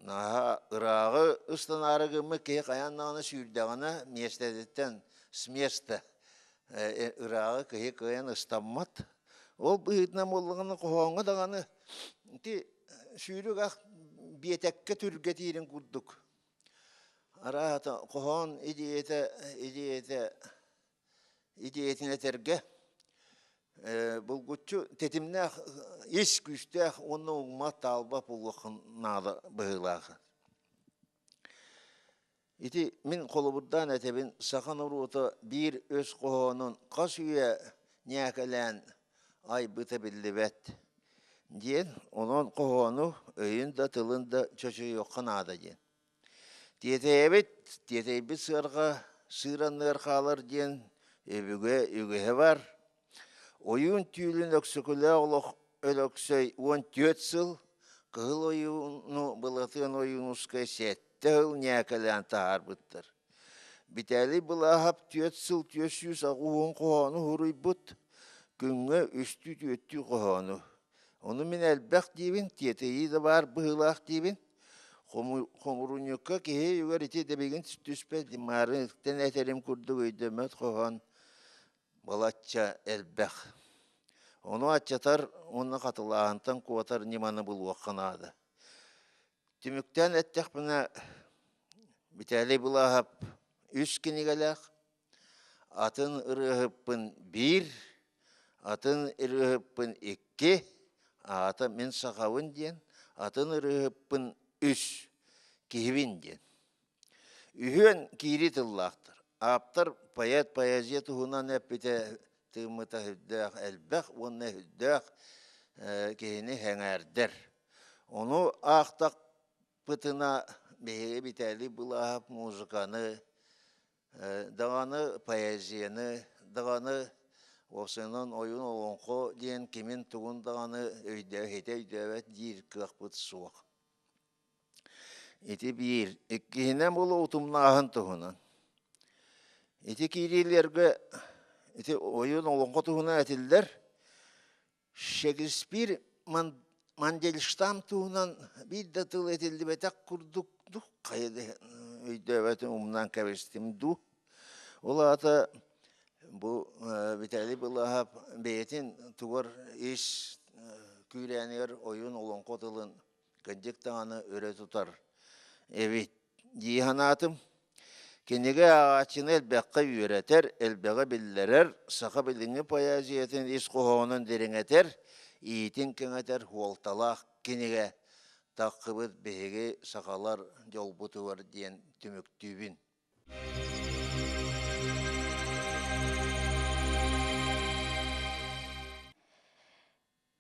Наһаа ырааҕы ыстанаары гыммыт киһи хайаан даҕаны сүүрдэҕинэ миэстэтиттэн с места ырааҕы киһи кыайан ыстаммат. Ол быһыытынан буоллаҕына хоһооҥҥо даҕаны ити сүүрүк ах биэтэккэ түргэтиирин курдук Араата хоһоон идиэйэтэ идиэйэтэ идиэйэтин этэргэ булгуччу тэтимнээх ис күүстээх уонна уҥмат таалбат буолуоххун наада быһыылаах. Ити мин холобурдаан этэбин саха норуота биир өс хоһоонун хас үйэ ньээкэлээн айбыта биллибэт диэн, онон хоһоону өйүн да тылын да чочуйуохха наада диэн. Тиэтэйэбит, тиэтэйбит сыарҕа сыыр анныгар хаалар диэн өбүгэ үгэһэ бар. Ойуун түүлүн Өксөкүлээх олох Өлөксөй 14 сыл, Кыһыл ойууну Былатыан Ойуунускай сэттэ сыл ньээкэлээн таһаарбыттар. Битээлий Былааһап түөрт сыл 480 хоһоону суруйбут, күҥҥэ үстүү-түөртүү хоһоону. Ону мин элбэх диибин, тиэтэйии да баар быһыылаах диибин. Хомурунньукка киһи үгэр ити дэбигин түспэт маарыттан этэрим курдук өйдөммөт хоһоон балачча элбэх. Ону аччатар уонна хатылааһынтан куотар ньыманы булуохха наада. Түмүктээн эттэхпинэ, Виталий Былааһап үс кинигэлээх, атын ырыаһыппын биир, атын ырыаһыппын икки, аата мин сахабын диэн, атын ырыаһыппын үс, киһибин диэн. Үһүөн киирии тыллаахтар. Ааптар поэт поэзия туһунан эппитэ тыыммыта сүрдээх элбэх уонна сүрдээх киһини сэҥээрдэр. Ону аахтахпытына биһиги Виталий Былааһап музыканы даҕаны поэзияны даҕаны уопсайынан ойуун олоҥхо диэн кимин-тугун даҕаны өйдөө өйдөөбөт диир кыахпыт суох. Ити биир. Иккиһинэн буолуо утумнааһын туһунан. Ити киириилэргэ ити ойуун олоҥхо туһунан этиллэр. Шекспир Мандельштам туһунан биир да тыл этиллибэтэх курдук хайа да өйдөөбөтүн умнан кэбистим дуу. Ол аата бу Виталий Былааһап бэйэтин тугар ис күүрээнигэр ойуун олоҥхо тылын кырдьык даҕаны өрө тутар эбит дии санаатым. Кинигэ ааҕааччыны элбэххэ үөрэтэр, элбэҕи биллэрэр, саха билиҥҥи поэзиятын ис хоһоонун дириҥэтэр, иитин кэҥэтэр суолталаах кинигэ таххыбыт биһиги сахалар дьолбутугар диэн түмүктүүбүн.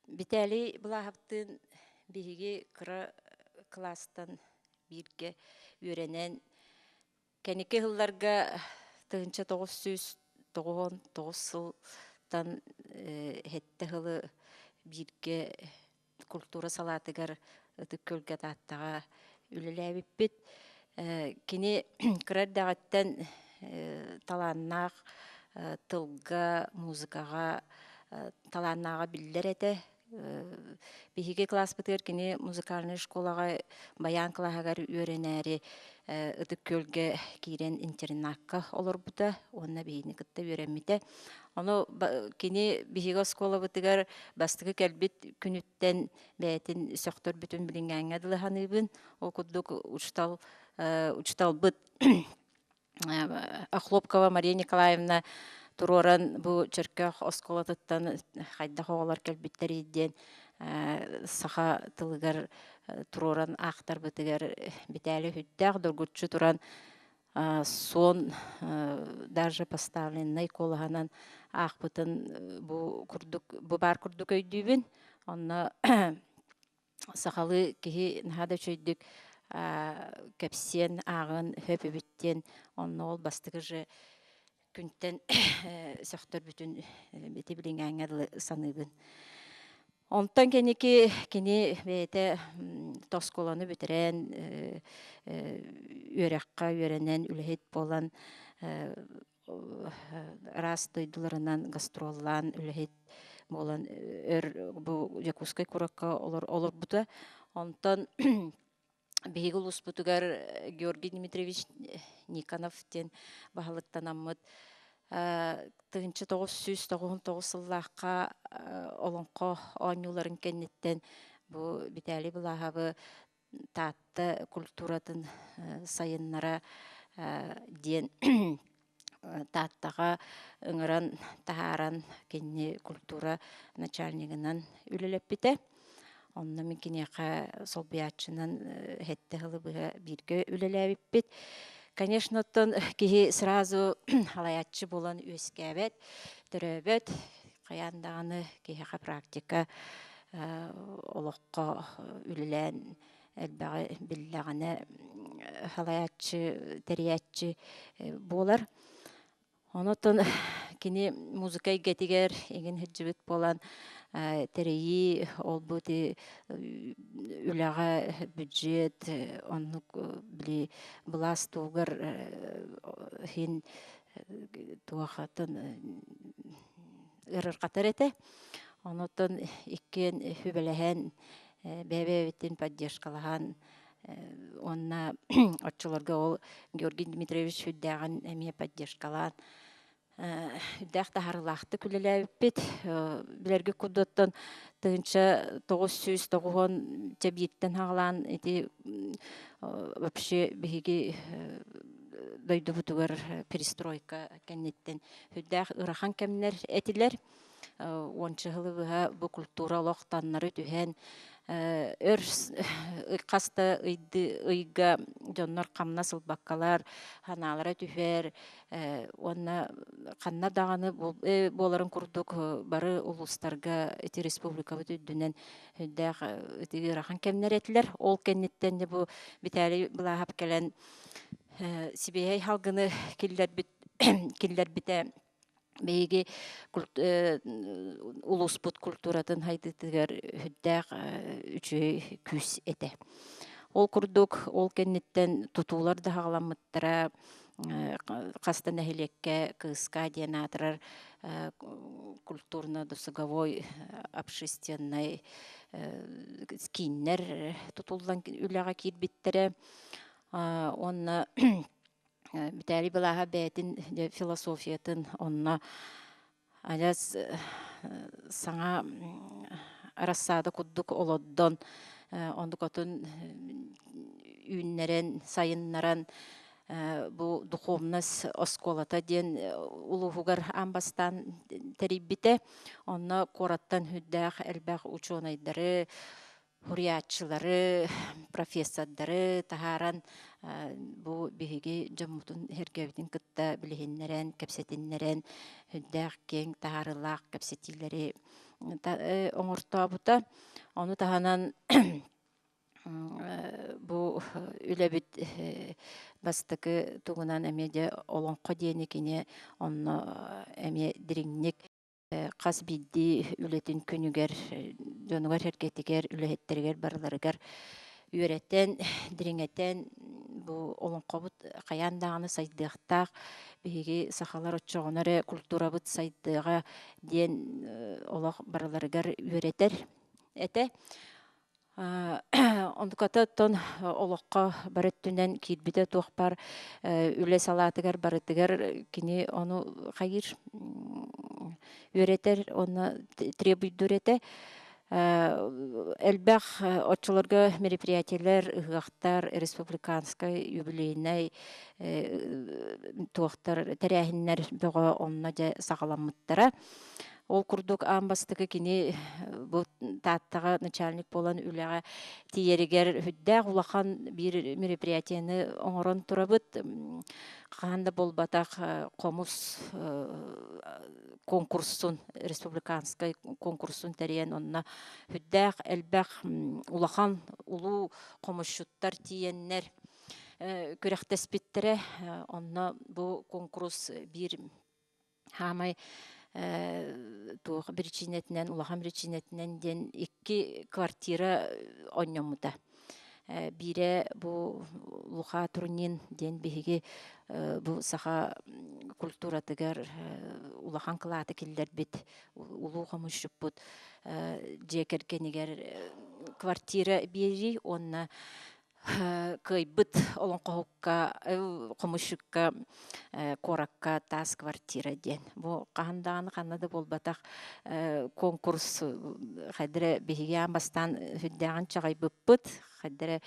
Виталий Былааһаптыын биһиги кыра кылаастан бииргэ үөрэнэн, кэнники сылларга 1999 сылтан сэттэ сылы бииргэ культура салаатыгар Ытык Күөлгэ Тааттаҕа үлэлээбиппит. Кини кыра эрдэҕиттэн талааннаах тылга, музыкаҕа талааннааҕа биллэр этэ. Биһиги кылааспытыгар кини музыкальнай школаҕа баян кылааһыгар үөрэнээри Ытык Күөлгэ киирэн интернакка олорбута уонна биһигини кытта үөрэммитэ. Ону кини биһиги оскуолабытыгар бастакы кэлбит күнүттэн бэйэтин сөхтөрбүтүн билиҥҥээҥҥэ дылы саныыбын. Ол курдук учуутал учууталбыт Охлопкова Мария Николаевна туруоран бу Чөркөөх оскуолатыттан хайдах оҕолор кэлбиттэрий диэн саха тылыгар туруоран аахтарбытыгар Битээлий сүрдээх доргуччу туран суон даже поставленнай куолаһынан аахпытын бу курдук бу баар курдук өйдүүбүн. Онно сахалыы киһи наһаа да үчүгэйдик кэпсиэн, ааҕыан сөп эбит диэн онно ол бастакы же күнтэн сөхтөрбүтүн ити билиҥҥээҥҥэ дылы саныыбын. Онтон кэнники кини бэйэтэ оскуоланы бүтэрэн, үөрэххэ үөрэнэн, үлэһит буолан араас дойдуларынан гастроллаан үлэһит буолан өр бу Дьокуускай куоракка олорбута. Онтон биһиги улууспутугар Георгий Дмитриевич Никонов диэн баһылыктанаммыт 1999 сыллаахха олоҥхо оонньууларын кэнниттэн бу Виталий Былааһабы Таатта культуратын сайыннара диэн Тааттаҕа ыҥыран таһааран кинини культура начальнигынан үлэлэппитэ. Онно мин киниэхэ солбуйааччынан сэттэ сылы быһа бииргэ үлэлээбиппит. Конечно, оттон киһи сразу халайааччы буолан үөскээбэт, төрөөбөт. Хайаан даҕаны киһиэхэ практика олоххо үлэлээн элбэҕи биллэҕинэ салайааччы, тэрийээччи буолар. Онон кини музыка эйгэтигэр эҥин сылдьыбыт буолан тэрийии ол-бу ити үлэҕэ бюджет оннук били былаас туһугар иһин туохатын ыарырҕатар этэ. Онон иккиэн сүбэлэһэн, бэйэ-бэйэбитин поддержкалаһан. Уонна оччолорго ол Георгий Дмитриевич сүрдээҕин эмиэ поддержкалаан үрдээх таһаарыылаахтык үлэлээбиппит. Билэргэ курдуттан 1990 чэбииртэн хаҕалаан ити вообще биһиги дойдубутугар перестройка кэнниттэн үрдээх ыарахан кэмнэр этилэр. Уонча сылы быһа бу культура олох таннары түһэн өр хас да ыйга дьоннор хамнас ылбаккалар санаалара түһэр уонна ханна даҕаны буоларын курдук бары улуустарга ити республикабыт үрдүнэн үрдээх ити ыарахан кэмнэр этилэр. Ол кэнниттэн дьэ бу Виталий Былааһап кэлэн сибиэһэй халгыны киллэрбит киллэрбитэ биһиги улууспут культуратын хайдыытыгар сүрдээх үчүгэй күүс этэ. Ол курдук ол кэнниттэн тутуулар да хаҕаламмыттара хас да нэһилиэккэ Кыыска диэн аатырар культурно-досуговой общественнай кииннэр тутуллан үлэҕэ киирбиттэрэ. Уонна Виталий Балааһа бэйэтин философиятын онно адьас саҥа рассада курдук олордон оннукотун үүннэрэн, сайыннаран бу духовность оскуолата диэн улууһугар аан бастаан тэрийбитэ. Онно куораттан сүрдээх элбэх учуонайдары, суруйааччылары, профессордары таһааран бу биһиги дьоммутун сэргэбитин кытта билиһиннэрэн, кэпсэтиннэрэн, сүрдээх киэҥ таһаарыылаах кэпсэтиилэри оҥортообута. Ону таһынан бу үлэбит бастакы тугунан эмиэ дьэ олоҥхо диэни кини онно эмиэ дириҥник хас биирдии үлэтин күнүгэр дьонугар-сэргэтигэр, үлэһиттэригэр барыларыгар үөрэтэн, дириҥэтэн бу олоҥхобут хайаан даҕаны сайдыахтаах. Биһиги сахалар оччоҕуна эрэ культурабыт сайдыаҕа диэн олох барыларыгар үөрэтэр этэ. Онтуката оттон олоххо бары өттүнэн киирбитэ туох баар үлэ салаатыгар барытыгар кини ону хайыыр үөрэтэр уонна требуйдуур этэ. Элбэх оччолорго мероприятиелэр, ыһыахтар, республиканскай, юбилейнай туохтар, тэрээһиннэр бөҕө онно дьэ саҕаламмыттара. Ол курдук аан бастакы кини бу Тааттаҕа начальник буолан үлэҕэ тиийэригэр сүрдээх улахан биир мероприятиены оҥорон турабыт. Хаһан да буолбатах хомус конкурсун, республиканскай конкурсун тэрийэн онно сүрдээх элбэх улахан улуу хомусчуттар тиийэннэр күрэхтэспиттэрэ. Онно бу конкурс биир Хаамай туох биричиинэтинэн, улахан биричиинэтинэн диэн икки квартира онньоммута. Биирэ бу Луха Турнин диэн биһиги бу саха культуратыгар улахан кылааты киллэрбит улуу хомусчуппут дьиэ кэргэнигэр квартира биэрии уонна кыайбыт олоҥхоһукка, хомусчукка куоракка таас квартира диэн. Бу хаһан даҕаны ханна да буолбатах конкурс хайдара биһиги аан бастаан сүрдээҕин чаҕыйбыппыт, хайдара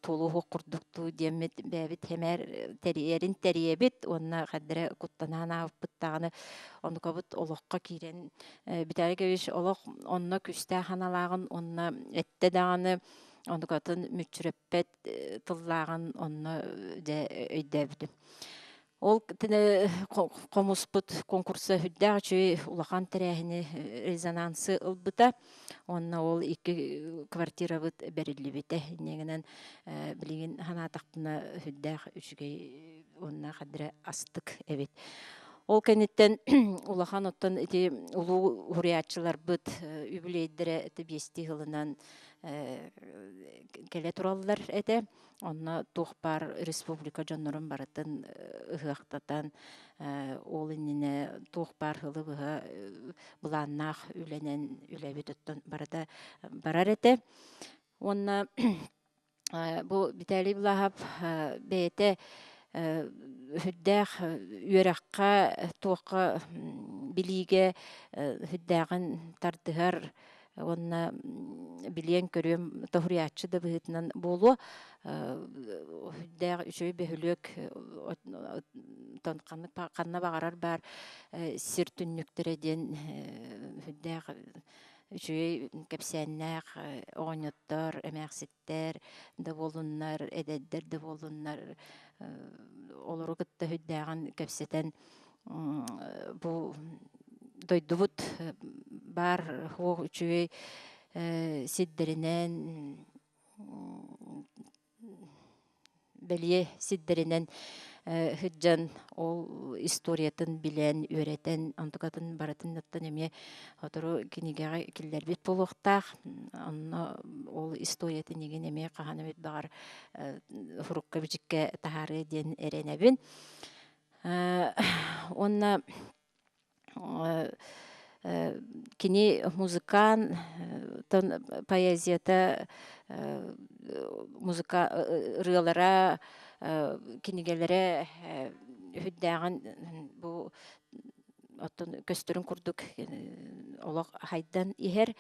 туолуоһуох курдуктуу диэммит бэйэбит хэмээр тэрийэрин тэрийэбит уонна хайдара куттанаан аабыппыт даҕаны онукабыт олоххо киирэн Виталий Ильич олох онно күүстээх аналааҕын уонна эттэ даҕаны онукатын мүччүрэппэт тыллааҕын онно дьэ өйдөөбүтүм. Ол хомуспут конкурса сүрдээх үчүгэй улахан тэрээһини резонансы ылбыта. Уонна ол икки квартирабыт бэриллибитэ. Инньэ билигин санаатахпына сүрдээх үчүгэй уонна хадра астык эбит. Ол кэнниттэн улахан оттон ити улуу уһуйааччыларбыт үбүлүөйдэрэ ити биэстии сылынан кэлэ тураллар этэ. Онно туох баар республика дьоннорун барытын ыһыахтатан, ол иннинэ туох баар сылы быһа былааннаах үлэнэн үлэбит оттон барыта барар этэ. Уонна Бу Виталий Влахов бэйэтэ сүрдээх үөрэххэ, туохха билиигэ сүрдээҕин тардыһар уонна билиэн-көрүөн тоһуруйааччы да быһыытынан буолуо. Сүрдээх үчүгэй бөһүлүөк ханна баҕарар баар сир түннүктэрэ диэн сүрдээх үчүгэй кэпсээннээх оҕонньоттор, эмээхситтэр да буоллуннар, эдэрдэр да буоллуннар олору кытта сүрдээҕин кэпсэтэн бу дойдубут баар суох үчүгэй сирдэринэн бэлиэ сирдэринэн сылдьан ол историятын билэн, үөрэтэн, онтукатын барытын эмиэ сотору кинигэҕэ киллэрбит буолуохтаах. Онно ол историятын игин эмиэ хаһан эмит баҕар сурукка-бичиккэ таһаарыа диэн эрэнэбин. Уонна Кини музыкант поэзията, музыка ырыалара, кинигэлэрэ сүрдээҕин бу оттон көстөрүн курдук олох хайдан иһэр.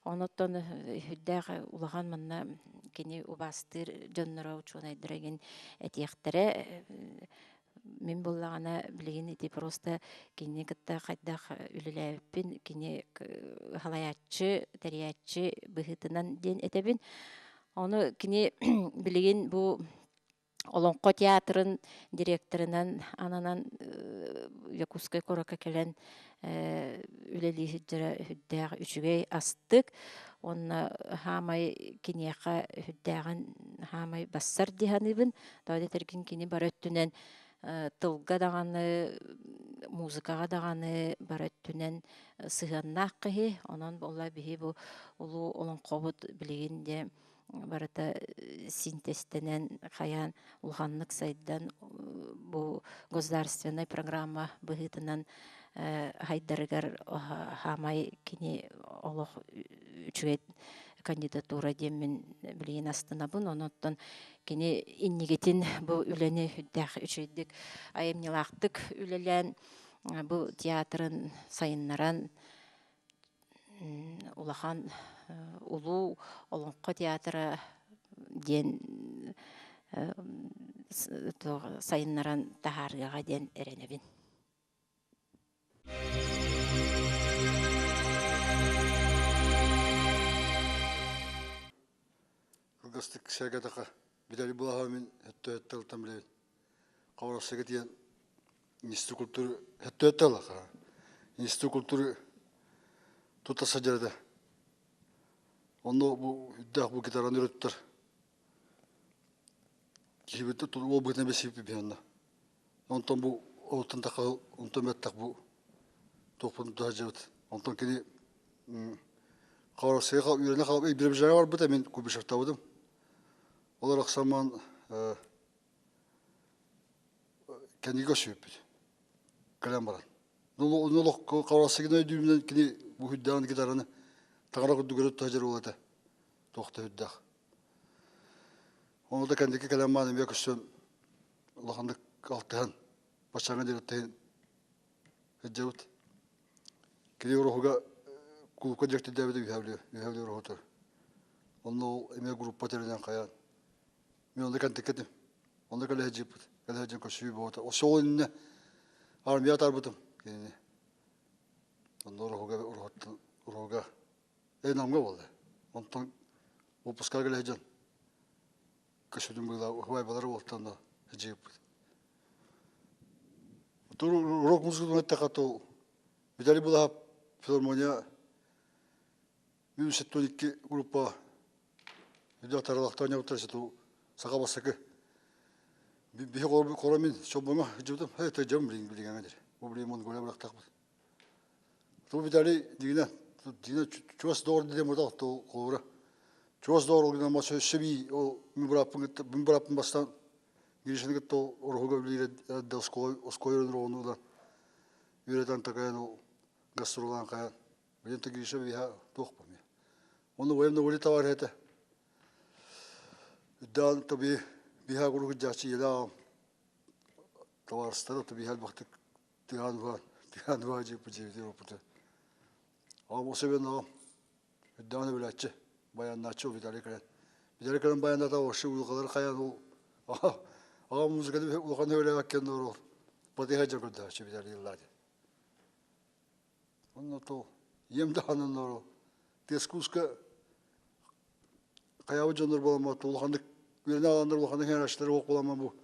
Онон сүрдээх улахан манна кини убаастыыр дьонноро, учуонайдара игин этиэхтэрэ. Мин буоллаҕына билигин ити просто кинини кытта хайдах үлэлээбиппин кини салайааччы, тэрийээччи быһыытынан диэн этэбин. Ону кини билигин бу Олоҥхо театрын директорынан ананан Якутскай куоракка кэлэн үлэлии сылдьара сүрдээх үчүгэй астык уонна хаамай киниэхэ сүрдээҕин хаамай бассар дии саныыбын. Тоҕо диэтэргин кини бары өттүнэн тылга даҕаны, музыкаҕа даҕаны бары өттүнэн сыһыаннаах киһи. Онон буолла биһи бу улуу олоҥхобут билигин дьэ барыта синтезтэнэн хайаан улаханнык сайдан бу государственнай программа быһыытынан хайдарыгар хаамай кини олох үчүгэй кандидатура диэммин билигин астынабын. Онон кини иннигитин бу үлэни үрдээх үчүгэйдик айымньылаахтык үлэлээн бу театрын сайыннаран улахан улуу олоҥхо театра диэн сайыннаран таһаарыаҕа диэн эрэнэбин. Кылгастык сэргэтэххэ, Виталий Булахов мин өттө ылтан билэбин. Хабаровскайга тиийэн Институт культуры өттө ылла. Институт культуры тута сылдьар этэ. Онно бу үрдээх бу гитараны өрүттэр. Киһибит уол быһыытынан бэсииппит онно. Онтон бу онтон таха онтон бэттэх бу туохпун тута сылдьыбыт. Онтон кини Хабаровскайга үөрэнэ хаалбыт Биробиджаҥҥа барбыта мин Куйбышевтаабытым. Олор ахсамман кэнниги көрсүбүппүт. Кэлэн баран. Ону олох Хабаровскайга өйдүүрүнэн кини бу үрдээҕин гитараны таҥара курдук өрө тута сылдьар уол этэ. Туох да үрдээх. Ону да кэнники кэлэн баран эмиэ көрсөн улаханнык алтыһан баччааҥҥа диэри алтыһан сылдьабыт. Кини уруһуга кулуупка диэктэрдээбитэ үһэ Үһэ уруһутар. Онно ол эмиэ группа тэринэн хайаан. Мин онно кэнтиккэтим. Онно кэлэ сылдьыппыт. Кэлэ сылдьан көрсүү буолта. Ол иннинэ армия атаарбытым кинини. Онно уруһуга уруһуттан уруһуга Э Намга буолла. Онтон выпускка кэлэ сылдьан көсүтүн быылаа убайбалар уолтан да сылдьыыппыт. Урок музыкатын эттэххэ то Виталий Булахов филармония 1972 группа видео таралахтан ньабыттар ситу саха бастакы биһи хоро мин чолбоҥо сылдьыбытым это дьон билин билиҥҥэ дир бу билин Монголия барахтаахпыт Ту Виталий дигинэ дигинэ чугас доҕор диэн буолтах то холобура чугас доҕор гынан ма сөбүй ол мин бырааппын кытта мин бырааппын бастаан Гришаны кытта ороһуга үлэлиир эрдэ оскуола оскуола үөрэнэр оҕону ылан үөрэтэн такайан ол гастролаан хайан билин то Гриша биһа туох бу Оны военный воли товар этэ. Үрдээн тоби биһа курдук дьаачы ийэлээх табаарыстара то биһа элбэхтик тыаан уһаан тыаан уһаа дьиэппит дьиэбитигэр оппута. Аҕам особенно аҕам үрдээн билээччи баяннааччы Виталий кэлэн. Виталий кэлэн баянната вообще уйулҕалары хайаан ол аҕам музыканы улахан өйүлээбэккэн ол батыһа дьэ көрдөһөөччү Виталий ыллаа диэн. Онно то ийэм даҕаны норо тескуска хайаабыт дьоннор буоламмат улаханнык үөрэнэ ааланнар улаханнык хээрэчилэр уох буоламман бу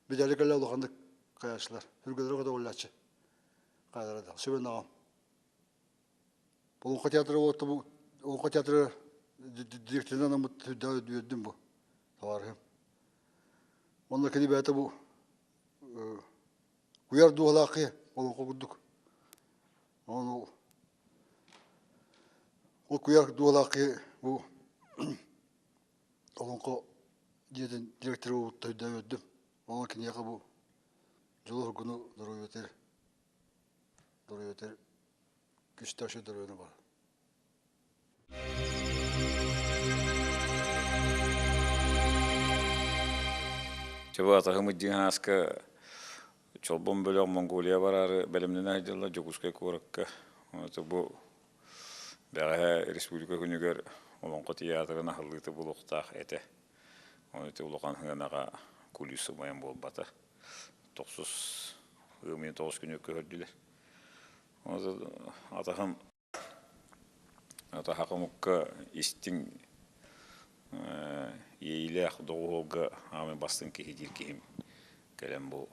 Виталий кэлэ улаханнык хайааччылар үргэлэрэ көтөҕүллээччи хайалара да сүбэн аҕам Олоҥхо театра уотта бу Олоҥхо театра директорынан анаммыт сүрдээх үөрдүм бу табаарыһым. Онно кини бэйэтэ бу куйар дууһалаах киһи олоҥхо курдук. Ону ол куйар дууһалаах киһи бу Олоҥхо дьиэтин директора буолбуттар үрдээх үөрдүм. Онон киниэхэ бу дьолу-соргуну доруобуйатыгар доруобуйатыгар күстээх үчүгэй доруобуйаны баар. Чубу атаһым Дьиҥ Чолбон бөлөх Монголия бараары бэлэмнэнэ сылдьаллар Дьокуускай куоракка. Бу бэҕэһээ республика күнүгэр Олоҥхо театрын аһыллыыта буолуохтаах этэ. Ону ити улахан сыанаҕа кулиса умайан буолбата. Тохсус ыам 9 күнү көһөрдүлэр. Атаһым атаһа хомукка истиҥ иэйиилээх доҕуһуолга аамай бастыҥ киһи диир киһим кэлэн бу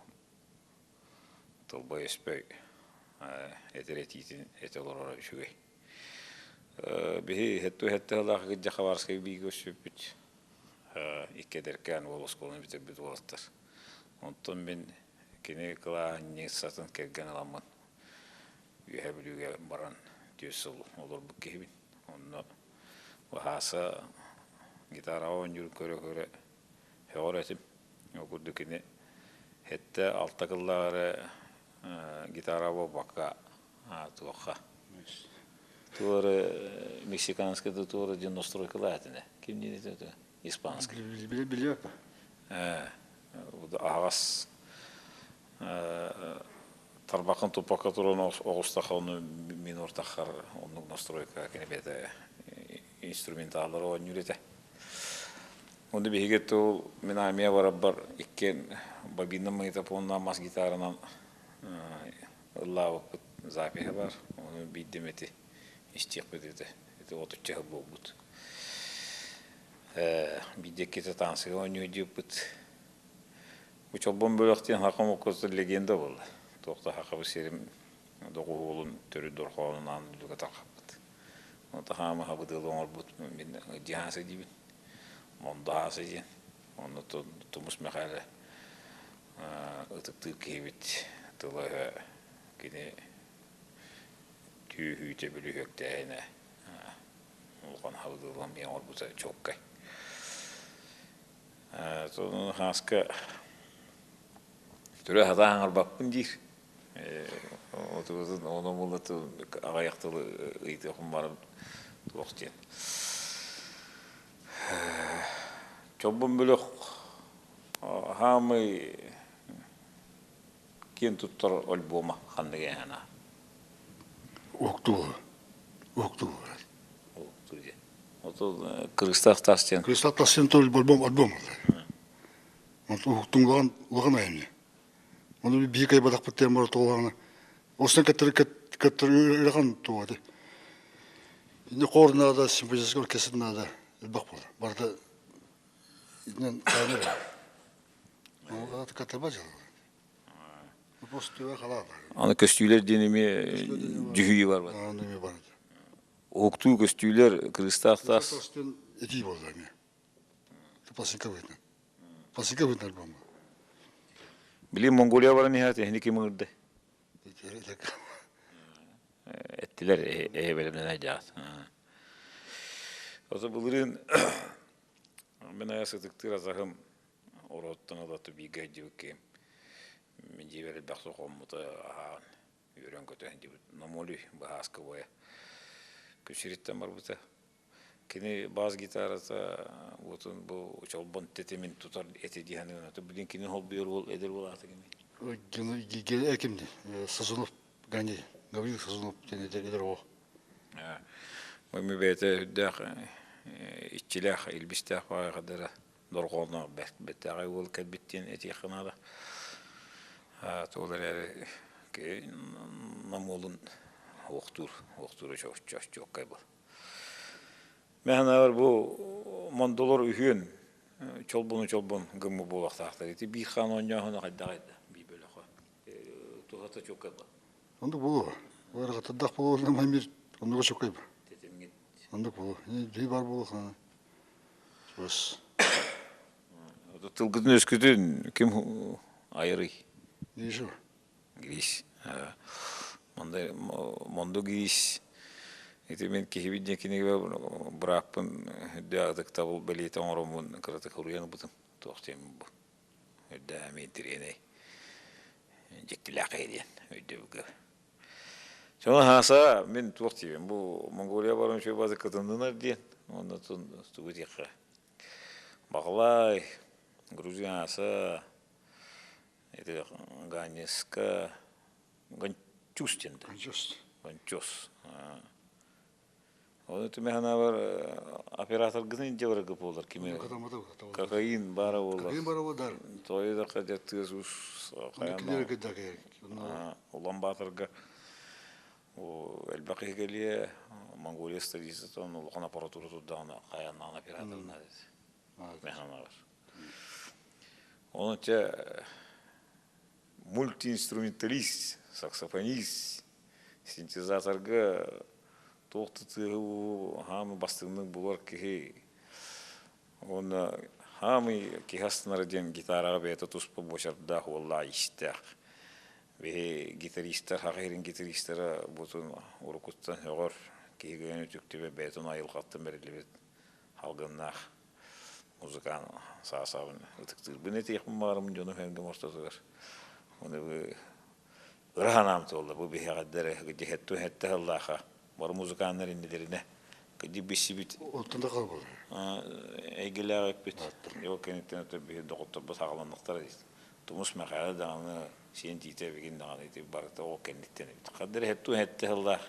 тылбай-өспөй этэр этиитин этэ олороро үчүгэй. Биһи хэтту-хэтте сылаах кырдьа Хабаровскай бииргэ өссүппүт икки эдэркээн уол оскуоланы бүтэрбит уолаттар. Онтон мин кини кылааһынньыссатын кэргэн ыламмын Үөһээ Бүлүүгэ баран түөрт сыл олорбут киһибин. Онно Баһааса гитараҕа оонньуурун көрө-көрө сөҕөр этим. Ол курдук кини сэттэ алта кыллаах эрэ гитара буолбакка туохха туох эрэ мексиканскай да туох эрэ диэн настройкалаах этинэ. Ким диэн этэ испанский. Билбэппин. Аһаҕас тарбаххын туппакка туран оҕустахха ону мин ортаххар оннук настройка кини бэйэтэ инструменталлары оонньуур этэ. Онно биһиги тыл мин армия барарбар иккиэн бобинным магнитофоннаах мас гитаранан ыллаабыппыт запиһа бар. Ону биирдэм эти истиэхпит этэ. Ити отучча сыл буолбут. Биирдэ иккитэ таансыга оонньуу дьиэппит. Бу Чолбон бөлөх диэн саха омукка легенда буолла. Туох да сахабыт сирин доҕуһуолун төрүт дорҕоонун аан дойдуга тарҕаппыт. Онто хаама хабыдыалы оҥорбут мин Дьаһаасы диибин. Мондоһаасы диэн. Онно Тумус Мэхээлэ ытыктыыр киһибит тыла-өһө кини түүһүүтэ бүлүһүөктээһинэ улахан хабыдыалын эмиэ оҥорбута чуолкай. Хааска түрө сатаан аҥарбаппын диир. Ону буолла аҕыйах тылы ыйытыахпын баран туох диэн. Чолбон бөлөх хаамый киэн туттар альбома ханнык эһэна? Уһуктуу. Уһуктуу. Уһуктуу диэн. Оту Кыргызстаах таас диэн. Кыргызстаах таас диэн тыл альбом альбом. Онтон уһуктуҥ улахан улахан айымньы. Ону биир кайбатахпыт диэн бар туолаҕына Осна кеттер кеттер ыарахан туга ди. Инде хор надо, симфонический оркестр надо. Элбэх буолар. Барыта иннен кайнар. Ол каттарба дьыл. Аны көстүүлэр диэн эмиэ дьүһүйүү бар. Уһуктуу көстүүлэр кырыыстаах таас. Этии буолла эмиэ. Пластинка быһыытынан. Пластинка быһыытынан альбом. Билигин Монголия баран иһэр эһини ким ыҥырды? Эттилэр эһэ бэлэмнэнэ дьаат. Ото былырыын мин айа сытыктыыр азаһым Ороттон ыла бииргэ сылдьыбыт киһим мин дьиэбэр элбэх сохоммута аһаан үөрэн-көтөн сылдьыбыт Намолий быһааска буойа күн сириттэн барбыта. Кини бас гитарата уотун бу чолбон тэтимин тутар эти дии саныыбын. Билин кини холбуйар уол эдэр уол аата кимий? Кимди? Сазонов Ганди, Гаврил Сазонов диэн эдэр оҕо. Ми бэйэтэ үрдээх иччилээх, илбистээх баҕайы дорҕооноох бэртээхэй уол кэлбит диэн этиэххэ наада. Туол эрээри нам уолун уохтуур, уохтуура чуоккай был. Мен санаабар бу мондолор үһүөн чолбону чолбон гыммы буолуохтаахтар. Ити биир хаан оонньооһуна хайдах айда биир бөлөхө. Туһата чуоккай был. Оннук буолуо. Ыарахаттардаах буолуо эмир оннуга чуоккай был. Оннук буолуо. Дии бар буолуо. Бас. Тылгытын өскүтүн ким айырый? Гриша. Грис. Монду Грис. Ити мен киһибит диэн кинигэ бырааппын үрдээх ытыктабыл бэлиэтэ оҥороммун кыратык уруйан ылбытым. Туох диэн бу. Үрдээх эмиэ интэриэнэй дьиктилээх диэн өйдөбүлгэ. Сону хааса мин туох диибин бу Монголия баран үчүгэй база кытыннынар диэн уонна тугу диэххэ Баҕалай, Грузия ааса, ити Ганеска, Гончус диэн да. Гончус. Гончус. Оны түмэ санаабар операторгытын илдьэ барарга буолар кими кокаин баара буолар. Кокаин баара буолар. Тойу да хадя тыас ус хайан Улан-Баторга элбэх киһи кэлиэ Монголия столицатын улахан аппаратура турдаҕына хайаннаан операторына механар. Оны те мультиинструменталист, саксофонист, синтезаторга туох тыаһы хаамы бастыҥнык булар киһи уонна хаамый киһи астынара диэн гитараҕа бэйэтэ туспа буочардаах уоллаах истээх Биһи гитаристар, саха сирин гитаристара бутун уруккуттан сөҕөр, киһи кыайан үтүктүбэт бэйэтин айылҕаттан бэриллибит халгыннаах музыкант саасабын ытыктыырбын этиэхпин баҕарабын дьону сэргэм ортотугар. Уну бу ыра санаам туолла бу биһиэхэддэр дьэһэтту эһэтте сыллааха бары музыканнар иннилэринэ кыдьык билсибит Оттон да хаалбат. эйгэлээх эппит. Ол кэнниттэн биһи доҕотторбут саҕаланнахтара Тумус Мэхээлэ даҕаны сиэн тиитэ эбигин даҕаны ити барыта ол кэнниттэн эбит. Хаддыр эһэттуу эһэтте сыллаах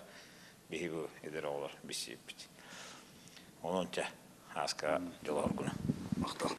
биһи бу эдэр оҕолор билсибиппит. Онон чэ, ааска дьолооргуна. Махтал.